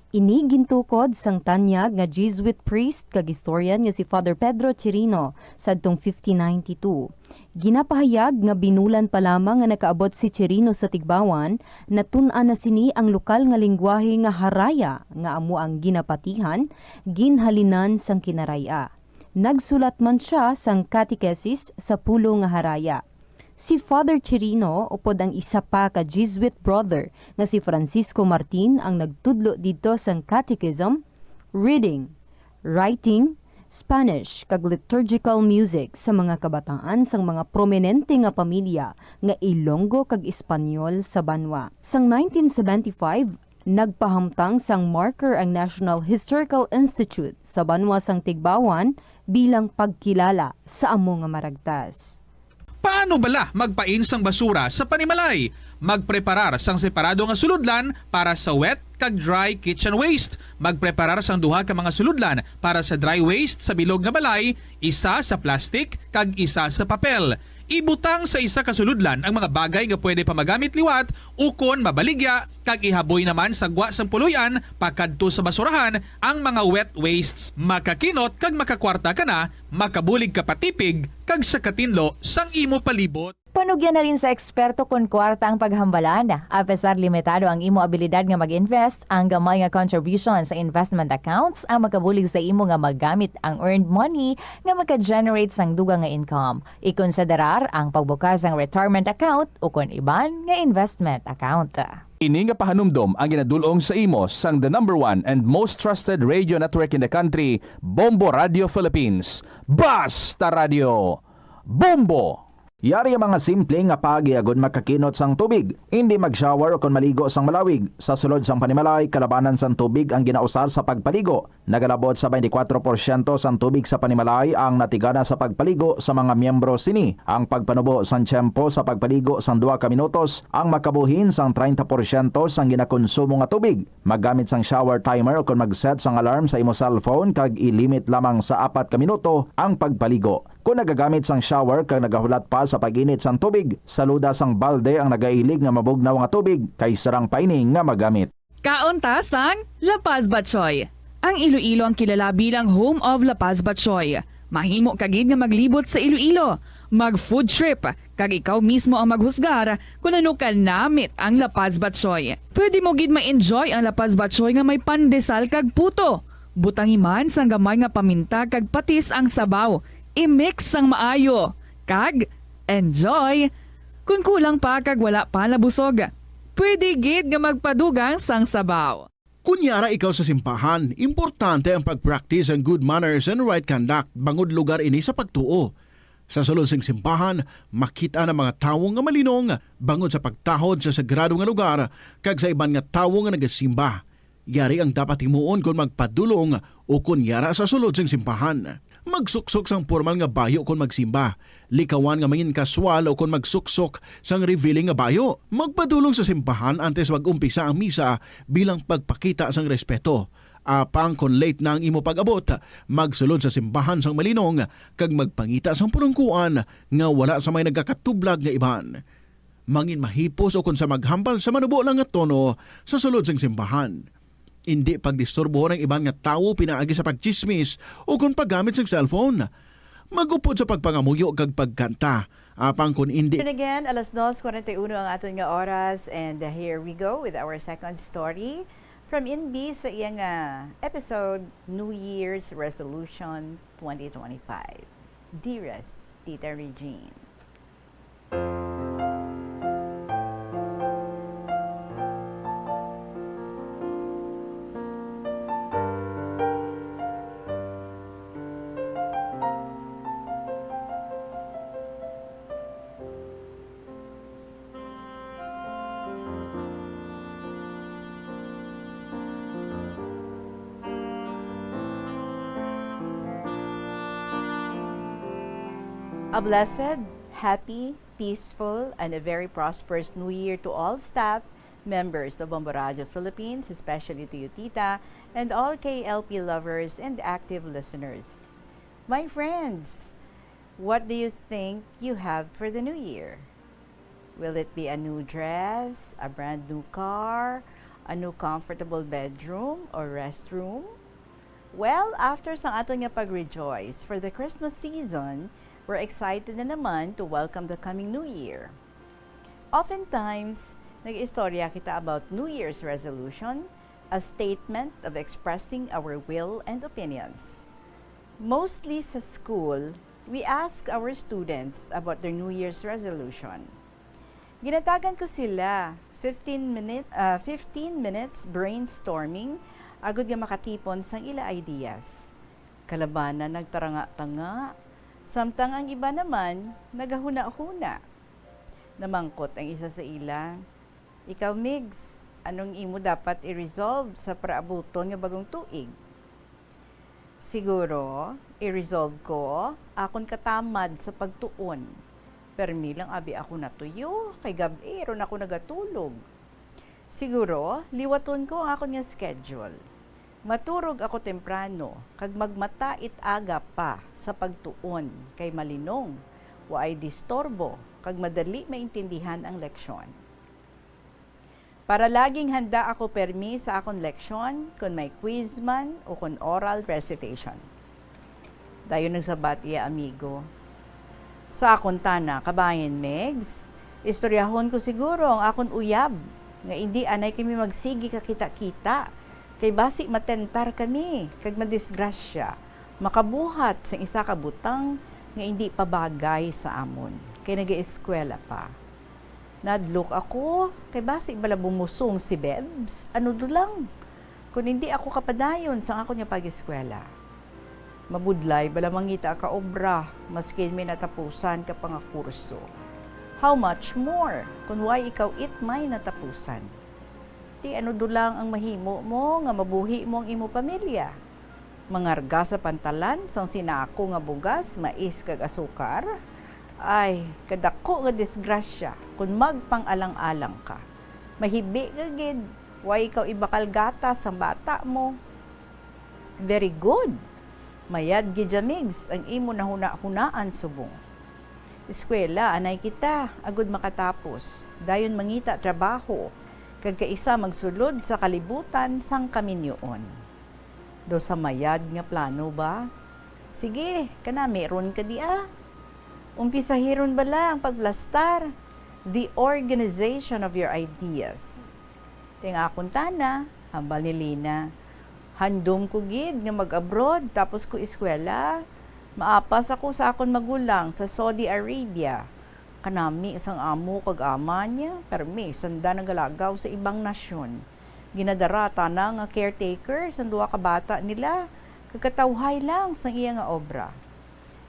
Ini gintukod sang tanyag nga Jesuit priest kag historian nga si Father Pedro Chirino sadtong fifteen ninety-two. Ginapahayag nga binulan pa lamang nga nakaabot si Chirino sa Tigbauan, natun-an na sini ang lokal nga linggwahe nga Haraya, nga amo ang ginapatihan, ginhalinan sang Kinaray-a. Nagsulat man sia sang catechesis sa pulo nga Haraya. Si Father Chirino upod ang isa pa ka Jesuit brother nga si Francisco Martin ang nagtudlo didto sang catechism, reading, writing, Spanish, kag liturgical music sa mga kabataan sang mga prominente nga pamilya nga Ilonggo kag Espanyol sa banwa. Sang nineteen seventy-five, nagpahamtang sang marker ang National Historical Institute sa banwa sang Tigbauan bilang pagkilala sa amo nga maragtas. Paano bala magpain sang basura sa panimalay? Magpreparar sang separado nga sulodlan para sa wet kag dry kitchen waste. Magpreparar sang duha ka mga sulodlan para sa dry waste sa bilog nga balay, isa sa plastic kag isa sa papel. Ibutang sa isa ka sulodlan ang mga bagay nga pwede pa magamit liwat ukon mabaligya, kag ihaboy naman sa gwa sang puloy-an pakadto sa basurahan ang mga wet wastes. Makakinot kag makakwarta ka na, makabulig ka pa tipig kag sa katinlo sang imo palibot. Panugyan halin sa eksperto kon kwarta ang paghambalan. Apesar limitado ang imo abilidad nga mag-invest, ang gamay nga contribution sa investment accounts ang makabulig sa imo nga magamit ang earned money nga maka-generate sang dugang nga income. Ikonsiderar ang pagbukas sang retirement account ukon iban nga investment account. Ini nga pahanumdom ang ginadul-ong sa imo sang the number one and most trusted radio network in the country, Bombo Radio Philippines. Basta Radio Bombo! Yari ang mga simple nga paagi agod makakinot sang tubig. Indi mag-shower ukon maligo sang malawig. Sa sulod sang panimalay, kalabanan sang tubig ang ginausar sa pagpaligo. Nagalabot sa twenty-four porsyento sang tubig sa panimalay ang natigana sa pagpaligo sa mga miyembro sini. Ang pagpanubo sang tiyempo sa pagpaligo sang duha ka minutos ang makabuhin sang treinta porsyento sang ginakonsumo nga tubig. Maggamit sang shower timer ukon mag-set sang alarm sa imo cellphone kag i-limit lamang sa apat ka minuto ang pagpaligo. Kon nagagamit sang shower kag nagahulat pa sa pag-init sang tubig, saluda sang balde ang nagailig nga mabugnaw nga tubig kay sarang pa ini nga magamit. Kaon ta sang La Paz Batchoy. Ang Iloilo ang kilala bilang home of La Paz Batchoy. Mahimo ka gid nga maglibot sa Iloilo, mag-food trip, kag ikaw mismo ang maghusgar kon ano ka namit ang La Paz Batchoy. Pwede mo gid ma-enjoy ang La Paz Batchoy nga may pandesal kag puto. Butangi man sang gamay nga paminta kag patis ang sabaw. I-mix sang maayo, kag enjoy! Kon kulang pa kag wala pa nabusog, pwede gid nga magpadugang sang sabaw. Kon yara ikaw sa simbahan, importante ang pag-practice sang good manners and right conduct, bangod lugar ini sa pagtuo. Sa sulod sing simbahan, makit-an ang mga tawo nga malinong bangod sa pagtahod sa sagrado nga lugar kag sa iban nga tawo nga nagasimba. Yari ang dapat himuon kon magpadulong ukon yara sa sulod sing simbahan. Magsuksok sang pormal nga bayo kon magsimba. Likawan nga mangin-kaswal ukon magsuksok sang revealing nga bayo. Magpadulong sa simbahan antes mag-umpisa ang misa bilang pagpakita sang respeto. Apang kon late na ang imo pag-abot, magsulod sa simbahan sang malinong kag magpangita sang pulungkuan nga wala sa may nagakatublag nga iban. Mangin mahipos ukon sa maghambal sa manubo lang nga tono sa sulod sing simbahan. Indi pagdisturbohon ang iban nga tawo pinaagi sa pagtsismis ukon paggamit sang cellphone. Mag-upod sa pagpangamuyo kag pagkanta, apang kon indi. And again, alas dos cuarenta y uno ang aton nga oras, and, uh, here we go with our second story from Inbi sa iyang, uh, episode, New Year's Resolution twenty twenty-five. Dearest Tita Regine. A blessed, happy, peaceful, and a very prosperous New Year to all staff, members of Bombo Radio Philippines, especially to you, Tita, and all K L P lovers and active listeners. My friends, what do you think you have for the new year? Will it be a new dress, a brand new car, A new comfortable bedroom or restroom? Well, after sang aton nga pag-rejoice for the Christmas season, we're excited na naman to welcome the coming New Year. Oftentimes, nag-istorya kita about New Year's resolution, a statement of expressing our will and opinions. Mostly sa school, we ask our students about their New Year's resolution. Ginatagan ko sila fifteen minute, ah, fifteen minutes brainstorming agud nga makatipon sang ila ideas. Kalabanan nagtaranga-tanga, samtang ang iba naman nagahuna-huna. Namangkot ang isa sa ila, "Ikaw, Migs, anong imo dapat i-resolve sa paraabuton nga bagong tuig?" "Siguro, i-resolve ko akon katamad sa pagtuon. Permi lang abi ako natuyo, kay gab-i ron ako nagatulog. Siguro, liwaton ko ang akon nga schedule. Maturog ako temprano, kag magmata it-aga pa sa pagtuon, kay malinong, waay disturbo, kag madali maintindihan ang leksyon. Para laging handa ako permi sa akon leksyon, kon may quiz man o kon oral recitation." Dayon nagsabat iya amigo, "Sa akon tana, kabayan, Megs, istoryahon ko siguro ang akon uyab nga indi anay kami magsigi ka kita-kita, kay basi matentar kami kag madisgrasya, makabuhat sing isa ka butang nga indi pabagay sa amon, kay nagaeskwela pa. Nadlok ako, kay basi bala bumusong si Bebs, ano dulang, kon indi ako kapadayon sang akon nga pag-eskwela. Mabudlay bala mangita ka obra, maskin may natapusan ka pa nga kurso. How much more kon way ikaw it may natapusan? Ti ano dulang ang mahimo mo nga mabuhi mo ang imo pamilya? Mangarga sa pantalan sang sinako nga bugas, mais, kag asukar? Ay, kadako nga disgrasya kon magpang-alang-alang ka. Mahibi ka gid, way ikaw ibakal gatas sang bata mo." "Very good. Mayad gid, Jamigs, ang imo nahunahunaan subong. Eskwela anay kita agud makatapos, dayon mangita trabaho, kag kaisa magsulod sa kalibutan sang kaminyoon." Daw sa mayad nga plano ba? Sige, kanami ron ka dia. Umpisahi ron bala ang pagplastar, the organization of your ideas. Ting akon tana, hambal ni Lina. Handom ko gid nga mag-abroad tapos ko eskwela. Maapas ako sa akon magulang sa Saudi Arabia. Kanami sang amo kag ama niya, permi sanda nagalagaw sa ibang nasyon. Ginadara tana nga caretaker sang duha ka bata nila, kag katawhay lang sang iya nga obra.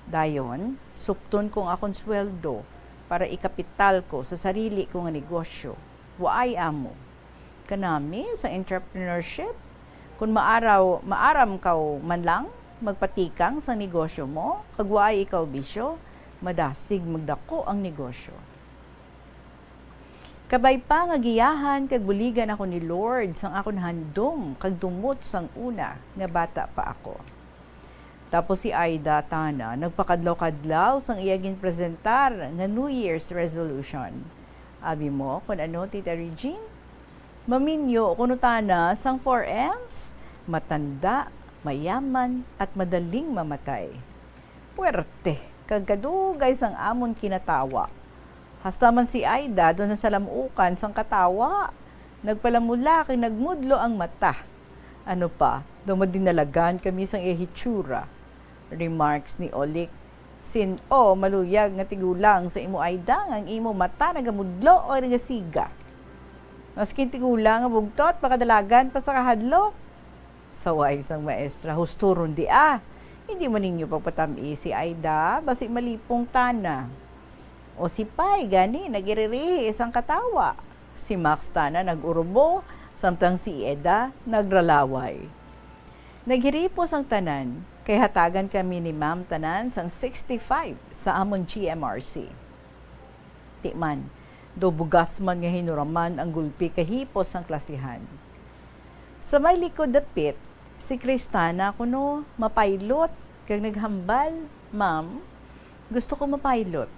Dayon, supton ko ang akon sweldo para ikapital ko sa sarili ko nga negosyo. Waay amo. Kanami sa entrepreneurship, kon maaraw, maaram kaw man lang magpatikang sa negosyo mo, kag waay ikaw bisyo, madasig magdako ang negosyo. Kabay pa nga giyahan kag buligan ako ni Lord sang akon handom kag dumot sang una nga bata pa ako. Tapos si Aida tana nagpakadlaw-kadlaw sang iya ginpresentar nga New Year's resolution. Abi mo kon ano, Tita Regine? Maminyo kuno tana sang four M's: matanda, mayaman, at madaling mamatay. Puwerte kag kadugay sang amon kinatawa. Hasta man si Aida daw nasalamukan sang katawa. Nagpalamula kag nagmudlo ang mata. Ano pa, daw madinalagan kami sang iya hitsura. Remarks ni Olik, "Sin-o maluyag nga tigulang sa imo, Aida, nga ang imo mata nagamudlo o nagasiga? Maskin tigulang nga bugtot, makadalagan pa sa kahadlok." Saway sang maestra, "Husto ron di, ah. Hindi man ninyo pagpatam-i si Aida, basi malipong tana." O si Pay gani nagiririhi sang katawa. Si Max tana nag-urubo, samtang si Eda nagralaway. Naghiripos ang tanan, kay hatagan kami ni Ma'am tanan sang sixty-five sa amon G M R C. Di man, daw bugas man nga hinuraman ang gulpi kahipos sang klasihan. Sa may likod dapit, si Kristana kuno mapaylot kag naghambal, "Ma'am, gusto ko mapaylot.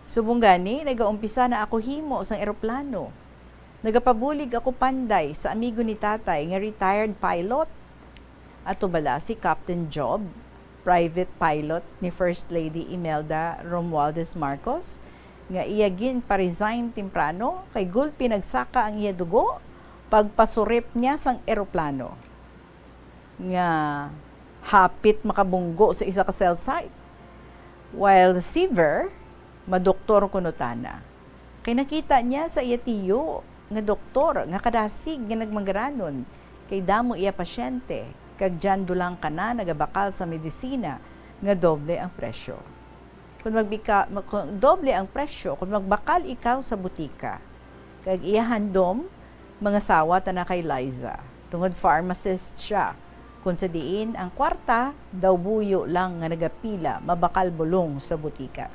Subong gani, nagaumpisa na ako himo sang eroplano. Nagapabulig ako panday sa amigo ni tatay nga retired pilot. Ato bala si Captain Job, private pilot ni First Lady Imelda Romualdez Marcos, nga iya ginpa-resign temprano kay gulpi nagsaka ang iya dugo pagpasurip niya sang eroplano nga hapit makabunggo sa isa ka cell site. While si Ver, madoktor kuno tana. Kay nakita niya sa iya tiyo nga doktor nga kadasig nga nagmanggaranon kay damo iya pasyente, kag diyan dulang kana nagabakal sa medisina nga doble ang presyo. Kung magbika-, ma-, kung doble ang presyo kung magbakal ikaw sa butika, kag iya handom, mangasawa ta na kay Liza, tungod pharmacist siya, kung sa diin ang kwarta daw buyo lang nga nagapila mabakal bulong sa butika.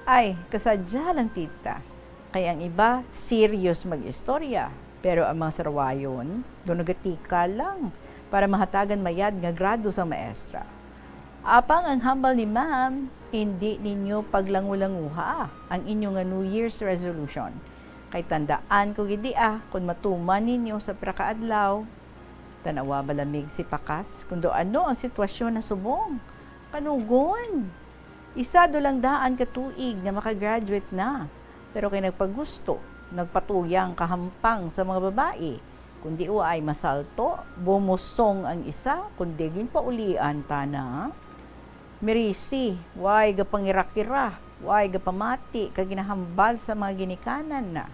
Ay, kasadya lang, tita, kay ang iba serious mag-istorya, pero ang mga sarawayon do nagatika lang para mahatagan mayad nga grado sang maestra. Apang ang hambal ni ma'am, indi ninyo paglangulanguha ang inyo nga New Year's resolution. Kay tandaan ko gid, ah, kun matuman ninyo sa pira ka adlaw, tan-awa, malamig si pakas kun do ano ang sitwasyon na subong. Kanugon, isa do lang daan ka tuig nga maka-graduate na, pero kay nagpagusto, nagpatuyang kahampang sa mga babayi, kundi waay masalto, bumusong ang isa, kundi ginpaulian tana. Mirisi, way gapangirakira, way gapamati kag ginahambal sa mga ginikanan na.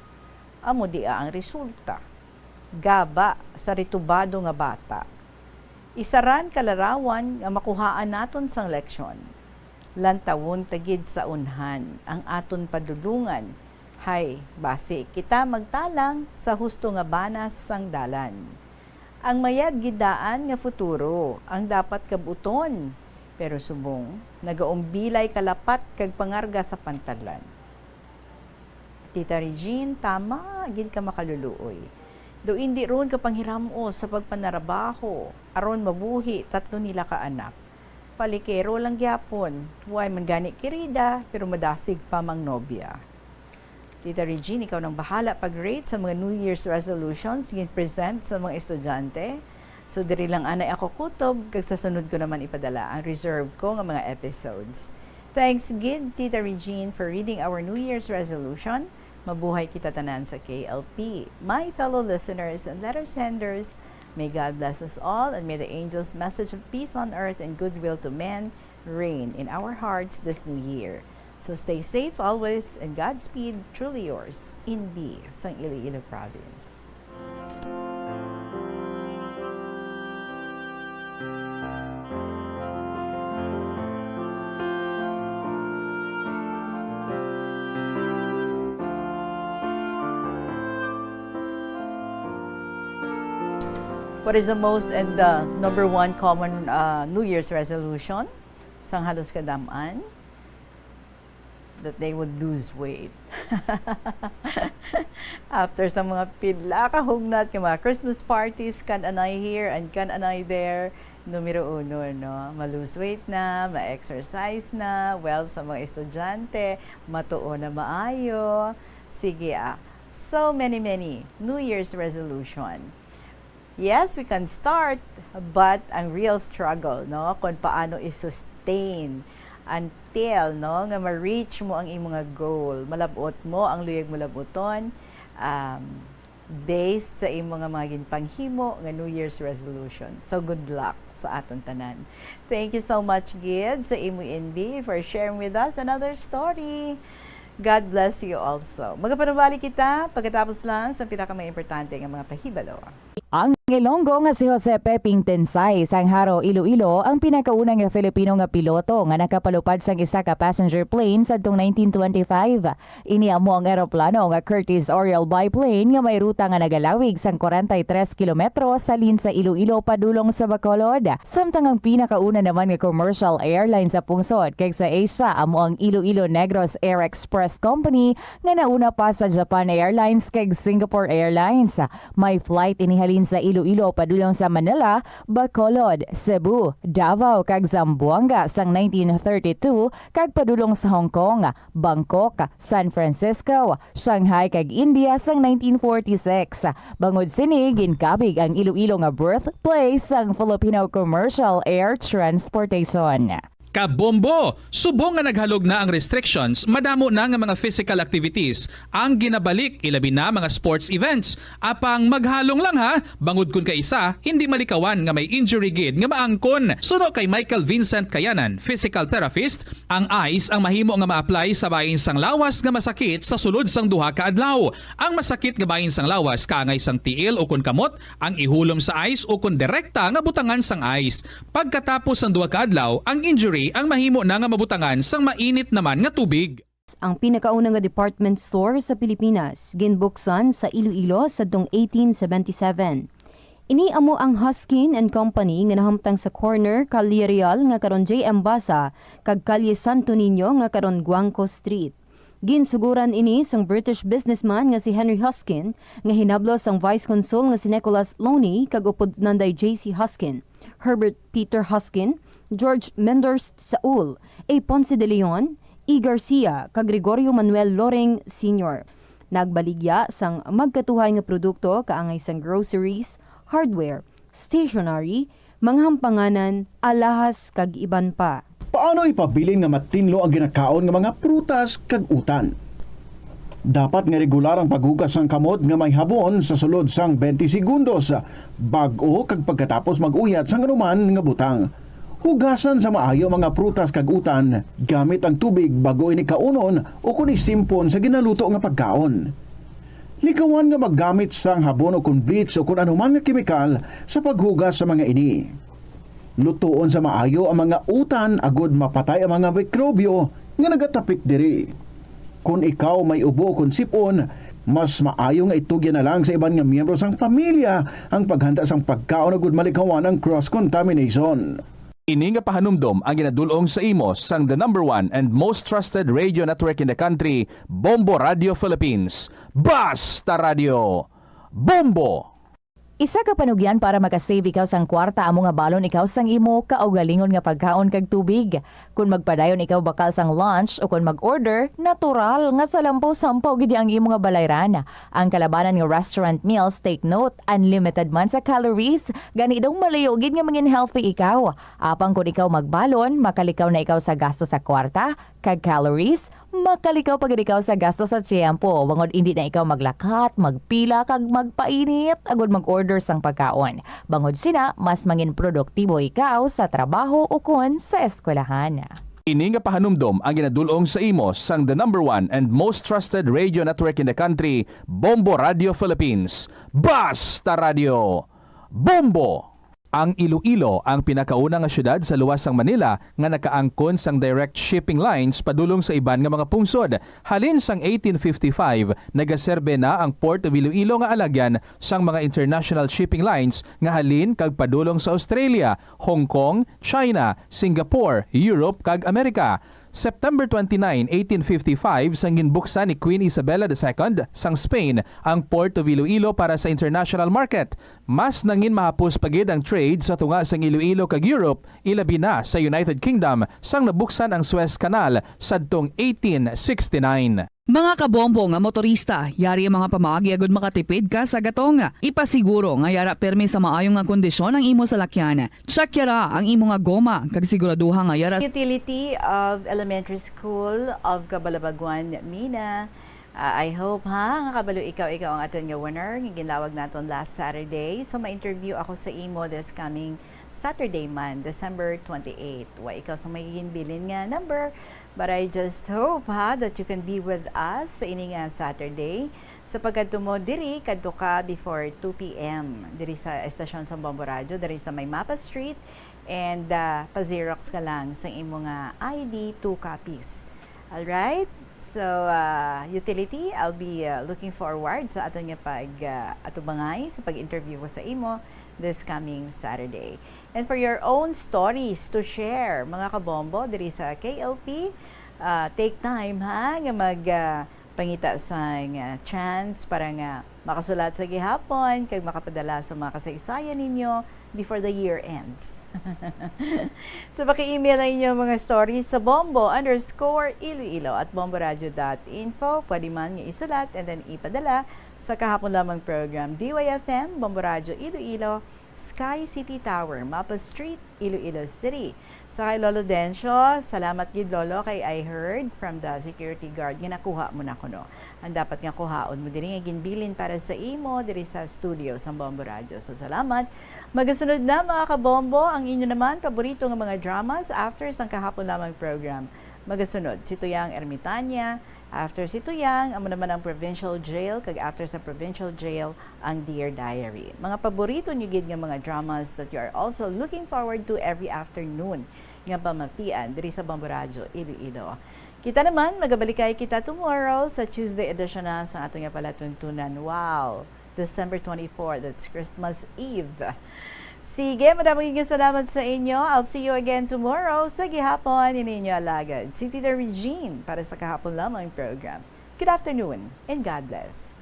Amo dia ang resulta. Gaba sa ritubado nga bata. Isa ran ka larawan nga makuhaan naton sang leksyon. Lantawon ta gid sa unhan ang aton padulongan. Hay, basi kita magtalang sa husto nga banas sang dalan. Ang mayad gid daan nga futuro ang dapat kab-uton, pero subong nagaumbilay ka lapat kag pangarga sa pantadlan. Tita Regine, tama gid ka makaluluoy. Daw indi ron ka panghiram-os sa pagpanarabaho, aron mabuhi tatlo nila ka anak. Palikero lang gyapon, way man gani kirida, pero madasig pa mang nobya. Tita Regine, ikaw nang bahala pag-rate sa mga New Year's resolutions gin-present sa mga estudyante. So, diri lang anay ako kutob, kag sa sunod ko naman ipadala ang reserve ko nga mga episodes. Thanks gid, Tita Regine, for reading our New Year's resolution. Mabuhay kita tanan sa K L P. My fellow listeners and letter senders, may God bless us all, and may the angels' message of peace on earth and goodwill to men reign in our hearts this new year. So stay safe always, and Godspeed. Truly yours, Inbi, sang Iloilo Province. What is the most and the number one common, uh, New Year's resolution sang halos kadam-an? That they would lose weight. After sa mga pila ka hugnat nga mga Christmas parties, kan anay here and kan anay there, numero uno, no? Ma-lose weight na, ma-exercise na, well, sa mga estudyante, matuo na maayo. Sige, ah. So many, many New Year's resolution. Yes, we can start, but ang real struggle, no, kung paano i-sustain until, no, nga ma-reach mo ang imo nga goal, malab-ot mo ang luyag mo lab-uton, um, based sa imo nga mga ginpanghimo nga New Year's resolution. So, good luck sa aton tanan. Thank you so much gid sa imo, Inbi, for sharing with us another story. God bless you also. Magapanubali kita pagkatapos lang sa pinaka may importante nga mga pahibalo. Ang Ilonggo nga si Jose Peping Tensay sang Jaro, Iloilo, ang pinakauna nga Filipino nga piloto nga nakapalupad sang isa ka passenger plane sadtong nineteen twenty-five. Ini amo ang eroplano nga Curtiss Oriole biplane nga may ruta nga nagalawig sang kwarenta y tres kilometro halin sa Iloilo padulong sa Bacolod. Samtang ang pinakauna naman nga commercial airline sa pungsod kag sa Asia amo ang Iloilo Negros Air Express Company nga nauna pa sa Japan Airlines kag Singapore Airlines. May flight ini halin sa Iloilo Iloilo padulong sa Manila, Bacolod, Cebu, Davao, kag Zamboanga sang nineteen thirty-two, kag padulong sa Hong Kong, Bangkok, San Francisco, Shanghai, kag India sang nineteen forty-six. Bangod sini, ginkabig ang Iloilo nga birthplace sang Filipino commercial air transportation. Kabombo! Subong nga naghalog na ang restrictions, madamo na nga mga physical activities ang ginabalik, ilabi na mga sports events. Apang maghalong lang ha, bangod kun kaisa, hindi malikawan nga may injury gid nga maangkon. Suno kay Michael Vincent Kayanan, physical therapist, ang ice ang mahimo nga ma-apply sa bahin sang lawas nga masakit sa sulod sang duha ka adlaw. Ang masakit nga bahin sang lawas kaangay sang tiil o kon kamot ang ihulom sa ice o kon direkta nga butangan sang ice. Pagkatapos sang duha ka adlaw, ang injury ang mahimo na nga mabutangan sang mainit naman nga tubig. Ang pinakauna nga department store sa Pilipinas, ginbuksan sa Iloilo sadtong eighteen seventy-seven. Ini amo ang Hoskin and Company nga nahamtang sa corner Calle Real nga karon J M Basa kag Calle Santo Niño nga karon Guangco Street. Ginsuguran ini sang British businessman nga si Henry Hoskin, nga hinablos sang Vice Consul nga si Nicholas Loney kag upod Nanday J C Hoskin, Herbert Peter Hoskin, George Menders Saul, A. Ponce de Leon, E. Garcia, kag Gregorio Manuel Loring Senior. Nagbaligya sang magkatuhay nga produkto kaangay sang groceries, hardware, stationery, mga hampanganan, alahas, kag iban pa. Paano ipabilin nga matinlo ang ginakaon nga mga prutas kag utan? Dapat nga regular ang paghugas sang kamot nga may habon sa sulod sang twenty segundos, bag-o kag pagkatapos mag-uyat sang anuman nga butang. Hugasan sa maayo ang mga prutas kag utan gamit ang tubig bag-o ini kaunon o kon isimpon sa ginaluto nga pagkaon. Likawan nga maggamit sang habon o kon bleach o kon anuman nga kemikal sa paghugas sa mga ini. Lutoon sa maayo ang mga utan agod mapatay ang mga mikrobyo nga nagatapik diri. Kon ikaw may ubo kon sip-on, mas maayo nga itugyan na lang sa iban nga miyembro sang pamilya ang paghanda sang pagkaon agud malikawan ang cross contamination. Ini nga pahanumdom ang ginadul-ong sa imo sang the number one and most trusted radio network in the country, Bombo Radio Philippines. Basta Radio, Bombo! Isa ka panugyan para makasave ikaw sang kwarta amo nga balon ikaw sang imo kaugalingon nga pagkaon kag tubig. Kon magpadayon ikaw bakal sang lunch o kon mag-order, natural nga salampaw-sampaw gid ang imo nga balayran. Ang kalabanan nga restaurant meals, take note, unlimited man sa calories, gani daw malayo gid nga mangin healthy ikaw. Apang kon ikaw magbalon, makalikaw na ikaw sa gasto sa kwarta, kag calories, makalikaw pa gid ikaw sa gasto sa tiyempo, bangod indi na ikaw maglakat, magpila, kag magpainit agud mag-order sang pagkaon. Bangod sina, mas mangin produktibo ikaw sa trabaho ukon sa eskwelahan. Ini nga pahanumdom ang ginadul-ong sa imo sang the number one and most trusted radio network in the country, Bombo Radio Philippines. Basta Radio, Bombo! Ang Iloilo ang pinakauna nga siyudad sa luwas sang Manila nga nakaangkon sang direct shipping lines padulong sa iban nga mga pungsod. Halin sang eighteen fifty-five, nagaserbe na ang Port of Iloilo nga alagyan sang mga international shipping lines nga halin kag padulong sa Australia, Hong Kong, China, Singapore, Europe, kag Amerika. September twenty-nine, eighteen fifty-five, sang ginbuksan ni Queen Isabella the Second sang Spain ang Port of Iloilo para sa international market. Mas nangin mahapos pa gid ang trade sa tunga sang Iloilo kag Europe, ilabi na sa United Kingdom, sang nabuksan ang Suez Canal sadtong eighteen sixty-nine. Mga kabombo nga motorista, yari ang mga pamaagi agud makatipid ka sa gatong. Ipasiguro nga yara pirmi sa maayo nga kondisyon ang imo salakyan. Check yara ang imo nga goma, kag siguraduha nga yara. Utility of Elementary School of Cabalabaguan, Mina. Ah, I hope, ha, nga kabalo ikaw, ikaw ang aton nga winner nga ginlawag naton last Saturday. So, ma-interview ako sa imo this coming Saturday man, December twenty-eight. Wa ikaw sa may ginbilin nga number, but I just hope, ha, that you can be with us sa ini nga Saturday. Sa pagkadto mo diri, kadto ka before two p m diri sa estasyon sa Bombo Radyo, diri sa may Mapa Street, and, ah, pa-xerox ka lang sa imo nga I D, two copies. Alright? So, ah, Utility, I'll be, ah, looking forward sa aton nga pag, ah, atubangay sa pag-interview ko sa imo this coming Saturday. And for your own stories to share, mga kabombo, diri sa K L P, ah, take time, ha, nga mag, ah, Pangita sang chance para nga makasulat sa gihapon kag makapadala sa mga kasaysayan ninyo before the year ends. So, paki-email ang inyong mga stories sa bombo underscore iloilo at bomboradio dot info. Pwede man nga isulat and then ipadala sa kahapon lamang program, D Y F M, Bombo Radyo Iloilo, Sky City Tower, Mapa Street, Iloilo City. Sa kay Lolo Dencio, salamat gid, Lolo, kay I heard from the security guard nga nakuha mo na kuno ang dapat nga kuhaon mo diri nga ginbilin para sa imo diri sa studio sang Bombo Radyo. So, salamat. Magasunod na, mga kabombo, ang inyo naman paborito nga mga dramas after sang kahapon lamang program. Magasunod si Tuyang Ermitania, after si Tuyang, amo naman ang Provincial Jail, kag after sa Provincial Jail, ang Dear Diary. Mga paborito niyo gid nga mga dramas that you are also looking forward to every afternoon nga pamatian diri sa Bombo Radyo Iloilo. Kita naman, magabalikay kita tomorrow sa Tuesday edition na sa ato nga palatuntunan. Wow! December twenty-four, that's Christmas Eve. Sige, madamo gid nga salamat sa inyo. I'll see you again tomorrow sa gihapon. Ini inyo alagad, si Tita Regine, para sa kahapon lamang program. Good afternoon and God bless.